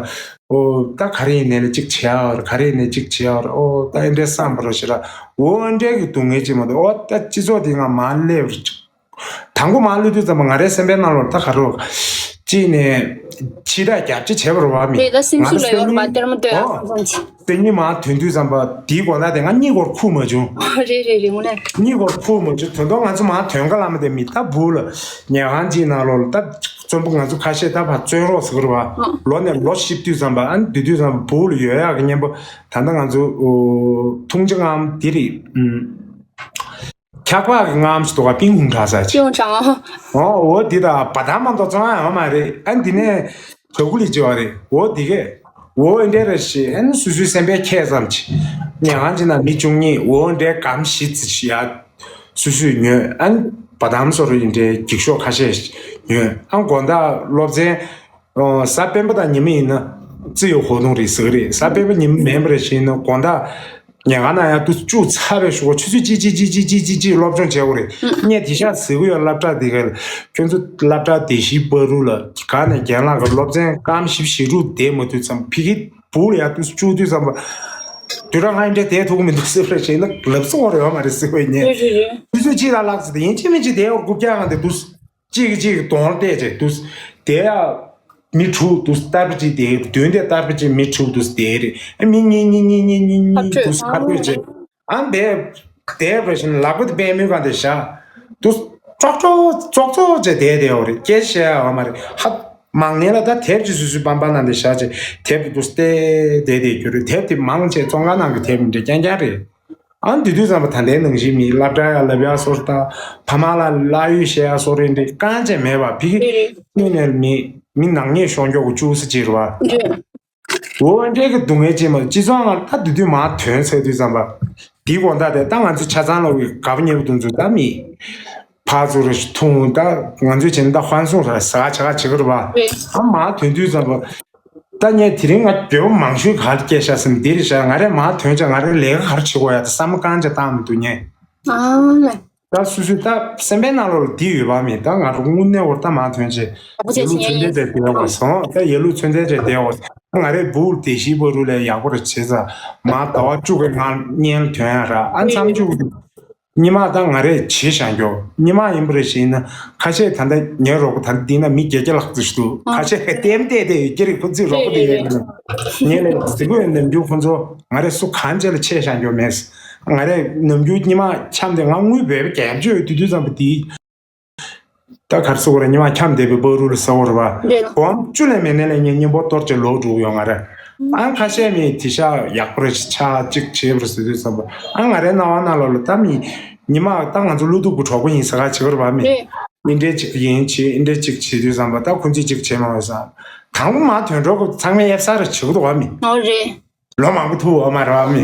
ཨོ་ད་ག་རེ་ཡིན་ནའི་ལ་གཅིག་བྱེད་ཡ་རེད། ག་རེ་ཡིན་ནའི་གཅིག་བྱེད་ཡ་རེད། ཨོ་ད་ཨེ་འདྲའི་བསམ་པ་རེ་ཞིག་ར། འོ་ཨེ་འདྲའི་གི་སྡུག་བསྔལ་ཅིག་མ་གཏོགས། ཨོ་ད་སྤྱི་ཚོགས་དེ་ང་མར་སླེབས་རེད། དང་པོ་མར་སླེབས་དུས་ཙམ་པ་ང་རའི་སེམས་པའི་ནང་ལོགས་ད་ག་རེ་རེད། གཅིག་ནས་ཕྱི་ཐག་རྒྱབ་ཅིག་བྱས་པ་རེད་བ། མི་རེད། ད་སེམས་ང་ཤུགས་ལ་ཡོད་རེད་བ། སང་ཉིན་ལྟད་མོ་ལྟོས་ཨ་ཨོ་ཙམ་ཙམ་ཅིག་སང་ཉིན་མར་ཐོན་དུས་ཙམ་པ་དེའི་དགོང་དག་དེ་ང་གཉིད་སྐོར་ཁུག་མ་བྱུང་། རེད་རེད་རེད། དངོས་གནས། གཉིད་སྐོར་ཁུག་མ་བྱུང་། དོན་དག་ང་ཚོ་མར་ཐོན་ག་ལ་མ་དེ་མི་ད་བུ་ལ་ཉལ་ཁང་གཅིག་ནང་ལོགས་ལ་ད་བཙོན་པ་ང་ཚོ་ཁ་ཤས་ད་ཕར་བཙོན་རོགས་ཟེར་གི་རེད་བ། ལོ་ནས་ལོ་བཞི་བསྡུས་ཙམ་པ་ཨ་ནི་དེ་དུས་ཙམ་པ་བུ་ལ་ཡོད་ཡག་གི་གཉེན་པོ་ད་ལྟ་ང་ཚོ་ཐུང་ཅིག་ངམ་དེ་རེད། འཁྱག་པ་གི་རྔམ་ཞིག་འདུག་ག་པིང་ཧུང་གྲགས་ས་ཅིག་པིང་ཧུང་གྲགས། ཨོ་འོ་འདི་དང་བ་དམ་མ་གཏོགས་བཙོང་ཡ་ཡོད་མ་རེད། ཨ་འདི་ནས་ག་གུ་ལི་ཅི་བ་རེད། འོ་འདི་གས་འོ་འདི་འདྲ་རེད་ཞེས་ཨ་ནི་སོ་སོའི་སེམས་པའི་ཁྱད་ཙམ་ཅིག་ཉལ་ཁང་ཅིག་ནང་མི་བཅུ་གཉིས་འོ་འདྲའི་སྒམ་བཞི་ཙམ་ཞིག་ཡ་སོ་སོས་ཉོས། ཨ་ནི་བ་དམ་སོ་རུ་ཡིན་འདྲའི་འགྱིག་ཤོག་ཁ་ཤས་ཤིག་ཉོས། ཨ་དགོང་དག་སློབ་ཚན། ཨོ། གཟའ་སྤེན་པ་དང་ཉི་མ་ཡིན་ན་自由活动རེད་ཟེར་གི་རེད། གཟའ་སྤེན་པ་ཉི་མ་མིན་པ་རེད་ཞེ་ན་དགོང་དག་ཉལ་ཁང་ནང་ཡང་དུ་བཅུག་ཚར་བའི་གཞུག་གུ་ཆུ་ཚོད་གཅིག་གཅིག་གཅིག་གཅིག་གཅིག་གཅིག་སློབ་སྦྱོང་བྱེད་དགོས་རེད། ངས་དེ་ཤག་ཟེར་གི་ཡོད། སློབ་གྲྭ་དེ་ག་ལ་ཁྱོད་ཚོ་སློབ་གྲྭ་དེ་བཞི་བར་དུ་ལ་ག་ནས་རྒན་ལགས་ཀྱི་སློབ་ཚན་སྐར་མ་བཞི་བཅུ་ཞེ་དྲུག་བསྡད་མ་ཐུབ་ཙམ་ཕ་གི་བུ་ལ་ཡང་དུ་བཅུག་དུས་ཙམ་པ་དུས་ར་ང་ཡིན་འདྲ་བསྡད་ཐུབ་ཀྱི་མི་འདུག་ཟེར་བ་རེད་ཞེ་ན་ལབ་སོང་བ་རེད་ཡོད་མ་རེད་ཟེར་བས་ཉན། རེད་རེད་རེད། དུས་ཚོད་གཅིག་ལ་ལྷག་ཟེར་ཏེ་ཡིན་གཅིག་མིན་གཅིག་དེ་འོ་རྐུབ་བཀྱག་ངང་དེ་དུས། གཅིག་གིས་གཅིག་གི་གདོང་བལྟས་བྱས་འདུག་དེ་ཡང་མི་དྲུག་འདུག་སྟར་པ་གཅིག་དེ་མདུན་དེ་སྟར་པ་གཅིག་མི་དྲུག་འདུག་དེ་རེད། ཨ་མི་གཉིས་གཉིས་གཉིས་གཉིས་གཉིས་གཉིས་འདུག་ཁ་ཐོད་བྱས། ཨ་འདས་བསྡད་པ་བཞིན་ལག་པ་དེ་པད་མོའི་སྒང་དེ་བཞག་འདུག་ཀྲོག་ཀྲོག་ཙོག་ཙོག་བྱས་བསྡད་བསྡད་ཡོད་རེད། སྐད་བཤད་ཡ་ཡོད་མ་རེད། ཧ། མང་ནས་ལ་ད་དེབ་ཅིག་སུས་སུས་པང་པང་ནང་དེ་བཞག་བྱས་དེབ་དེ་འདུག་བལྟས་བསྡད་བསྡད་རྒྱུ་རེད། དེབ་དེ་མང་ཆེ་བཙོན་ཁང་ནང་གི་དེབ་མི་འདྲ་རྐྱང་རྐྱང་རེད། ཨ་འདི་དུས་ཙམ་པ་ད་ལྟའི་ནང་བཞིན་མི་སློབ་གྲྭ་ཡ་ལབ་ཡ་སོར་ད་ཕ་མ་ལ་གླ་ཡོད་བཤད་ཡ་སོར་རེད་འདི་གང་ཅི་མེད་པ་ཕི་གི་རེད་རེད། དངོས་གནས་མི་མི་ནག་ཉེས་ཤོར་མགྱོགས་ཀྱི་བཅུག་ས་ཅིག་རེད་བ། རེད། འོ་འདྲའི་གི་སྡུག་བསྔལ་ཅིག་མ་སྤྱི་ཚོགས་ནང་ད་དུས་དུས་མ་ཐོན་ཚར་དུས་ཙམ་པ་འདི་དགོང་དག་དེ་ད་ང་ཚོ་ཆ་ཚང་ལོག་གི་དགའ་པོ་ཉེ་པོ་དུ་འཛུལ་ད་མི་ཕར་ཚུར་རེ་ཐུང་ད་ང་ཚོས་བྱས་ན་ད་ཧོན་སུང་ར་ཟ་ཆ་ག་བྱེད་གི་རེད་བ། རེད། ཨ་མ་ཐོན་དུས་ཙམ་པ། ད་ངས་དེ་རིང་ང་འགྱོད་པ་མང་ཤོས་ག་རེ་སྐྱེས་ཤག་ཟེར་ན་འདི་རེད་ཤག་ང་རས་མར་ཐོན་ཆ་ང་རའི་ལས་ཀ་ག་རེ་བྱེད་དགོས་ཡ་ད་བསམ་བློ་གང་ཅི་བཏང་མི་འདུག་ངས། ཨ་ལས། ད་སུ་སུ་ད་སེམས་པའི་ནང་ལོགས་ལ་འདི་ཡོད་པ་མེད། ད་ང་རང་དངོས་གནས་བོར་ད་མ་ཐོན་ཆེ། ཨ་ཕོ་ཆེ་ཡ་ལུགས་ཚོད་འཛིན་དེ་བསྡད་བ་སོང་། ད་ཡ་ལུགས་ཚོད་འཛིན་དེ་བསྡད་བ་སོང་། ང་རའི་བུ་དེ་ཤི་བ་རུ་ལས་ཡག་པོ་རེད་བྱེད་ཙང་མ་ཟླ་བ་བཅུ་གི་ནང་བརྙན་ཐོན་ཡ་ར་ཨ་མཚམས་བཅུ་གི་ཉི་མ་ད་ང་རས་བྱེད་བཞག་རྒྱོ། ཉི་མ་ཡིན་པ་རེད་ཞེས་ན་ཁ་ཤས་ད་ལྟ་ཉེ་རོགས་ད་འདི་ན་མི་བརྒྱད་བརྒྱ་ལྷག་ཙམ་ཞིག་འདུག་ཁ་ཤས་ལྟེམ་བལྟས་ཏེ་ཡོད་ཀྱི་རེད། ཁོ་ཚོས་རོགས་པ་དེ་ཡོད་ཀྱི་རེད། ངས་ལས་ཟི་གོས་ནམ་རྒྱུན་ཁོ་ཚོ་ང་རས་སུ་གང་བྱས་ལ་ཆད་བཞག་རྒྱོ་མེད། ང་རས་ནམ་རྒྱུན་ཉི་མ་འཁྱམས་ཏེ་ང་དངུལ་བས་བརྒྱབ་བཅོས་དུས་དུས་ཙམ་པ་དེ། ད་གར་སོ་བར་ཉི་མ་འཁྱམས་བསྡད་པའི་པ་རུ་ལ་ས་བར་བ། རེད། གོམ་བཅུ་ལས་མེད་ནས་ལས་ངས་གཉེན་པོ་གཏོར་བྱས་ལོག་འགྲོ་གི་ཡོད་ང་ར། ཨང་ཁ་ཤས་མི་དེ་ཤ་ཡག་པོ་རེད་ཆ་གཅིག་བྱས་པར་ཟེར་དུས་ཙམ་པ་ཨང་ང་རའི་སྣང་བ་ནང་ལོགས་ལ་ད་མི་ཉི་མ་ད་ང་ཚོ་ཀླུ་སྡུག་གི་གྲོགས་པོ་ཡིན་ཟེར་ག་བྱེད་གར་བ་མི། རེད། འདི་འདྲས་གཅིག་ཡིན་བྱེད་འདི་འདྲས་གཅིག་བྱེད་དུས་ཙམ་པ་ད་ཁོ་ཚོས་གཅིག་བྱེད་མ་འོས་ས། དང་པོ་མ་ཐོན་གྲོགས་ཚང་མས་ཨེབ་ས་ར་བྱེད་གི་འདུག་བ་མི། ཨོ་རེད། ལོ་མང་པོ་ཐུག་འོ་མ་རེད་བ་མི།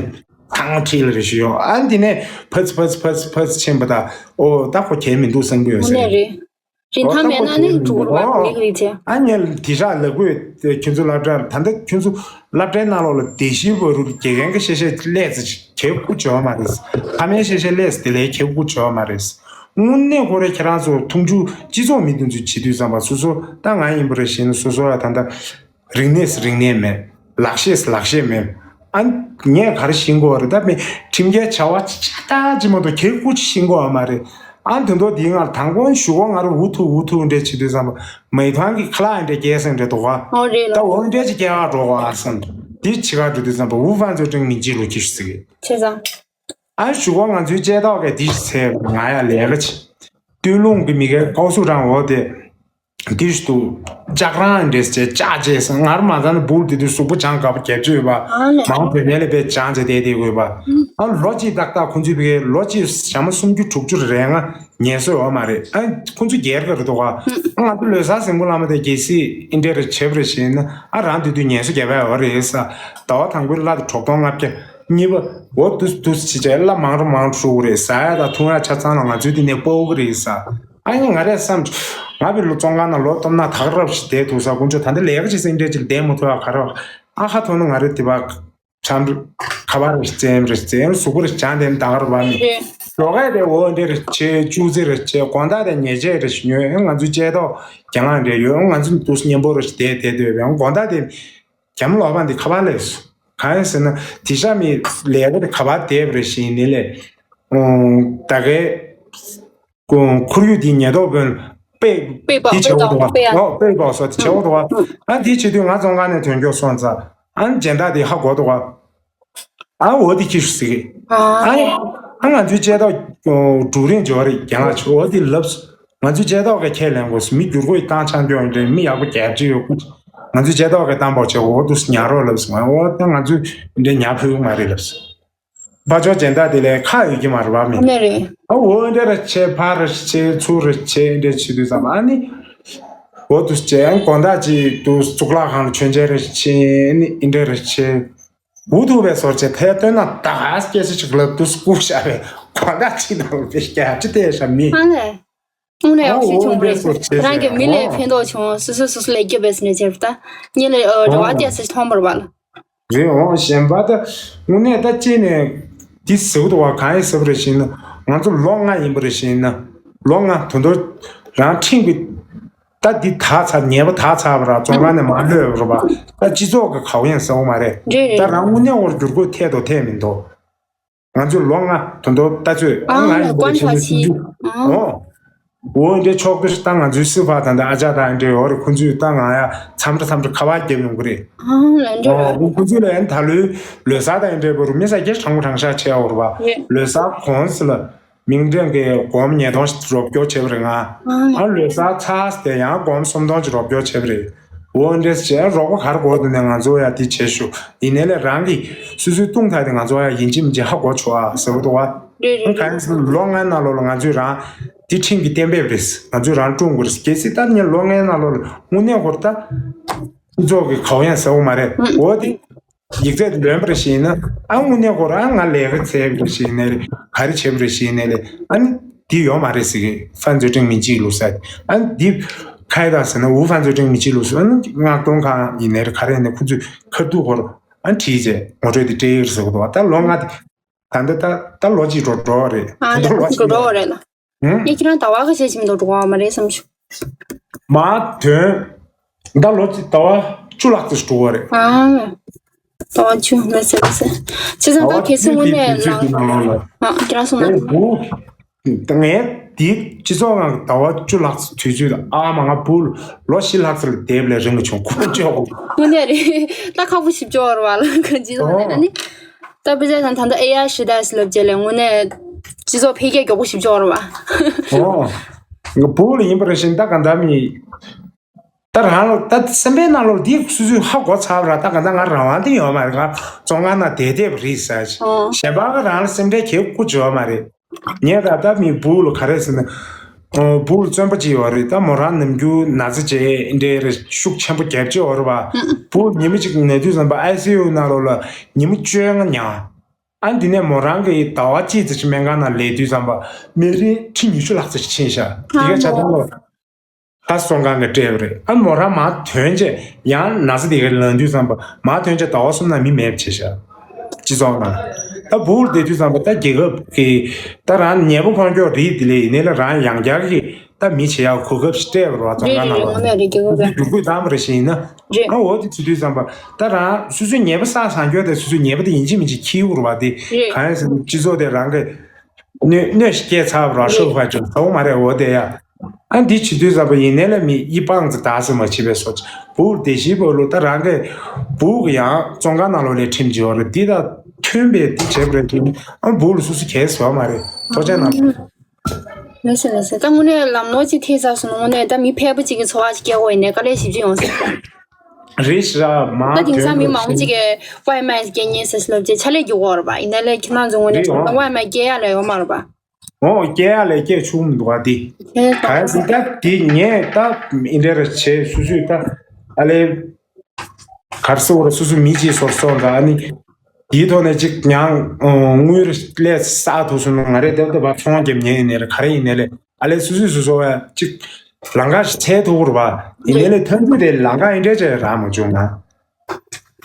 ཐང་ཁྲིད་ལ་རེ་ཞུ་ཡོང་ཨ་འདི་ནས་ཕཚ་ཕཚ་ཕཚ་ཕཚ་ཕྱིན་པ་ད་ཨོ་ད་ཁོ་གལ་མི་འདུག་བསམ་གི་ཡོད་ཟེར། ཨོ་ནས་རེད། རིན་ཐང་མེད་ན་ནི་འགྲུབ་ར་མི་རིགས་རེད་ཅེ། ཨ་ངས་དེ་ཤག་ལབ་དགོས་ཁྱོད་ཚོ་སློབ་གྲྭར་ད་ལྟ་ཁྱོད་ཚོ་སློབ་གྲྭའི་ནང་ལོགས་ལ་དེ་ཤི་བ་རུ་དགེ་རྒན་གྱི་ཤེས་བྱ་ལས་ཚེ་ཁེ་ཁུ་བྱོ་མ་རེད། ཕ་མའི་ཤེས་བྱ་ལས་དེ་ལས་ཁེ་ཁུ་བྱོ་མ་རེད། དངོས་གནས་ཁོ་རེ་ཁྱེད་རང་ཚོ་མཐོང་ཆུང་སྤྱི་ཚོགས་མི་དེ་ཚོ་བྱེད་དུས་ཙམ་པ་སོ་སོ་ད་ང་ཡིན་པ་རེད་ཞེས་ན་སོ་སོ་ལ་ད་ལྟ། རིག་གནས་སུ་རིག་གནས་མེད། ལག་ཤེས་སུ་ལག་ཤེས་མེད། ཨ་ངས་ག་རེ་ཤེས་དགོས་རེད་ད་མི་ཁྲིམས་འགལ་བྱ་བ་ཅི་ལྟ་ཅི་མ་གཏོགས་ཁྱེད་སྐུ་ཅི་ཤེས་དགོས་ཨ་མ་རེད། ཨ་དོན་དོ་འདིའི་ངར་དང་པོ་ཞུ་གོ་ང་རུ་འུ་ཐུག་འུ་ཐུག་འདྲས་བྱེད་དུས་ཙམ་པ་མི་ཐང་གི་ཁ་ལག་འདྲས་སྐྱེལ་སེང་འདྲས་འདུག་ག་ཨོ་རེད་ད་ལ། འོ་འདྲས་ཅི་སྐྱེལ་ག་འགྲོ་གོ་ཨ་སམ། འདི་ཅི་ག་འགྲོ་དུས་ཙམ་པ་འུ་ཧྥང་ཚོ་ཀྲིང་མིན་ཅི་ལུ་ཁྱི་ཤུ་ཟིག་བྱས་ཙང་། ཨ་ཞུ་གོ་ང་ཚོའི་ལྕེ་ཏོག་གི་འདི་ཤི་ཚེ་ང་ཡ་ལས་ཀ་ཅི། སྟོད་ལུང་གི་མི་གའི་ཀའོ་སུ་རང་འོ་དེ། འདི་ཞུ་དུ། ལྕགས་རང་འདྲེས་བྱས་ལྕགས་བྱས་སོང་ངར་མ་ཚང་ནི་བུལ་དེ་དུས་གཟུགས་པོ་བྱང་དཀར་པོ་རྒྱབ་ཅོས་པ། ཨ་ལས། མང་བོད་ཉལ་ལས་པའི་བྱང་བྱས་བསྡད་དེ་དགོས་པ། ཨ་ལོ་གཅིག་ཏག་ཏག་ཁོང་ཚོའི་བའི་ལོ་གཅིག་ཞག་མ་སུམ་ཅུ་དྲུག་ཅུ་རེ་ལྔ་ཉལ་སོས་འོ་མ་རེད། ཨ་ཁོང་ཚོ་རྒྱལ་ཁ་རེད་འདུག་ག་ཨ་ང་ཚོ་ལོ་གསར་སེང་པོ་བླ་མ་དེ་རྒྱལ་སྲིད་ཨིན་འདྲེ་རེ་བྱེད་པ་རེ་བྱས་ན་ཨ་རང་དུས་དུས་ཉལ་སོ་རྒྱབ་པ་འོ་རེད་ས། ཟླ་བ་དང་པོའི་བླ་དེ་གྲོགས་གཏོང་ལྔ་བརྒྱ། གཉིས་པ། འོ་དུས་དུས་ཕྱི་རྒྱལ་བླ་མང་རུ་མང་རུ་ཧྲུག་རེད་ཟ་ཡ་དང་འཐུང་ཡ་ཆ་ཚང་ལ་ང་ཚོའི་དེ་ནས་སྤོ་གི་རེད་ས། ཨ་ནི་ང་རས་བསམ། ང་བི་ལོ་བཙོན་ཁང་ནང་ལོ་སྟོང་ན་དག་རབ་ཞིག་བསྡད་འདུག་ས་དཀོན་མཆོག་ད་ལྟ་ལས་ཀ་ཅིག་སེང་འབྲས་ཅིག་བསྡད་མ་ཐུབ་ཡ་ག་རེ་བ། ཨ་ཁ་ཐོན་ན་ང་རེ་དེ་བ། ཆམ། ཁ་བ་རེ་བཙེམ་རེ་བཙེམ་གཟུགས་པོ་རེ་བྱང་དེ་དག་ར་བ་མི། ཞོགས་ཀས་དེ་འོ་འདྲེ་རེ་བྱེད་ཅུ་ཙེ་རེ་བྱེད་དགོང་དག་དེ་ཉལ་ཆས་རེ་ཉོས་ང་ཚོའི་ལྕེ་ཏོག་རྒྱ་ལང་རེ་ཡོད་ང་ཚོ་དུས་སྙན་པོ་རེ་བསྡད་དེ་སྡོད་པའི་དགོང་དག་དེ། རྒྱ་མོ་ལོག་པ་འདི་ཁ་པར་སླེབས་སོང་། གང་ཡིན་ཟེར་ན་དེ་ཤ་མི་ལས་ཀ་དེ་ཁ་པར་བསྡད་པ་རེད་ཞེས་ནི་ལས། ད་གའི་ཁོར་ཡུག་འདི་ཉེན་རྟོག་དཔོན་པས་པས་པ་འདི་པས་བྱེད་དོ་འོ་འདུག་པ་པས་ཡ། ཨོ་པས་པ་སོགས་དེ་བྱེད་འོ་འདུག་པ། ཨ་འདི་བྱེད་དུས་ང་བཙོན་ཁང་ནས་ཐོན་མཁན་སོང་ཙང་ཨ་སྦྱིན་བདག་དེ་ཧ་གོ་འདུག་པ། ཨ་འོ་དེ་ཁྱི་ཞིག་ཟིག་ཨ་ཨ་ང་ཚོའི་ལྕེ་ཐོག་འབྲུ་རིང་འཇོག་རེད་རྒན་ལགས་ཆུ་འོ་དེ་ལབ་སོང་། ང་ཚོའི་ལྕེ་ཐོག་གི་ཁས་ལེན་དགོས་སོང་མི་བསྒྱུར་བཀོད་བཏང་ཆ་འཇོག་འདྲེ་མི་ཡག་པོ་རྒྱབ་ཅི་ཡོད་ཀུ། ང་ཚོའི་ལྕེ་ཐོག་གི་གཏམ་པོ་ཆེ་འོ་དུ་ཉ་རོ་ལབ་སོང་འོ་ད་ང་ཚོའི་འདྲེ་ཉ་ཕུལ་མ་རེད་ལབ་སོང་། ཕ་ཆོག་སྦྱིན་བདག་དེ་ལས་ཁ་ཡོད་ཀྱི་མ་རེད་བ་མི། ཨ་ནི་རེད། ཨ་འོ་འདྲེ་ར་ཆེ་ཕ་ར་ཆེ་ཚུ་ར་ཆེ་འདྲེ་ཆི་དུས་ཙམ་ཨ་ནི། འོ་དུ་ཆེ་ཨ་ནི་དགོང་དག་ཅིག་ཏུ་གཙུག་ལག་ཁང་ལ་མཆོད་མཇལ་ར་ཆེ་ཨ་ནི་ཨིན་འདྲེ་ར་ཆེ། འུ་ཐུག་པའི་སོར་ཆེ་ཐལ་སྟོན་ན་ད་སྐད་ཆ་ཞིག་ལབ་དུས་སྐུ་བཞག་པའི་གོ་ད་ཅི་དང་པའི་སྐད་ཆ་དེ་ཤ་མི། ཨ་ལས། དངོས་གནས་ཡག་ཤོས་བྱུང་བ་རེད། རང་གི་མི་ལ་ཕན་ཐོགས་བྱུང་སོ་སོ་སོ་སོ་ལས་སྐྱོ་བས་ནས་བྱས་པ་ད་ཉིན་ལ་རེ་བ་བལྟས་སེ་མཐོང་བར་བ་ལ། རེད་འོང་གཞན་པ་ད་དངོས་གནས་ད་ཅི་ནས་འདི་ཟེར་བ་དུ་བ་གང་ཡིན་ཟེར་བ་རེ་བཞིན་ན་ང་ཚོ་ལོ་ལྔ་ཡིན་པ་རེ་བཞིན་ན་ལོ་ལྔ་དོན་དུ་རང་ཁྲིམས་ཀྱི་ད་འདི་དག་ཚར་ཉེས་པ་དག་ཚར་བ་ར་བཙོན་ཁང་ནས་མ་གློད་རུ་བ་ད་སྤྱི་ཚོགས་ཀྱི་གའུ་ཡན་ཟེར་བ་མ་རེད། རེད་རེད། ད་རང་དངོས་གནས་འོར་འགྱུར་ཁུག་ཐད་དོ་ཐད་མི་འདུག་ང་ཚོས་ལོ་ལྔ་དོན་དོ་ལྟ་ཚོད་ཨ་ང་ཡིན་པ་ཞིག་འདུག་ཨོ། འོ་འདྲའི་ཕྱོགས་ཀྱི་ད་ང་ཚོའི་སི་ཕ་དང་ད་ཨ་ཅག་དང་འདྲའི་འོ་རེད་ཁོང་ཚོས་ད་ང་ཡ་མཚམས་རེ་མཚམས་རེ་ཁ་པར་རྒྱབ་ཡོང་གི་རེད། ཨ་ལན་འདྲ་ཨོ་ཁོང་ཚོས་ལ་ཡན་ད་ལོའི་ལོ་གསར་དང་འདྲའི་བར་མི་ས་རྒྱ་གྲངས་པོ་གྲངས་ཤག་ཆེ་བ་རེད་བ། ལོ་གསར་གོང་ས་ལ། མིང་འདྲེན་གྱི་སྒོར་མོ་ཉིས་སྟོང་ཞིག་རོགས་སྐྱོར་བྱས་པ་རེད་ང་། ཨ་ལོ་གསར་ཚར་དེ་ཡང་སྒོར་མོ་སུམ་སྟོང་ཞིག་རོགས་སྐྱོར་བྱས་པ་རེད། འོ་འདྲས་བྱས་རོགས་པ་ག་རེ་དགོས་འདུག་ནས་ང་ཚོ་ཡ་དེ་བྱས་ཤོག་ཡིན་ནའི་ལས་རང་གིས་སོ་སོའི་བཏུང་ཐག་དེ་ང་ཚོ་ཡ་ཡིན་གཅིག་མིན་གཅིག་ཧ་གོ་ཆོག་ཨ་ཟེར་བ་འདུག་བ། རེད་རེད་གང་ཡིན་ཟེར་ན་ལོ་ལྔའི་ནང་ལོགས་ལ་ང་ཚོས་རང་དེ་ཁྲིམས་ཀྱི་གཏན་འབེབས་རེད། ང་ཚོས་རང་སྲུང་དགོས་རེད། གལ་སྲིད་ད་ངས་ལོ་ལྔའི་ནང་ལོགས་ལ་དངོས་གནས་ཧོར་ད་སྤྱི་ཚོགས་ཀྱི་གའུ་ཡན་ཟེར་བ་མ་རེད། འོ་དེ། ཡིག་ཚད་ལོན་པར་ཤེས་ན་ཨ་དངོས་གནས་ཁོ་རང་ང་ལས་ཀ་བྱས་པར་ཤེས་ནས་རེད་ག་རེ་བྱས་པར་ཤེས་ནས་རེད་ཨ་ནི་འདི་ཡོད་མ་རེད་ཟེར་གི་ཧྥན་ཙོ་ཀྲེང་མི་གཅིག་ལུགས་ཟེར་ཨ་ནི་འདི་ཁ་ཡི་དང་ཟེར་ན་འུ་ཧྥན་ཙོ་ཀྲེང་མི་གཅིག་ལུགས་ཟེར་ཨ་ནི་མངགས་གཏོང་ཁང་ཡིན་ནས་རེད་ག་རེ་ཡིན་ནས་ཁོ་ཚོས་ཁ་ཐུག་ཁོ་རང་ཨ་ནི་བྲིས་རྗེས་ངོ་སྤྲོད་དེ་སྤྲད་ཡོད་ཟེར་གི་འདུག་ད་ལོ་ལྔ་དེ་ད་འདི་ད་ད་ལོ་གཅིག་འགྲོ་འགྲོ་བ་རེད་ཨ་ད་ལོ་ལྔ་དེ་འགྲོ་འགྲོ་བ་རེད་ལ། ཨང་། ངས་ཁྱེད་རང་ཟླ་བ་ཁ་ཤས་ཕྱིན་མི་འདུག་འགྲོ་བ་མ་རེད་བསམ་བྱུང་། མ་དོན། ཟླ་ལོ་གཅིག་ཟླ་བ་བཅུ་ལྷག་ཙམ་འགྲོ་བ་རེད། ཨང་། ཟླ་བ་བཅུ་མ་ཟད་མ་ཟད། བྱས་ཙང་ད་གལ་སྲིད་དངོས་གནས་ལ། ཨ་ཁྱེད་རང་གསུངས་ན། ངས་འདི་སྤྱི་ཚོགས་ནང་གི་ཟླ་བ་བཅུ་ལྷག་ཙམ་དུས་ཚོད་ལ་ཨ་མ་ང་བུ་ལོ་བཞི་ལྷག་ཙམ་ལ་བསྡད་པ་ལས་རིང་གི་བྱུང་ཁུངས་ཅོག་དངོས་གནས་རེད། ད་ཁག་པོ་ཞིབ་ཅོག་རེད་བ་ལ་གང་ཅི་ལ་ཨོ། ནི། ད་དཔེ་ཆ་དང་ད་ལྟ་ཨེ་ཡ་ཞི་ད་སི་ལབ་རྗེས་ལས་དངོས་གནས་སྤྱི་ཚོགས་འཕེལ་རྒྱས་མགྱོགས་པོ་ཞིབ་ཅོག་རེད་བ། ཨོ། ང་བུ་ལ་ཡིན་པ་རེད་བཞིན་ད་ག་འདྲ་མི། ད་རང་ལ་ད་སེམས་པའི་ནང་ལོགས་འདི་སུ་སུས་ཧ་གོ་ཚར་བ་ར། ད་ག་ད་ང་རང་དབང་དེ་ཡོད་མ་རེད། ང་བཙོན་ཁང་ནང་བསྡད་བསྡད་པ་རེད་ཟེར་ཅིག་ཨོ། གཞན་པ་ག་རང་ལ་སེམས་ཁྲལ་གྱི་ཀུ་བྱོས་མ་རེད། ངས་ད་ལྟ་མི་བུ་ལ་ག་རེ་ཟེར་ན། ཨོ། བུ་ལ་བཙོན་པ་ཅིག་ཡོད་རེད། ད་མོ་རང་ནམ་རྒྱུན་ན་ཚ་བྱས་འདྲའི་རེ་ཤུགས་ཆེན་པོ་རྒྱབ་ཀྱི་ཡོད་རེད་བ། བུ་ཉི་མ་གཅིག་ན་དུས་ཙམ་པ་ཨའི་སི་ཡུ་ནང་ལོགས་ལ་ཉི་མ་བཅོ་ལྔ་ཉལ། ཨ་འདི་ནས་མོ་རང་གི་ཟླ་བ་གཅིག་ཙམ་ཅིག་སྨན་ཁང་ནང་ལས་དུས་ཙམ་པ་མི་རེ་ཁྲི་ཉི་ཤུ་ལྷག་ཙམ་ཞིག་ཕྱིན་ཤག་དེ་ག་ཆ་ཚང་ལོ། ད་བཙོན་ཁང་གི་སྤྲད་པ་རེད། ཨ་མོ་རང་མར་ཐོན་རྗེས་ཡང་ན་ཚ་དེ་ག་ལངས་དུས་ཙམ་པ་མར་ཐོན་རྗེས་ཟླ་བ་གསུམ་ནང་མི་མེད་པ་བྱས་ཤག་སྤྱི་ཚོགས་ནང་། ད་བུ་བསྡད་དུས་ཙམ་པ་ད་རྒྱལ་ཁབ་ཀྱི་ད་རང་ཉེ་པོ་ཁོང་ཁྱོད་རིགས་དེ་ལས་ཡིན་ནའི་ལ་རང་ཡང་བསྐྱར་གྱི་ད་མི་བྱེད་ཡག་གོ་སྐབས་ཤིག་སྤྲད་པ་རེད་བ། བཙོན་རེད་ཁང་རེད་ནང་ལ་ངོ་མ་རེད། རྒྱལ་ཁབ་རེད། བསྒྱུར་བཀོད་བཏང་བ་རེད་ཞིག་ཡིན་ན། རེད། ཨ་འོ་དེ་བྱེད་དུས་ཙམ་པ་ད་རང་སོ་སོའི་ཉེས་པ་བསགས་སང་རྒྱུ་དེ་སོ་སོའི་ཉེས་པ་དེ་ཡིན་གཅིག་མིན་གཅིག་འཁྱེར་དགོས་རེད་བ། དེ་རེད། གང་ཡིན་ཟེར་ན་སྤྱི་ཚོགས་དེ་རང་གི་གནོད་གནོད་ཤིག་སྐྱེལ་ཚར་བ་ར་ཤོག་ཕ་ཅོ་ཚ་བོ་མ་རེད། འོ་དེ་ཡ། ཨ་འདི་བྱེད་དུས་ཙམ་པ་ཡིན་ནའི་ལ་མི་ཡི་པང་ཙི་ད་སེ་མ་བྱེད་པའི་སོ་བུ་དེ་བཞི་པོ་ལོ་ད་རང་གི་བུ་གི་ཡང་བཙོན་ཁང་ནང་ལོགས་ལས་ཁྲིམས་བྱེད་བ་རེད། འདི་ད་མཐུན་པའི་འདི་བྱེད་པ་རེད་དེ་ཨ་བུ་ལ་སོ་སོ་གས་ཟོ་མ་རེད། ཐོག་ཆ་ནང་། ལགས་སོ་ལགས་སོ། ད་དངོས་གནས་ལམ་ནོར་གཅིག་ཐེབས་ཚར་སོང་ན་དངོས་གནས་ད་མི་ཕལ་པ་གཅིག་གི་འཚོ་བ་ཞིག་སྐྱེལ་དགོས་ཡིན་ནའི་དཀའ་ལས་ཞེ་པོ་ཅིག་ཡོང་སྲིད་པ། རེད་ཤག་མ་ད་དེང་སང་མི་མང་པོ་གཅིག་གིས་ཝའི་མའི་སྐྱེལ་ཉེན་ཟེར་ལབ་རྗེས་ཕྱག་ལས་རྒྱག་གི་ཡོད་རེད་པ། ཡིན་ནའི་ལས་ཁྱེད་རང་ཚོ་དངོས་གནས་རེད་ཨོ། ད་ཝའི་མའི་སྐྱེལ་ཡག་ལས་ཡོད་མ་རེད་པ། ཨོ་སྐྱེལ་ཡག་ལས་སྐྱེལ་ཆོག་མི་འདུག་པ་འདི། ཧེ་ག་ཡ་ཟིན་ད་འདི་ངས་ད་ཨིན་འདྲ་རེ་བྱས་སུ་སུས་ད་ཨ་ལས། གར་སོ་བར་སོ་སོ་མི་གཅིག་སོར་སོང་ད་ཨ་ནི། དེའི་ཐོག་ནས་ཅིག་ཉང་དངུལ་ལས་བསགས་ཐུབ་སོང་ན་ང་རེ་ལྟ་ལྟ་བ་ཚོང་རྒྱབ་ཉན་ཡིན་ནའི་རེད་ག་རེ་ཡིན་ནའི་ལས་ཨ་ལས་སོ་སོས་སོ་སོ་བ་ཅིག་ལམ་ཁ་ཞིག་འཚོལ་ཐུབ་ཀྱི་རེད་པ། ཡིན་ནའི་ལས་ཐོན་རྒྱུ་དེ་ལམ་ཁ་ཨིན་འདྲ་ཅིག་རག་མ་བྱུང་ན།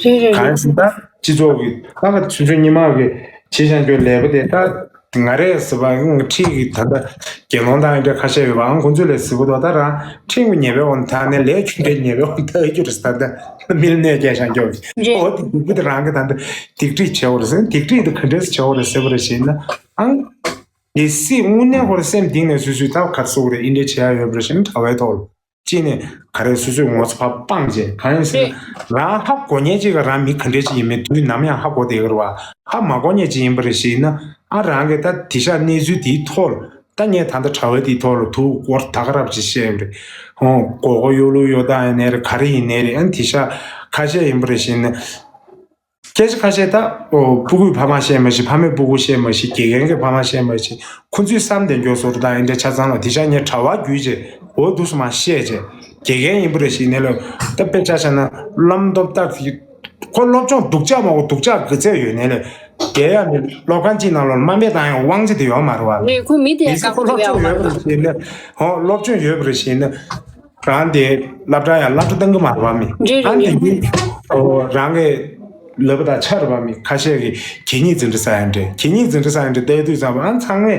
རེད་རེད་གང་རེད། ཡིན་ཟེར་ན་སྤྱི་ཚོགས་ཀྱི་ད་ག་ཆུང་ཆུང་སྔོན་མ་གི་བྱེད་བཞིན་རྒྱུ་ལས་པ་དེ་ད་ང་རེད་ཟེར་བ་ང་ཁྲིད་ཀྱི་ད་ལྟ་དགེ་སློང་དང་ཨིན་འདྲ་ཁ་ཤས་ཡོད་པ་ཨང་ཁོང་ཚོས་ལས་ཟེར་གི་འདུག་ད་རང་ཁྲིད་ཀྱི་ཉེ་བའི་འོང་ད་ནས་ལས་ཆུང་འདྲ་ཉེ་བའི་འོང་ད་ཨེ་རྒྱུ་རེད་ད་ལྟ་མི་ལ་གནོད་སྐྱེལ་བཞིན་རྒྱུ་རེད། འོ་དེ་སྡིག་པ་དེ་རང་གི་ད་ལྟ་སྡིག་སྒྲིབ་བྱེད་འོ་རེད་ཟེར་སྡིག་སྒྲིབ་དེ་ག་འདྲས་བྱེད་འོ་རེད་ཟེར་བ་རེད་ཞེ་ན་ཨང་། དེ་སྲིད་དངོས་གནས་ཁོ་ར་སེམས་གཏིང་ནས་སོ་སོས་ད་ག་རེ་ཟེར་དགོས་རེད་ཨིན་འདྲ་བྱེད་ཡ་ཡོད་པ་རེད་ཞེ་ན་གྲྭ་བའི་ཐོག་ལ། གཅིག་ནས་ག་རེ་སོ་སོའི་ངོ་ཚ་བ་སྤངས་བྱས་གང་ཡིན་ཟེར་ན། རང་ཧ་གོ་མཁན་གཅིག་ག་རང་མི་ག་འདྲས་ཅིག་ཡིན་མིན་དུས་ནམ་ཡང་ཧ་གོ་བསྡད་ཀྱི་རེད་བ། ཧ་མ་གོ་མཁན་ཅིག་ཡིན་པ་རེད་ཞེ་ན་ཨ་རང་གིས་ད་དེ་ཤག་གནས་ཚུལ་དེའི་ཐོག་ལ་ད་ངས་ད་ལྟ་གྲྭ་བ་དེའི་ཐོག་ལ་དུ་སྐོར་ད་ག་རབ་ཅིག་བཤད་པ་རེད། ཧོ་མགོ་སྐོར་གཡོ་ལུག་གཡོ་སྟངས་ཡིན་ནའི་རེད་ག་རེ་ཡིན་ནའི་རེད་ཨ་དེ་ཤག་ཁ་ཤས་ཡིན་པ་རེད་ཞེ་ན། སྐད་ཆ་ཁ་ཤས་ད་ཨོ་སྤུ་གུས་ཕ་མ་བཤད་མ་ཤེས་ཕ་མས་སྤུ་གུ་བཤད་མ་ཤེས་དགེ་རྒན་གྱིས་ཕ་མ་བཤད་མ་ཤེས་ཁོ་ཚོས་བསམ་དེ་མགྱོགས་སོར་དང་ཨིན་འདྲ་ཆ་ཚང་ལ་དེ་ཤག་ངས་གྲྭ་བ་བརྒྱུད་བྱས་འོ་འདུག་སེ་མ་བཤད་བྱས་དགེ་རྒན་ཡིན་པ་རེད་ཞེ་ནས་ལ་ད་དཔེ་ཆ་བཞག་ན་བླམ་སྟོབས་རྟགས་ཀྱི་ཁོ་སློབ་སྦྱོང་སྡུག་ཅག་མ་འོ་སྡུག་ཅག་གི་ཚད་ཡོད་ནས་ལ་རྒྱལ་ཡ་མི་སློབ་ཁང་གཅིག་ནང་ལ་དམའ་འབེབས་བཏང་ཡང་དབང་ཆ་དེ་ཡོད་མ་རེད་བ། རེད་ཁོ་མི་དེ་གལ་སྲིད་ཁོ་བཀག་སློབ་སྦྱོང་ཡོད་པ་རེད་ཞེ་ན་ཧོ་སློབ་སྦྱོང་ཡོད་པ་རེད་ཞེ་ན། རང་དེ་སློབ་གྲྭ་ཡང་སློབ་གྲྭ་བཏང་གི་མ་རེད་བ་མི། རེད་རེད་ཨ་རེད། དེ་གིན་ཨོ་རང་གི་ལབ་པ་དང་ཆ་རེད་བ་མི་ཁ་ཤས་ཀྱིས་གད་སྙིགས་འཛིན་གྲྭ་ཟེར་ཡ་འདྲ་གད་སྙིགས་འཛིན་གྲྭ་ཟེར་ཡ་འདྲ་བལྟས་དུས་ཙམ་པ་ཨ་ཚང་མས་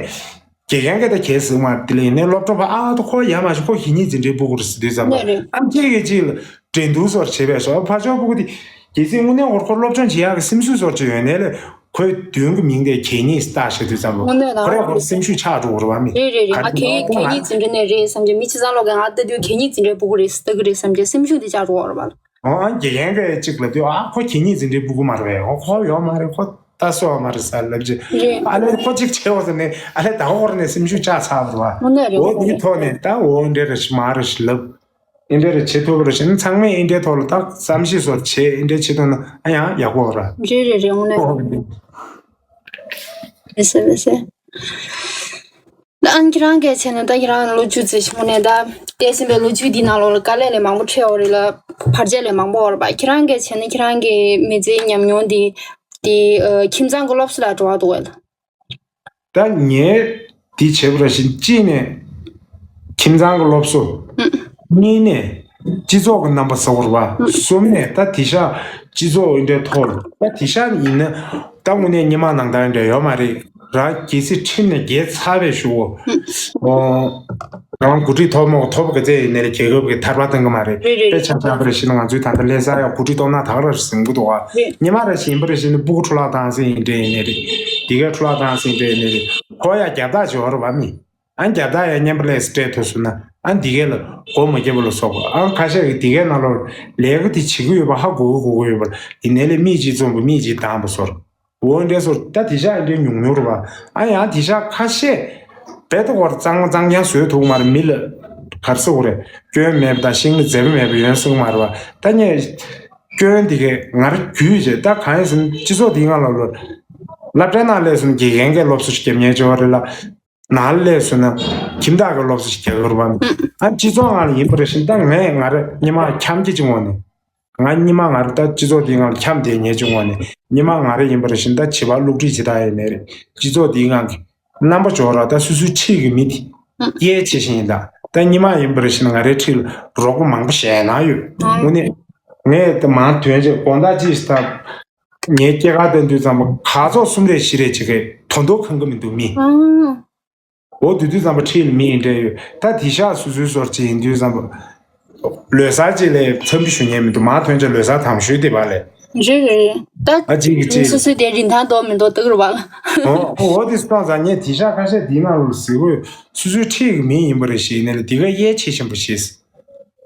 དགེ་རྒན་གྱིས་ད་གལ་སྲིད་མ་དེ་ལས་ནས་སློབ་གྲོགས་པ་ཨ་ད་ཁོ་ཡ་མ་ཤི་ཁོ་གད་སྙིགས་འཛིན་གྲྭའི་སྤུ་གུ་རེད་ཟེར་དུས་ཙམ་པ་ནས་རེད། ཨ་གཅིག་གིས་གཅིག་ལ་འགྲན་བསྡུར་སོར་བྱེད་པའི་ཞོར་ཕར་ཕྱོགས་སྤུ་གུ་དེ་གལ་སྲིད་དངོས་གནས་ཧོར་ཁོ་སློབ་སྦྱོང་བྱེད་ཡག་གི་སེམས་ཤུགས་སོར་བྱེད་ཡོད་ནས་ལས། ཁོའི་མདུན་གྱི་མིང་དེ་གད་སྙིགས་བཏགས་བྱེད་དུས་ཙམ་པ་དངོས་གནས་ད་ཁོ་རེ་ཁོར་སེམས་ཤུགས་ཆག་འགྲོ་བར་བ་མི། རེད་རེད་རེད་ང་གད་གད་སྙིགས་འཛིན་གྲྭ་ནས་རེད་བསམ་གྱི་མི་ཕྱི་ཚང་ལོག་གི་ང་ལྟ་དུས་གད་སྙིགས་འཛིན་གྲྭའི་སྤུ་གུ་རེད་ལྟ་གི་རེད་བསམ་གྱི་སེམས་ཤུགས་དེ་ཆག་འགྲོ་བར་བ། ཨོ་ཨ་དགེ་རྒན་གྱིས་གཅིག་ལབ་དུས་ཨ་ཁོ་གད་སྙིགས་འཛིན་གྲྭའི་སྤུ་གུ་མ་རེད་པས་ཨོ་ཁོ་ཡོད་མ་རེད་ཁོ་ལྟ་སོ་བ་མ་རེད་ས་ལབ་ཀྱི། རེད། ཨ་ལས་ཁོ་གཅིག་བྱས་འོ་ཟེར་ནས་ཨ་ལས་ད་ཁོ་རེ་ནས་སེམས་ཤུགས་ཆག་ཚར་བར་བ། དངོས་གནས་རེད་ཨོ་དངོས་དེའི་གནས་ཐོག་ནས་ད་འོ་འདྲེ་རེ་ཞིག་མ་རེ་ཞིག་ལབ། ཨིན་འདྲ་རེ་བྱེད་ཐུབ་རེ་བྱེད་ན་ཚང་མས་ཨིན་འདྲའི་ཐོག་ལ་ད་བསམ་ཤེས་སོགས་བྱེད་ཨིན་འདྲ་བྱེད་ཐུབ་ན་ཨ་ཡང་ཡག་པོ་ར། རེད་རེད་རེད་འོང་ན། ཨོ་རེད། མི་སྲིད་མི་སྲིད། ད་ཨན་ཁྱེད་རང་གིས་བྱས་ན་ད་ཁྱེད་རང་ལོ་རྒྱུས་ཙི་ཞིག་འོང་ནས་ད་བལྟས་ཟིན་པའི་ལོ་རྒྱུས་འདི་ནང་ལོགས་ལ་དཀའ་ལས་ལས་མང་པོ་འཕྲད་འོ་རེད་ལ་བར་ཆད་ལས་མང་པོ་འོ་རེད་པ་ཁྱེད་རང་གིས་བྱས་ན་ཁྱེད་རང་གི་མི་ཚེའི་ཉམས་མྱོང་འདི་འདི་ཁྱིམ་ཚང་གི་སློབ་གསོ་ལ་འགྲོ་བ་འདུག་བས་ལ། ད་ངས་འདི་བྱེད་པ་ར་བཞིན་གཅིག་ནས་ཁྱིམ་ཚང་གི་སློབ་གསོ། གཉིས་ནས་སྤྱི་ཚོགས་ཀྱི་རྣམ་པ་གསར་བ། གསུམ་ནས་ད་དེ་ཤག་སྤྱི་ཚོགས་འདྲའི་ཐོག་ད་དེ་ཤག་ཡིན་ན་ད་དངོས་གནས་སྔོན་མ་ནང་ལྟར་འདྲ་ཡོད་མ་རེད། རང་གལ་སྲིད་ཁྲིམས་ནས་འགལ་ཚར་བའི་གཞུག་གུ། ཨོ། རང་གོ་སྒྲིག་ཐོབ་མོ་ཐོབ་ག་ཚད་ཡིན་ནའི་རྒྱལ་ཁབ་ཀྱི་ཐར་པ་བཏང་གི་མ་རེད། རེད་རེད། དཔེ་ཆ་ཆ་པར་ཤི་ན་ང་ཚོའི་ད་ལྟ་ལས་ས་ཡ་གོ་སྒྲིག་ཐོབ་ན་ད་ག་ར་ཟིན་གི་འདུག་ག་རེད། ཉི་མ་ར་ཞིམ་པར་ཤི་ན་སྤུ་གུ་འཕྲོ་བརླག་བཏང་སྲིད་ཡིན་འདྲ་ཡིན་ནའི་རེད། དེ་གའི་འཕྲོ་བརླག་བཏང་སྲིད་འདྲ་ཡིན་ནའི་རེད། ཁོ་ཡ་རྒྱབ་ཐག་ཆོད་ར་བ་མི། ཨ་རྒྱབ་ཐག་ཡ་མཉམ་པ་ལས་སྤྲད་ཐུབ་སོང་ན་ཨ་འདི་གའི་ལ་སྒོ་མ་བརྒྱབ་པ་ལ་སོགས་པ། ཨ་ཁ་ཤས་ཀྱི་འདི་གའི་ནང་ལོགས་ལས་ཀ་དེ་བྱེད་ཀྱི་ཡོད་པ་ཧ་གོ་གི་གོ་གི་ཡོད་པ་ཡིན་ནའི་ལས་མིག་ཅིག་བཙུམ་པ་མིག་ཅིག་གདངས་པ་སོར། འོ་འདྲ་སོར་ད་དེ་ཤག་འདྲ་ཉུང་ཉུང་རེད་བ། ཨ་ཡང་དེ་ཤག་ཁ་ཤས་རྦད་དེ་སྐོར་གཙང་མ་གཙང་རྐྱང་བཟོས་ཐུབ་མ་རེད། མི་ལ་གར་སོ་རེད། སྐྱོན་མེད་པ་དང་ཤིང་ལ་འཛེར་པ་མེད་པ་ཡོང་སྲིད་མ་རེད་བ། ད་ངས་སྐྱོན་འདི་གས་ང་རང་རྒྱུས་བྱས། ད་གང་ཡིན་ཟེར་ན་སྤྱི་ཚོགས་འདིའི་ནང་ལ་ལོ་སློབ་གྲྭའི་ནང་སླེབས་སོང་དགེ་རྒན་གྱི་སློབ་གསོ་ཞིག་རྒྱབ་ཉན་ཆོག་རེད་ལ། ནང་ལ་སླེབས་སོང་ན་ཁྱིམ་བདག་གི་སློབ་གསོ་ཞིག་རྒྱག་དགོས་རེད་བ། ཨ་སྤྱི་ཚོགས་ནང་ལ་ཡིན་པ་རེད་བཞིན་ད་ངས་ང་རང་སྔོན་མ་འཁྱམ་སྐྱེ་བྱུང་བ་ནི། ང་སྔོན་མ་ང་རང་ད་སྤྱི་ཚོགས་འདིའི་ནང་ལ་འཁྱམ་བསྡད་ཉེ་བྱུང་བ་ནི། སྔོན་མ་ང་རང་ཡིན་པ་རེད་བཞིན་ད་བྱིས་པ་སློབ་ཁྲིད་བྱེད་སྟངས་ཡིན་ནའི་རེད། སྤྱི་ཚོགས་འདིའི་ནང་གི་རྣམ་པ་འབྱོར་ར་ད་སོ་སོའི་འཁྲིས་ཀྱི་མི་དེ་གཡས་ཆེ་ཞིང་ཡིན། ད་ད་སྔོན་མ་ཡིན་པ་རེད་བཞིན་ང་རའི་འཁྲིས་ལ་རོགས་པ་མང་པོ་ཞེད་སྣང་ཡོད། དངོས་གནས་ངས་ད་མང་དོན་ཆེ་དགོང་དག་ཅིག་ད་ངའི་སྐྱེས་སྐར་བསྟན་དུས་ཙམ་པ་ག་ཚོད་གསུམ་རེ་བཞི་རེ་བྱེད་ཀྱི་དོ་དོ་ཁང་གི་མི་འདུག་མི། འོ་དུས་དུས་ཙམ་པ་ཁྲིད་ལ་མི་ཡིན་འདྲ་ཡོད། ད་དེ་ཤག་སུ་སུའི་སོར་ཅིག་ཡིན་དུས་ཙམ་པ་ལོ་གསར་ཅིག་ལས་འཚམས་འདྲི་ཞུ་མཁན་མི་འདུག་མ་ཐོན་ཆ་ལོ་གསར་དང་ཞུས་དེ་བ་ལས། རེད་རེད་རེད། ད་ཨ་ཅིག་གི་ཅིག་སུ་སུའི་དེ་རིན་ཐང་དོ་མི་འདུག་སྟག་རུ་བ་ལ། འོ་འོ་དེ་སོང་ཙང་ངས་དེ་ཤག་ཁ་ཤས་དེའི་ནང་ལ་ཟི་གོས་སུ་སུའི་ཁྲིད་ཀྱི་མི་ཡིན་པ་རེད་ཞེས་ནས་ལ་དེ་ག་གཡས་ཆེ་ཞིམ་པོ་ཞེས།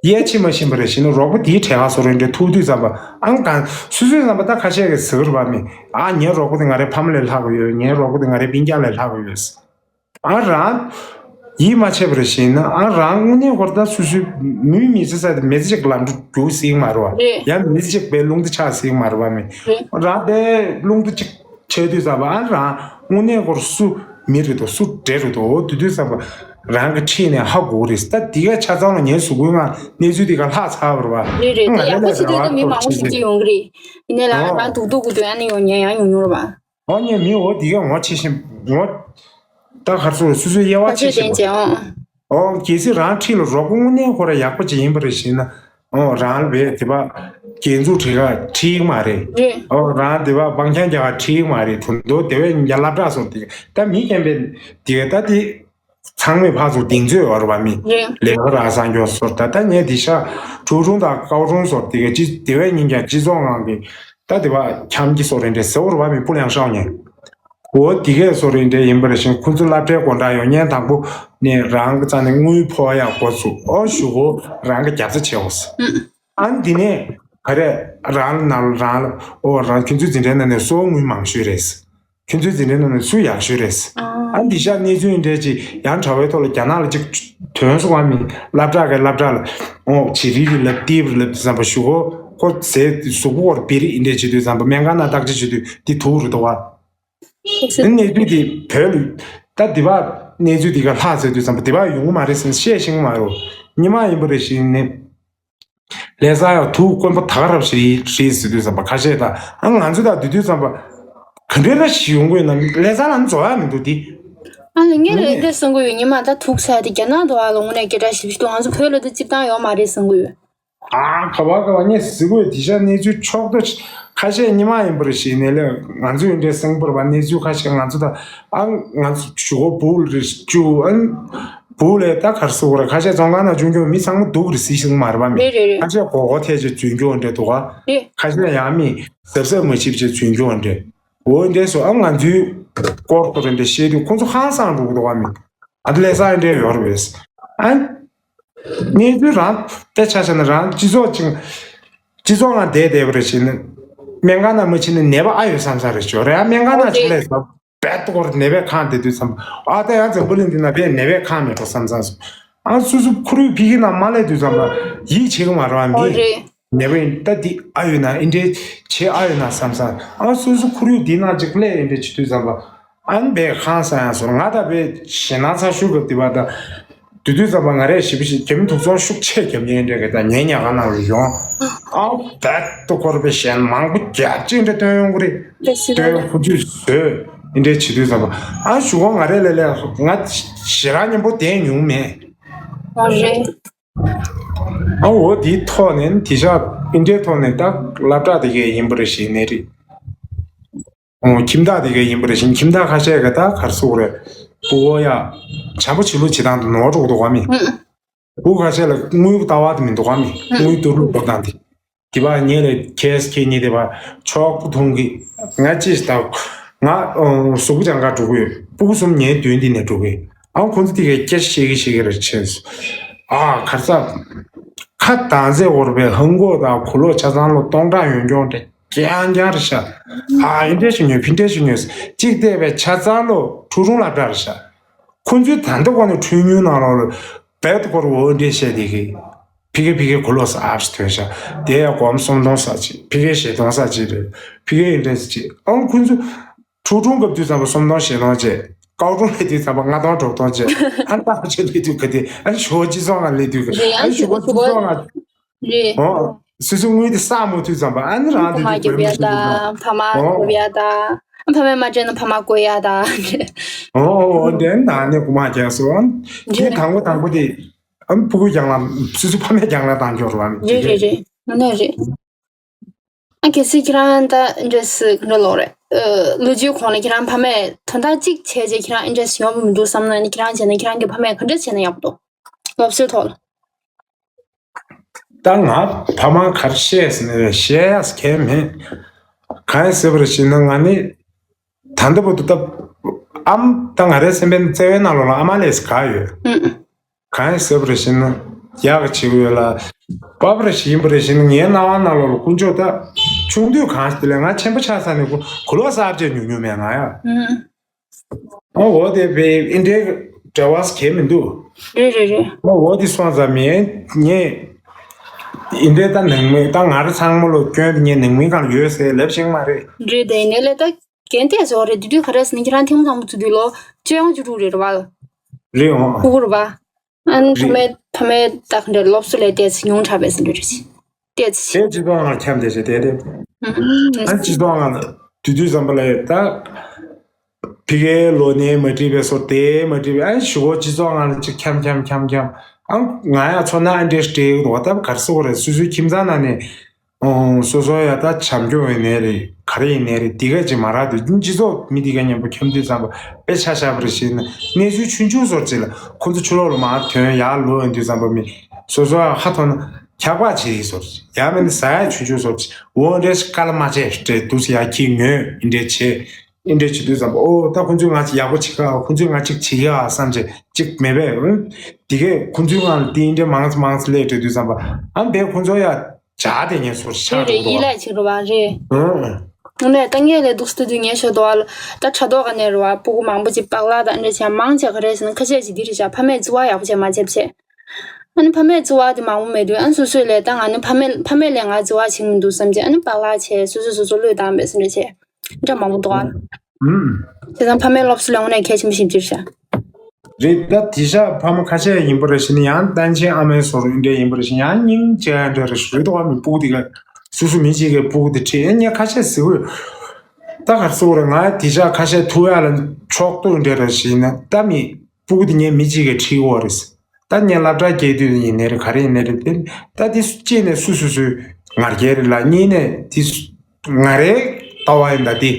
གཡས་ཆེ་མ་ཞིམ་པ་རེད་ཞེས་ནས་རོགས་པ་དེའི་གྲས་ཁ་སོ་རེ་འདྲ་ཐུག་དུས་ཙམ་པ་ཨང་གང་སུ་སུའི་ཙམ་པ་ད་ཁ་ཤས་ཀྱི་ཟི་གོར་བ་མི། ཨ་ངའི་རོགས་པ་དེ་ང་རའི་ཕ་མ་ལས་ལྷག་གི་ཡོད། ངའི་རོགས་པ་དེ་ང་རའི་སྤུན་ཀྱག་ལས་ལྷག་གི་ཡོད། ཨ་རང་ཡིད་མ་ཆེས་པ་རེད་ཞེས་ན་ཨ་རང་དངོས་གནས་ཁོར་ད་སུ་སུའི་མི་མི་ཚེ་ས་དེ་མི་ཚེ་གཅིག་ལམ་འགྲོ་རྒྱུག་སྲིད་མ་རེད་བ། རེད། ཡང་མི་ཚེ་གཅིག་པའི་རླུང་རྟ་ཆག་སྲིད་མ་རེད་བ་མི། རེད། རང་པའི་རླུང་རྟ་གཅིག་ཆག་དུས་ཙམ་པ་ཨ་རང་དངོས་གནས་ཁོར་སུ་མི་རེད་དོ་སུ་འདྲེ་རེད་དོ་འོ་དུས་དུས་ཙམ་པ་རང་གི་འཁྲིས་ནས་ཧ་གོ་རེད། ད་འདི་ག་ཆ་ཚང་ལ་ངའི་གཟུགས་པོའི་ངང་གནས་ཚུལ་འདི་ག་ལྷག་ཚར་བ་རེད་བ། རེད་རེད། ད་ཡག་པོ་བྱེད་དུས་ད་མི་མང་པོ་ཞིག་ཅིག་ཡོང་གི་རེད། ཡིན་ནའི་ལ་ཨོ། རང་སྡུག་སྡུག་གི་དོན་ཨ་ནི་ཡོང་ཉན་ཡང་ཡོང་ཡོང་རེད་བ། ཨོ་ཉན་མི་འོ་འདི་ག་ངོ་ཆེ་ཞིང་ངོ་ད་གར་སོ་སུ་སུའི་དབྱེ་བ་ཁ་ཆེ་ཆོས་ཞིང་ལྡན་ཅན་ཨོ། ཨོ་གལ་སྲིད་རང་འཁྲིས་ལ་རོགས་པ་དངོས་གནས་ཁོ་ར་ཡག་པོ་ཅིག་ཡིན་པ་རེད་ཞེ་ན། ཨོ་རང་ལ་བས་དེ་བ་རྒྱན་འཛུགས་བྲིས་ག་ཁྲིད་མ་རེད། རེད། ཨོ་རང་དེ་བ་སྤང་རྐྱང་རྒྱག་ག་ཁྲིད་མ་རེད། དུ་མདོ་དེ་བས་ཉ་སློབ་གྲྭ་སོགས་དེ་ད་མི་རྒན་པའི་དེ་ད་དེ་ཚང་མས་ཕར་ཚུར་གདེང་ཚོད་བར་བ་མི་རེད། ལས་ཀ་རང་སང་སྐྱོ་སོར་ད་ད་ངས་དེ་ཤ་ཁྲུའུ་ཁྲུང་དང་ཀའོ་ཁྲུང་སོར་དེ་ག་ཅི་དེ་བས་ཉིན་ཀྱང་སྤྱི་ཚོགས་ངང་གི་ད་དེ་བ་འཁྱམ་གྱི་སོ་རེ་འདྲ་ཟེར་བར་བ་མི་སྤུ་ལེང་ཤའོ་ཉན། འོ་དེ་གས་སོ་རེ་འདྲ་ཡིན་པར་ཞིང་ཁོ་ཚོ་སློབ་གྲྭའི་སྒོ་འགྲམ་ཡོང་ཉན་དང་པོ་ནས་རང་གི་རྩ་ནས་དངུལ་ཕོག་ཡག་འགོ་ཚུགས་ཨོ་ཞུ་གོ་རང་གི་རྒྱབ་རྩ་བྱེད་འོ་ཟེར། ཨ་ནི་དེ་ནས་ག་རེ་རང་ལ་ནང་ལ་རང་ལ་ཨོ་རང་ཁྱོད་ཚོའི་འཛིན་གྲྭའི་ནང་ནས་སུ་དངུལ་མང་ཤོས་རེད། ཁྱོད་ཚོའི་འཛིན་གྲྭའི་ནང་ནས་སུ་ཡག་ཤོས་རེད། ཨ་ནི་འདི་ཤག་གནས་ཚུལ་འདྲ་ཅིག་ཡང་དྲ་བའི་ཐོག་ལ་རྒྱ་ནག་ལ་ཅིག་ཐོན་སོང་བ་མིན་སློབ་གྲྭ་གི་སློབ་གྲྭ་ལ་ཨོ་བྱི་རི་རི་ལབ་ཏིབ་རི་ལབ་དེ་བསམ་པ་ཞུ་གོ་ཁོ་ཟས་གཟུགས་པོ་སྐོར་བེ་རི་འདྲ་བྱེད་དུས་ཙམ་པ་སྨན་ཁང་ནང་བརྟག་དཔྱད་བྱེད་དུས་འདི་ཐུག་རེད་དོ་བ། གནས་ཚུལ་འདི་བོད་ལ་ད་འདི་བ་གནས་ཚུལ་འདི་ག་ལྷག་ཟེར་དུས་ཙམ་པ་འདི་བ་ཡོང་གི་མ་རེད་ཟེར་ནས་བཤད་ཤེས་ཀྱི་མ་རེད། ཉི་མ་ཡིན་པ་རེད་ཞེས་ནས་ལས་ས་ཡང་ཐུག་དཀོན་པོ་ད་ག་རབ་ཞིག་རེད་ཟེར་དུས་ཙམ་པ་ཁ་ཤས་དང་ཨ་ང་ཚོ་དང་འདི་དུས་ཙམ་པ་ག་འདྲའི་ར་ཞིག་ཡོང་གི་ཡོད་ན་ལས་ས་ལ་འཛོ་ཡ་མི་འདུག་འདི། ཨ་ལ་ངས་ལས་འདྲ་གསུང་གི་ཡོད། ཉི་མ་ད་ཐུག་ས་དེ་རྒྱ་ནག་འདུག་ཨ་ལ་དངོས་གནས་སྐད་གྲགས་ཞིབ་ཞིབ་འདུག་ང་ཚོ་བོད་ལ་ད་རྩིབ་ཐང་ཡོད་མ་རེད་གསུང་གི་ཡོད། ཨ་ག་བ་ག་བ་ངས་ཟི་གོས་དེ་ཤ་གནས་ཚུལ་ཕྱོགས་བསྡུས་ཁ་ཤས་ཉི་མ་ཡིན་པར་ཞིག་ནས་ལས་ང་ཚོའི་འདྲའི་སེང་པོར་བ་གནས་ཚུལ་ཁ་ཤས་ང་ཚོ་ད་ཨ་ང་ཚོ་ཞུ་གོ་བུ་རེ་བཅུ་ཨན་བུ་ལས་ད་གར་སོ་ར་ཁ་ཤས་རྫོང་ཁ་ན་འཇུན་གྱོ་མི་ཚང་མ་སྡུག་རེ་སི་ཤིང་མར་བ་མེད། རེད་རེད་རེད། ཁ་ཤས་གོ་གོ་ཐེ་ཅེ་འཇུན་གྱོ་འདྲ་འདུག་ག་རེད། ཁ་ཤས་ཡང་མི་ཟབ་ཟབ་མ་ཆིབ་ཅེ་འཇུན་གྱོ་འདྲ་འོ་འདྲ་སོ་ཨ་ང་ཚོའི་སྐོར་ཐོ་རེ་འདྲ་བཤད་དུས་ཁོང་ཚོ་ཧང་སང་འགྲོ་གི་འདུག་ག་མི་ཨ་ལས་ས་འདྲ་ཡོད་རེད་ཨ། གནས་ཚུལ་རང་དཔེ་ཆ་བཞག་ན་རང་སྤྱི་ཚོགས་ཅིག་སྤྱི་ཚོགས་ནང་བསྡད་བསྡད་པ་རེད་ཞེ་ན། སྨན་ཁང་ནང་མ་ཕྱིན་ན་ནད་པ་ཨ་ཡོད་བསམ་བསམ་རེད་ཞོ་རེད་ཨ། སྨན་ཁང་ནང་ཕྱིན་ལས་ཟབ་བེད་ཏོ་ནད་པའི་ཁང་བསྡད་དུས་བསམ་ཨ་ད་ཡང་འཛམ་བུ་གླིང་འདི་ན་བས་ནད་པའི་ཁང་མེད་འགྲོ་བསམ་བསམ་སོང་། ཨ་སོ་སོ་ཁོར་ཡུག་ཕི་གི་ནང་མ་སླེབས་དུས་ཙམ་པ་ཡིད་ཆེས་གི་མ་རེད་ཨ་མི། ནད་པ་ཡིན་ད་འདི་ཨ་ཡོད་ན་ཨིན་འདྲའི་བྱེད་ཨ་ཡོད་ན་བསམ་བསམ་ཨ་སོ་སོ་ཁོར་ཡུག་འདི་ནང་ཅིག་སླེབས་ཨིན་འདྲའི་བྱེད་དུས་ཙམ་པ། ཨན་བས་ཧང་སང་ཡང་སོང་ང་ད་བས་ཞེ་ན་ཚ་ཤུགས་གབ་དེ་བ་ད། དུས་དུས་ཙམ་པ་ང་རས་ཞིབ་ཞིབ་རྒྱ་མི་དུག་ཚོང་ཤུགས་ཆེ་རྒྱབ་ཉན་འདྲ་གི་ད་ཉན་ཉག་ག་ནང་ལ་ཡོང་། ཨ་བད་དུ་འཁོར་བའི་ཞེན་མང་པོ་རྒྱབ་ཅིག་འདྲ་སྟོན་ཡོང་གི་རེད། སྟོན་ཁུ་ཚུར་བཟོས་འདྲ་བྱེད་དུས་ཙམ་པ་ཨ་ཞུ་གོ་ང་རས་ལས་ལས་ང་ཞེ་རང་མཉམ་པོ་བསྡད་མྱོང་མེད། ཨོ་རེད། ཨ་འོ་དེའི་ཐོག་ནས་དེ་ཤག་ཨིན་འདྲའི་ཐོག་ནས་ད་སློབ་གྲྭ་དེ་གས་ཡིན་པ་རེད་ཞེས་ནས་རེད། ཁྱིམ་བདག་དེ་ག་ཡིན་པ་རེད་ཤིང་ཁྱིམ་བདག་ཁ་ཤས་ཀ་ད་གར་སོག་རེད། ཕྲུ་གུ་ཡ། བྱམས་པོ་བྱེད་ལུགས་བྱེད་སྟངས་དུ་ནོར་འགྲོ་གི་འདུག་ག་མི། ཕྲུ་གུ་ཁ་ཤས་ལ་དངུལ་གི་ལྟ་བ་དེ་མི་འདུག་ག་མི། དངུལ་བསྡུ་ལུགས་འགྲོ་སྟངས་དེ། དེ་བ་ཉེ་ལས་ཁེས་ཁེ་ཉེ་དེ་བ་ཆོག་པོ་ཐུང་གི། ང་ཅི་ཞིག་ད། ང་གཟུགས་པོ་ཅང་ག་འགྲོ་གི་ཡོད། ཕྲུ་གུ་གསུམ་ཉེ་མདུན་དེ་ནས་འགྲོ་གི། ཨང་ཁོང་ཚོ་དེ་གའི་སྐད་ཆ་བཤད་གི་བཤད་གི་རེད་ཆེན་སོ། ཨ་ཁར་ས། ཁ་དང་ཚེ་འོར་བའི་ཧང་གོ་དང་གུ་ལོ་ཆ་ཚང་ལོ་སྟོང་ཕྲག་ཡོང་སྐྱོང་དེ། རྐྱང་རྐྱང་རེད་ཤག་ཨ་ཨིན་འདྲས་ཞིག་ཉོས་ཕིན་འདྲས་ཞིག་ཉོས། གཅིག་བལྟས་པའི་ཆ་ཚང་ལོ་ཁྲུ་ཁྲུང་ལབ་འདྲ་རེད་ཤག་ཁོ་ཚོའི་ད་ལྟ་གོ་ནས་ཁྲུ་ཉུང་ནང་ལོགས་ལ་བལ་དུ་སྐོར་འོ་འདྲས་བཤད་དེ་གི། ཕི་གེ་ཕི་གེ་གོ་ལོ་ས་ཨབ་སི་ཐོན་ཤག་དེ་ཡང་གོམ་སུམ་སྟོང་ས་ཅིག་ཕི་གེ་བཞི་སྟོང་ས་ཅིག་རེད། ཕི་གེ་ཨིན་འདྲས་ཅིག་ཨང་ཁོ་ཚོ་ཁྲུ་ཁྲུང་སྐབས་དུས་ཙམ་པ་སུམ་སྟོང་བཞི་སྟོང་བྱས། ཀའོ་ཀྲུང་ལས་དུས་ཙམ་པ་ལྔ་སྟོང་དྲུག་སྟོང་བྱས། ཨ་ནི་ཏག་ཅེ་ལས་དུས་ག་དེ་ཨ་ནི་ཞོ་ཅི་སོང་ང་ལས་དུས་ག་ཨ་ནི་ཞོ་ཅི་སོང་ང་རེད། ཨོ། སོ་སོའི་དངུལ་དེ་བསགས་མ་ཐུབ་ཙམ་པ་ཨ་ནི་རང་དེ་ཕ་མ་དུས་སྐྱོབ་ཡ་དང་ཕ་མ་ཨོ། སྐྱོབ་ཡ་དང་ཕ་མས་མ་སྤྲད་ན་ཕ་མ་བཀོལ་ཡ་དང་། ཨོ་ཨོ་ཨོ་དེ་ནང་ནས་གོ་མ་རྒྱག་སོང་། དེ་དང་པོ་དང་པོ་དེ་ཨམ་ཕྲུ་གུ་རྒྱང་ལ་སོ་སོའི་ཕ་མས་རྒྱང་ལ་བཏང་འགྱོ་རུ་བ་མི་རེད་རེད་རེད། ངོ་ནས་རེད། ཨ་གལ་སྲིད་ཁྱེད་རང་ད་འདྲས་སུ་འགྲོ་ལོག་རེད། ལོ་རྒྱུས་གོང་ལ་ཁྱེད་རང་ཕ་མས་དོན་དག་གཅིག་བྱས་རྗེས་ཁྱེད་རང་འདྲས་སུ་ཡོང་བ་མི་འདུག་བསམ་ན་ནི་ཁྱེད་རང་བྱས་ན་ཁྱེད་རང་གི་ཕ་མས་ག་འདྲས་བྱས་ན་ཡག་པོ་འདུག་སློབ་གསོའི་ཐོག་ལ། ད་ང་ཕ་མ་གར་བཤད་ཟེར་ནས་བཤད་ཡ་གལ་མེད། གང་ཡིན་ཟེར་བར་ཞིག་ན་ང་ནི། ད་ལྟ་བར་དུ་ད། ཨམ་ད་ང་རའི་སེམས་པའི་བརྩེ་བའི་ནང་ལོགས་ལ་ཨ་མ་ལས་སུ་ག་ཡོད། གང་ཡིན་ཟེར་བར་ཞིག་ན། ཡག་བྱེད་ཀྱི་ཡོད་ལ། བབ་ར་ཞིག་ཡིན་པར་ཞིག་ན་ངའི་སྣང་བ་ནང་ལོགས་ལ་དཀོན་མཆོག་ད། ཆུང་དུས་གང་ཞིག་དེ་ལས་ང་ཆེན་པོ་ཆགས་ས་ནས་གུ་གུ་ལོ་གསར་བརྗེ་ཉུང་ཉུང་མེད་ང་ཡ། ཨོ་འོ་དེ་བས་ཨིན་འདྲའི་འབྲེལ་བ་གལ་མི་འདུག་རེད་རེད་རེད། ཨོ་འོ་དེ་སོང་ཙང་མིན་ངས། ཨིན་འདྲའི་ད་ནང་མི་ད་ང་རང་ཚང་མ་ལོ་སྐྱོན་དེ་ངས་ནང་མི་གང་ཡོད་ཟེར་ལབ་ཤེས་མ་རེད། རེད་དེ་ནས་ལས་ད་གན་ཏེ་ཟོ་རེད་དེ་དུས་ག་རེ་ཟེར་ན་ཁྱེད་རང་ཐེངས་མ་དང་པོ་ཚུད་དུས་ལོ་བཅོ་ཡང་བཅུ་དྲུག་རེད་རེད་བ། རེད་འོང་། ཕྲུ་གུ་རེད་བ། ཨ་ནི་ཕ་མའི་ཕ་མའི་ད་ག་འདྲ་སློབ་གསོ་ལས་ཏོག་ཙམ་ཉུང་དྲགས་པས་ཟེར་འདྲ་རེད། ཏོག་ཙམ། དེ་སྤྱི་ཚོགས་ནང་ཁྱབ་བསྡད་བྱས་བསྡད་དེ། ཨ་སྤྱི་ཚོགས་ནང་དུས་དུས་ཙམ་པ་ལ་ད། ཕ་གིའི་ལོ་ནས་མ་བྲིས་པའི་སོ་དེ་མ་བྲིས་པའི་ཨ་ཞུ་གོ་སྤྱི་ཚོགས་ནང་ལ་ཅིག་འཁྱམ་འཁྱམ་འཁྱམ་འཁྱམ་ཨ་ང་ཡ་ཚོ་ན་ཨ་འདྲེ་སྤྲེལ་འདུག་ད་གར་སོ་རེད་སོ་སོའི་ཁྱིམ་ཚང་ནང་ནས། ཨོ། སོ་སོ་ཡ་ད་བྱམས་སྐྱོང་ཡིན་ནའི་རེད་ག་རེ་ཡིན་ནའི་རེད་འདི་ག་ཅིག་མ་རག་དུས་སྤྱི་ཚོགས་མི་འདི་ག་མཉམ་པོ་འཁྱམ་དུས་ཙམ་པ་དཔེ་ཆ་བཞག་པ་རེད་ཞེས་ན་གནས་ཚུལ་ཆུང་ཆུང་བཟོ་ཅིག་ལ་ཁོ་ཚོ་ཕྱི་ལོགས་ལ་མར་ཐོན་ཡར་ལོག་ཡོང་དུས་ཙམ་པ་མི་སོ་སོ་ཡ་ཧ་ཐོན་ན་འཁྱག་པ་བྱེད་ཡིན་བཟོ་ཅིག་ཡང་མིན་ན་ཟ་ཡ་ཆུང་ཆུང་བཟོ་ཅིག་འོ་འདྲེ་ཞིག་དཀའ་ལ་མ་བྱས་སྤྲད་འདུག་ཡ་ཁྱི་ངོས་ཡིན་འདྲེ་བྱས་ཡིན་འདྲེ་བྱེད་དུས་ཙམ་པ་ཨོ་ད་ཁོ་ཚོས་ང་ཅིག་ཡག་པོ་བྱེད་ག་ཁོ་ཚོས་ང་ཅིག་བྱེད་ག་བསམ་བྱས་ཅིག་མེད་པས་འདི་གས་ཁོ་ཚོའི་ངང་ལ་དེ་ཡིན་འདྲེ་མང་ཙམ་མང་ཙམ་སླེབས་སྤྲད་དུས་ཙམ་པ་ཨ་འབད་ཁོ་ཚོ་ཡ། བྱ་དེ་ངས་ཚོར་ཆགས་རེད་རེད་འདུག་ཡིད་ལ་བྱེད་རོགས་པ་རེད། ཨང་། དངོས་གནས་ཏང་ཡེ་ལས་འདུག་སྟེ་དུས་ངས་ཤོད་དོ་ཨ་ལ་ད་དྲ་ཐོག་ག་ནས་རོགས་པ་སྤུ་གུ་མང་པོ་ཅིག་པག་ལག་དང་འདྲ་བྱས་མང་ཆེ་ག་རེ་ཟེར་ན་ཁ་ཤས་ཅིག་འདི་རེད་བྱ་ཕ་མས་བརྩི་བ་ཡག་པོ་བྱས་མ་བྱས་བྱས། ཨ་ནི་ཕ་མས་བརྩི་བ་དེ་མང་པོ་མེད་དུས་ཨ་ནི་སོ་སོས་ལས་ད་ང་ནི་ཕ་མས་ཕ་མས་ལས་ང་བརྩི་བ་བྱེད་མི་འདུག་བསམ་བྱས་ཨ་ནི་པག་ལག་བྱས་སོ་སོས་སོ་སོ་བློས་བཏང་བས་ཟེར་འདྲ་བྱས། འདྲ་མང་པོ་འདུག་ཨ། ཨུམ། བྱས་ཙང་ཕ་མའི་སློབ་གསོ་ལ་དངོས་གནས་གལ་ཆེན་པོ་ཞིག་གྱུར་ཤག་རེད་ད་དེ་ཤག་ཕ་མ་ཁ་ཤས་ཡིན་པ་རེད་ཤི་ནི་ཡང་བསྟན་ཆེན་ཨ་མའི་སོར་འདྲ་ཡིན་པ་རེད་ཤི་ཡང་སྙིང་རྗེ་འདྲ་རེད་ཤི་རེད་དོ་བ་མི་སྤུ་གུ་དེ་ག་སུ་སུ་མི་གཅིག་གི་སྤུ་གུ་དེ་ཁྲིད་ཨེ་ངས་ཁ་ཤས་ཟི་བོས་ད་གར་སུ་རེད་ང་དེ་ཤག་ཁ་ཤས་ཐུག་ཡ་ལ་ཆོག་ཏུ་འདྲ་རེད་ཤི་ན་ད་མི་སྤུ་གུ་དེ་ངས་མི་གཅིག་གི་ཁྲིད་གོ་རེད། ད་ངས་སློབ་གྲྭ་སྐྱེལ་དུས་ཡིན་ནའི་རེད་ག་རེ་ཡིན་ནའི་རེད་དེ་ད་དེ་སུ་གཅིག་ནས་སུ་སུ་སུའི་ང་རྒྱལ་རེད་ལ་གཉིས་ནས་དེ་སུ། ང་རའི་ལྟ་བ་ཡིན་ད་དེ།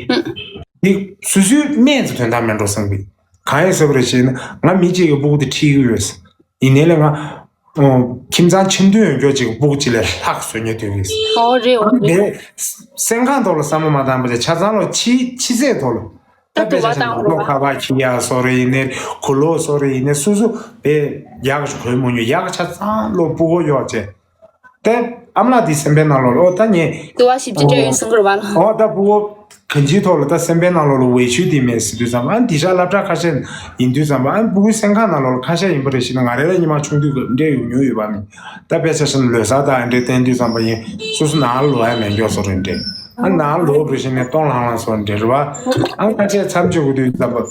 ཨུ། དེ་སོ་སོའི་སྨན་ཚོ་དོན་དག་མེད་འགྲོ་བསམ་གི། གང་ཡིན་ཟེར་བ་རེད་ཞེ་ན་ང་མི་གཅིག་གི་སྤུ་གུ་དེ་ཁྲིད་ཀྱི་ཡོད། ཡིན་ནའི་ལས་ང་། ཨོ། ཁྱིམ་ཚང་ཆེ་མཐུན་ཡོད་མཁན་ཅིག་གི་སྤུ་གུ་གཅིག་ལས་ལྷག་བཟོ་ཉེ་དུས་ཡིན། ཨོ་རེད་ཨོ་རེད། དེ། སེམས་ཁམས་ཐོག་ལ་བསམ་བློ་མ་བཏང་བ་བྱས་ཆ་ཚང་ལོ་ཕྱི་ཕྱི་ཚེས་ཐོག་ལ། ད་དཔེ་ཆ་བཞག་ན་ལོ་ཁ་པར་འཁྱེར་ཡག་བཟོ་རེ་ཡིན་ནའི་གོས་ལོག་བཟོ་རེ་ཡིན་ནའི་སོ་སོ་དཔེ་ཡག་ཞིག་གོན་མ་མྱོང་ཡག་ཆ་ཚང་ལོ་སྤུ་གུ་གཡོག་བྱས། དེ་ཨ་མ་ལགས་འདི་སེམས་པའི་ནང་ལོགས་ལ་ཨོ་ད་ངས། དུ་བ་ཞིབ་ཅིག་སྤྲད་ཡོད་གསུང་གི་རེད་བ། ཨོ་ད་སྤུ་གུ་གང་ཅིའི་ཐོག་ལ་ད་སེམས་པའི་ནང་ལོགས་ལ་འོས་ཤོས་དེ་མེད་ཟེར་དུས་ཙམ་ཨ་འདི་ཤག་སློབ་གྲྭ་ཁ་ཤས་ཡིན་དུས་ཙམ་ཨ་སྤུ་གུའི་སེམས་ཁམས་ནང་ལོགས་ལ་ཁ་ཤས་ཡིན་པ་རེད་ཤི་ན་ང་རེ་ལ་ཉི་མ་ཆུང་དུས་སྐབས་འདྲེ་ཡོང་མྱོང་ཡོད་པ་ནི་ད་དཔེ་ཆ་བཞག་ན་ལོ་གསར་དང་འདྲེ་བསྟན་དུས་ཙམ་པ་ཡིན་སོ་སོ་ནང་ལ་ལོག་ཡ་མེད་མགྱོགས་སོ་རེད་འདྲེ་ཨ་ནང་ལ་ལོག་རེ་ཤི་ནས་སྟོང་ལྷང་ལྷང་སོ་འདྲེ་རེད་བ་ཨ་ཁ་ཤས་མཚམས་གཅོད་དགོས་དུས་ཙམ་པ།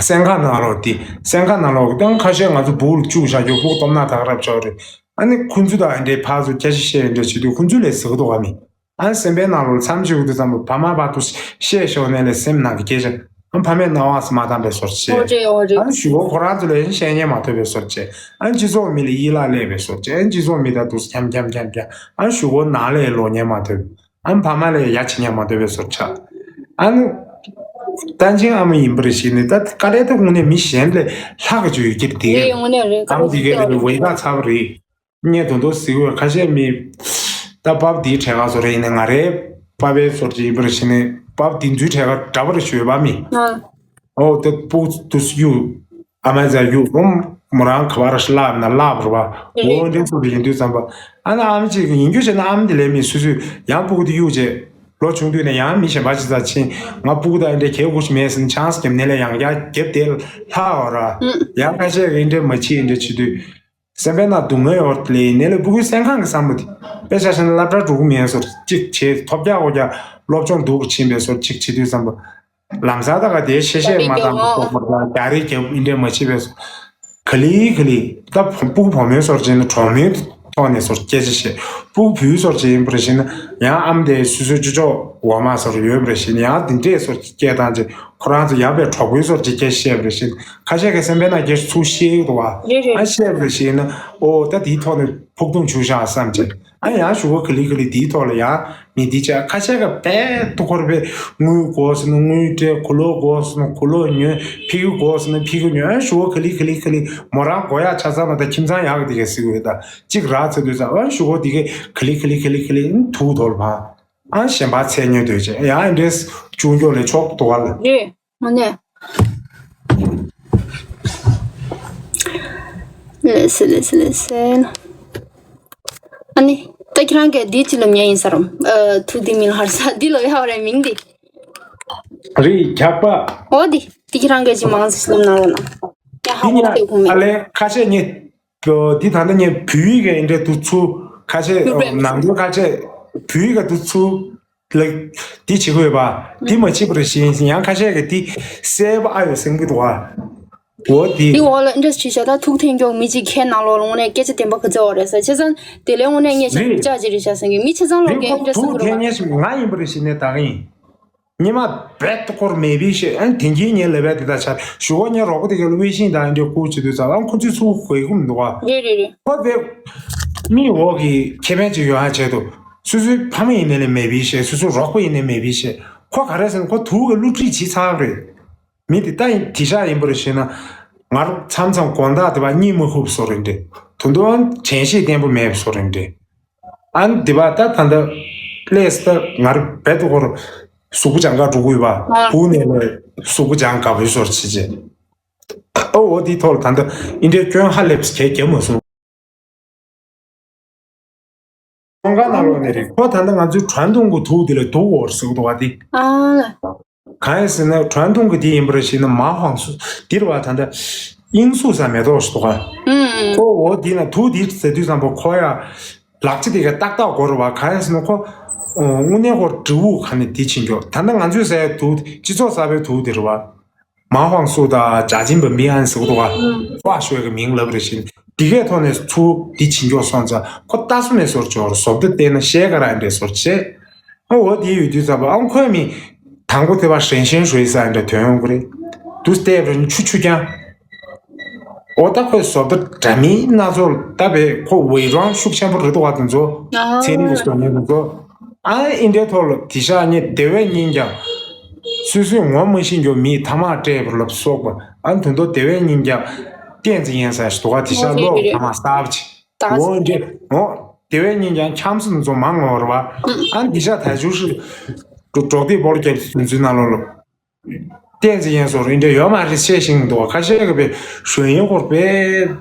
སེམས་ཁམས་ནང་ལོགས་དེ་སེམས་ཁམས་ནང་ལོགས་དང་ཁ་ཤས་ང་ཚོ་སྦུག་ལ་བཅུག་བཞག་རྒྱུ་སྦུག་སྟོབས་ན་དག་རབ་ཆོག་རེད། ཨ་ནི་ཁོང་ཚོ་དང་ཨ་འདྲའི་ཕར་ཚུར་སྐད་ཆ་བཤད་འདྲ་བྱེད་དུས་ཁོང་ཚོ་ལས་ཟེར་གི་འདུག་ག་མི། ཨ་ནི་སེམས་པའི་ནང་ལོགས་མཚམས་ཆད་དུས་ཙམ་པ་ཕ་མ་བར་དུ་བཤད་ཤོག་ནས་ལས་སེམས་ནང་གི་སྐད་ཆ་ཨ་ཕ་མའི་སྣང་བ་སུ་མ་བཏང་པའི་བཟོ་བྱེད། ཨོ་རེད་ཨོ་རེད། ཨ་ནི་ཞུ་བོ་ཁོ་རང་ཚོ་ལས་བཤད་ཉན་མ་ཐུབ་པའི་བཟོ་བྱེད། ཨ་ནི་སྤྱི་ཚོགས་མི་ལ་ཡིད་ལ་སླེབས་པའི་བཟོ་བྱེད། ཨ་ནི་སྤྱི་ཚོགས་མི་དང་དུ་འཁྱམ་འཁྱམ་འཁྱམ་འཁྱམ་ཨ་ནི་ཞུ་བོ་ནང་ལས་ལོག་ཉན་མ་ཐུབ། ཨ་ནི་ཕ་མ་ལ་ཡ་བྱེད་ཉན་མ་ཐུབ་པའི་བཟོ་ཆགས། ཨ་ནི་ བསྟན་ཆེན་ཨ་མ་ཡིན་པར་ཞིག་ནི་ད་དཀའ་ལས་ད་དངོས་གནས་མི་གཞན་ལས་ལྷག་གི་ཅིག་ཡོད་ཀྱི་རེད། དེ་རེད། དངོས་གནས་རེད། ཨ་མ་དེ་གའི་ལས་འོས་ཐག་ཚ་བ་རེད། ངས་དོན་དུ་གཟིགས་འོས་ཁ་ཤས་མི་ད་པབ་དེའི་གྲས་ཁ་སོ་རེ་ཡིན་ནི་ང་རེ་པ་པའི་སོར་གྱི་ཡིན་པར་ཞིག་ནི་པབ་དེ་ཚོའི་གྲས་ཁ་འདྲ་པར་ཞུས་པ་མི། ཨོ་དེ་སྤུ་དུ་གཡུག་ཨ་མ་ཛ་གཡུག་རུམ་མོ་རང་ག་བར་ཤི་ལབ་ན་ལབ་རུ་བ། འོ་འདྲེ་ཚོ་ཡིན་དུས་ཙམ་པ་ཨ་ན་ཨ་མ་ཅིག་ཡིན་རྒྱུ་བྱས་ན་ཨ་མ་དེ་ལས་མི་སུ་སུ་ཡང་སྤུ་གུ་དེ་གཡུག་བྱས། ལོ་ཆུང་དུས་ནས་ཡང་མི་གཞན་པ་ཅི་ཙག་ཕྱིན། ང་སྤུ་གུ་དང་འདྲ་གལ་དགོས་ཤིག་མེད་ཟིན་ཆང་སྐྱབས་ནས་ལས་ཡང་ཡ་རྒྱབ་དེ་ལྷག་འོ་ར། ཡང་ཁ་ཤས་རིན་འདྲེ་མ་ཕྱིས་འདྲེ་བྱེད་དུས། སེམས་པའི་ནང་སྡུག་བསྔལ་ཡོད་ལས་ནས་ལས་སྤུ་གུའི་སེམས་ཁམས་ཀྱི་བསམ་བློ་དེ། དཔེ་ཆ་བཤད་ན་སློབ་གྲྭ་འགྲོ་གི་མེད་སོར་གཅིག་བྱེད་ཐོབ་རྒྱག་འོ་རྒྱག་སློབ་སྦྱོང་སྡུག་གི་ཕྱིན་པའི་སོར་གཅིག་བྱེད་དུས་བསམ་པ། ལམ་སང་ད་ག་དེ་ཤེས་ཤེས་མ་དང་ཁོག་པར་དང་རྒྱ་རིགས་རྒྱབ་ཨིན་འདྲེ་མ་བྱེད་པའི་སོར། ག་ལི་ག་ལི་ད་སྤུ་གུ་བུ་མོའི་སོར་བྱེད་ན་གྲོགས་མོའི་ཐོག་ནས་སོར་སྐད་ཆ་བཤད། སྤུ་གུ་བུའི་སོར་བྱེད་ཡིན་པར་བྱེད་ན་ཡང་ཨམ་དེ་སུ་སུའི་ཅུ་ཅོག་འོ་མ་སོར་ཡོད་པར་བྱེད་ན་ཡང་དེ་འདྲས་སོར་སྐད་བཏང་རྗེས་ཁོ་རང་ཚོ་ཡང་པའི་གྲོགས་པོའི་སོར་གྱི་སྐད་བཤད་པར་བྱེད། ཁ་ཤས་ཀྱི་སེམས་པའི་ནང་སྐད་ཚུར་བཤད་ཀྱི་འདུག་བ། རེད་རེད། ཨ་བཤད་པར་བྱེད་ན་ཨོ་ད་དེའི་ཐོག་ནས་ཕུགས་དུང་ཆུ་བཞག་བསམ་བྱེད། ཨ་ཡང་ཞུ་བ་ག་ལི་ག་ལི་དེའི་ཐོག་ལ་ཡང་མི་འདི་ཆ་ཁ་ཤས་ཀ་བས་ཏུ་འཁོར་བའི་དངུལ་དགོས་ཟེར་ན་དངུལ་སྤྲད། གོས་ལོག་དགོས་ཟེར་ན་གོས་ལོག་ཉོས། ཕི་གུ་དགོས་ཟེར་ན་ཕི་གུ་ཉོས། ཨ་ཞུ་བ་ག་ལི་ག་ལི་ག་ལི་མོ་རང་དགོས་ཡག་ཆ་ཚང་མ་ད་ཁྱིམ་ཚང་ཡག་གི་དེ་གས་ཟེར་གི་ཡོད། ད་གཅིག་རག་ཚེ་དུས་ཙམ་ཨ་ཞུ་བ་དེ་གས་ག་ལི་ག་ལི་ག་ལི་ག་ལི་ཐུག་དོར་བ། ཨ་གཞན་པ་ཚད་ཉོས་དོད་ཅེ་ཡང་ཨ་འདྲེས་ཅུང་མགྱོགས་ལས་ཆོག་དོ་བ་ལ། རེད། དངོས་གནས། ལགས་སེ་ལགས་སེ་ལགས་སེ། ཨ་ནི། ད་ཁྱེད་རང་གིས་འདི་ཅི་ལབ་མཁན་ཡིན་ས་རམ། ཨ་ཐུག་འདི་མིན་ཧར་ས་འདི་ལབ་ཡག་རེད་མིང་འདི། རེད་རྒྱག་པ། འོ་འདི། འདི་ཁྱེད་རང་གིས་ཅི་མང་ཙམ་ལབ་གནང་རོགས་གནང་། ཡ་ཧ་འདི་གོ་ཉག་ཐུག་ཁུངས་ཨ་མེད། ལས་ཁ་ཤས་ཉེ། འདི་ད་ལྟ་ངས་བོད་ཡིག་གི་འདྲ་དུ་ཚུར་ཁ་ཤས་ནང་དོན་ཁ་ཤས་བོད་ཡིག་ག་དུ་ཚུར་ལ་འདི་བྱེད་དགོས་པ་འདི་མ་བྱེད་པར་ཞིང་ཡང་ཁ་ཤས་ཀྱིས་འདི་གསལ་པོ་ཨ་ཡོད་སེམས་ཀྱི་འདུག་ཨ། འོ་འདི། འདི་འོག་ལ་འདྲ་ཞིག་བྱ་ད་ཐུག་ཐེངས་མགྱོགས་མི་གཅིག་ཁའི་ནང་ལོགས་ལ་དངོས་གནས་སྐད་ཆ་བདེན་པ་ག་ཚོད་འོ་རེད་ས་བྱས་ཙང་དེ་ལས་དངོས་གནས་ངས་ཤ་རེད་ཅག་ཅིག་རེད་ཤག་སེམས་ཀྱི་མི་བྱས་ཙང་ལོག་འདི་གས་ཁོ་འདྲ་སེམས་ཐུག་ཀྱི་ཐེངས་རེད་པ། ངས་ང་ཡིན་པར་ཞིག་ནས་ད་གིན། ཉི་མ་རྦད་དེ་སྐོར་མེད་པའི་ཤེས་ཨན་དེང་གི་ངའི་ལས་བལ་དེ་དག་ཆ་ཞུ་བ་ངའི་རོགས་པ་དེ་ག་ལ་ཝེ་ཤིང་དང་འདྲ་བསྐུར་བྱེད་དུས་ཙམ་ཨང་ཁོ་ཚོས་ཚུར་གོ་ཡི་གུམ་འདུག་བ། རེད་རེད་རེད། ཁོ་དེ་མི་འོག་གི་ཁེ་ཕན་ཅིག་ཡོང་ཡ་ཆེད་དུ་སོ་སོའི་ཕ་མ་ཡིན་ནའི་ལས་མེད་པའི་ཤེས་སོ་སོའི་རོགས་པ་ཡིན་ནའི་མེད་པའི་ཤེས་ཁོ་ག་རེ་ཟེར་ན་ཁོ་དུག་གི་བསླུ་བྲིད་བྱེད་ཚར་བ་རེད། མི་དེ་ལྟ་ཡིན་དེ་ཤག་ཡིན་པར་ཤེས་ན་ང་རང་མཚམས་མཚམས་དགོང་དག་དེ་བ་གཉིད་མ་ཁུག་བཟོ་རེད་འདྲེ་དོན་དུ་དྲན་ཤེས་བརྟན་པོ་མེད་བཟོ་རེད་འདྲེ། ཨ་ནི་འདི་པ་ད་ད་ལྟ་ཀླད་ས་ད་ང་ར་བེད་དུ་སྐོར་གཟུགས་པོ་སྦྱང་ག་འགྲོ་དགོས་པ་ཨ། ཕུག་ནས་ལ་གཟུགས་པོ་སྦྱང་དགའ་བོའི་སོར་བྱེད་ཅེས། ཨོ་འོ་འདིའི་ཐོག་ལ་ད་ལྟ་ཨིན་འདྲའི་སྐྱོན་ཧ་ལེབས་གས་རྒྱབ་མ་སོང་། ཙོང་ཁ་ནང་ལོགས་ནས་རེད་ཁོ་ད་ལྟ་ང་ཚོའི་དྲན་གདུང་གི་དུག་འདི་ལ་དུག་འོར་ཟེར་གི་འདུག་བ་དེ། ཨ། གང་ཡིན་ཟེར་ན་གྲོན་ཐུང་གི་དེ་ཡིན་པར་ཞིག་ན་མ་ཧོང་སུ་འདིར་བ་ད་ལྟ་དབྱིངས་སུ་ས་མེ་ཏོག་ཞིག་འདུག་ག་ཁོ་འོ་འདི་ན་དུ་འདི་ཟེར་དུས་ཙམ་པ་ཁོ་ཡ་ལག་ཆ་དེ་ག་ཏག་ཏག་སྒོ་རུ་བ་གང་ཡིན་ཟེར་ན་ཁོ་དངོས་གནས་ཁོ་འབྲས་བུ་ག་ནས་དེ་ཕྱིན་འགྱོ་ད་ལྟ་ང་ཚོས་ཟ་ཡ་དུ་སྤྱི་ཚོགས་གསར་པའི་དུ་འདིར་བ་མ་ཧོང་སུ་དང་ཇ་ཅིན་པ་མི་ཨན་ཟེར་གི་འདུག་ག་ཧྥ་ཤོས་ཀྱི་མིང་ལབ་རེ་བཞིན་འདི་གའི་ཐོག་ནས་ཚུར་འདི་ཕྱིན་འགྱོ་སོང་ཙང་ཁོ་ལྟ་སུ་མེད་སོར་འབྱོར་བཟོ་བདེ་བལྟས་ན་ཤེས་ག་ར་འདྲེ་སོར་བྱེད། ཨ་འོ་དེ་ཡོད་དུས་ཙམ་པ་ཨང་ཁོས་མི་དང་པོ་དེ་བ་ཧྲེང་ཤེན་ཧྲུའེ་ས་འདྲ་དོན་ཡོང་གི་རེད། དུ་བལྟས་པར་ཆུ་ཆུ་རྐྱང་། འོ་ད་ཁོས་བཟོ་ལྟ་འདྲ་མིན་སྣ་ཚོགས་ལྟ་བའི་ཁོ་ཝེ་རང་ཤུགས་ཆེན་པོ་རེད་དོ་བ་དེ་ཚོ་ཨ། ཚན་རིག་གི་བཟོ་ལྟ་དེ་ཚོ་ཨ་ཨིན་འདྲའི་ཐོག་ལ་དེ་ཤག་ཉེ་དེ་བས་སྙིང་རྒྱང་སོ་སོའི་ངོ་མ་ཤེས་རྒྱུ་མིའི་ཐ་མག་སྤྲད་པར་ལབ་སོགས་པ་ཨ་དོན་དུ་དེ་བས་སྙིང་རྒྱང་ཏན་ཙི་ཡན་ས་ཞིག་དོ་བ་དེ་ཤག་ལོག་ཐ་མག་ས་བ་ཆེ། ད་འོ་འདྲེ་འོ་དེ་བས་སྙིང་རྒྱང་འཁྱམ་སོང་ཚོ་མང་ངོ་ར་བ་ཨ་འདི་ཤ་ད་ཞུ་ཧྲི་འགྲོ་འགྲོ་དེ་བོར་རྒྱབ་ཚུན་ཚོད་ནང་ལོགས་ལ་བསྟན་ཚེ་ཡན་སོགས་རིན་འདྲེ་ཡོད་མ་རེད་བཤད་ཤིང་འདུག་ཁ་ཤས་ཀྱི་པའི་ཞོན་ཡིན་སྐོར་པའི་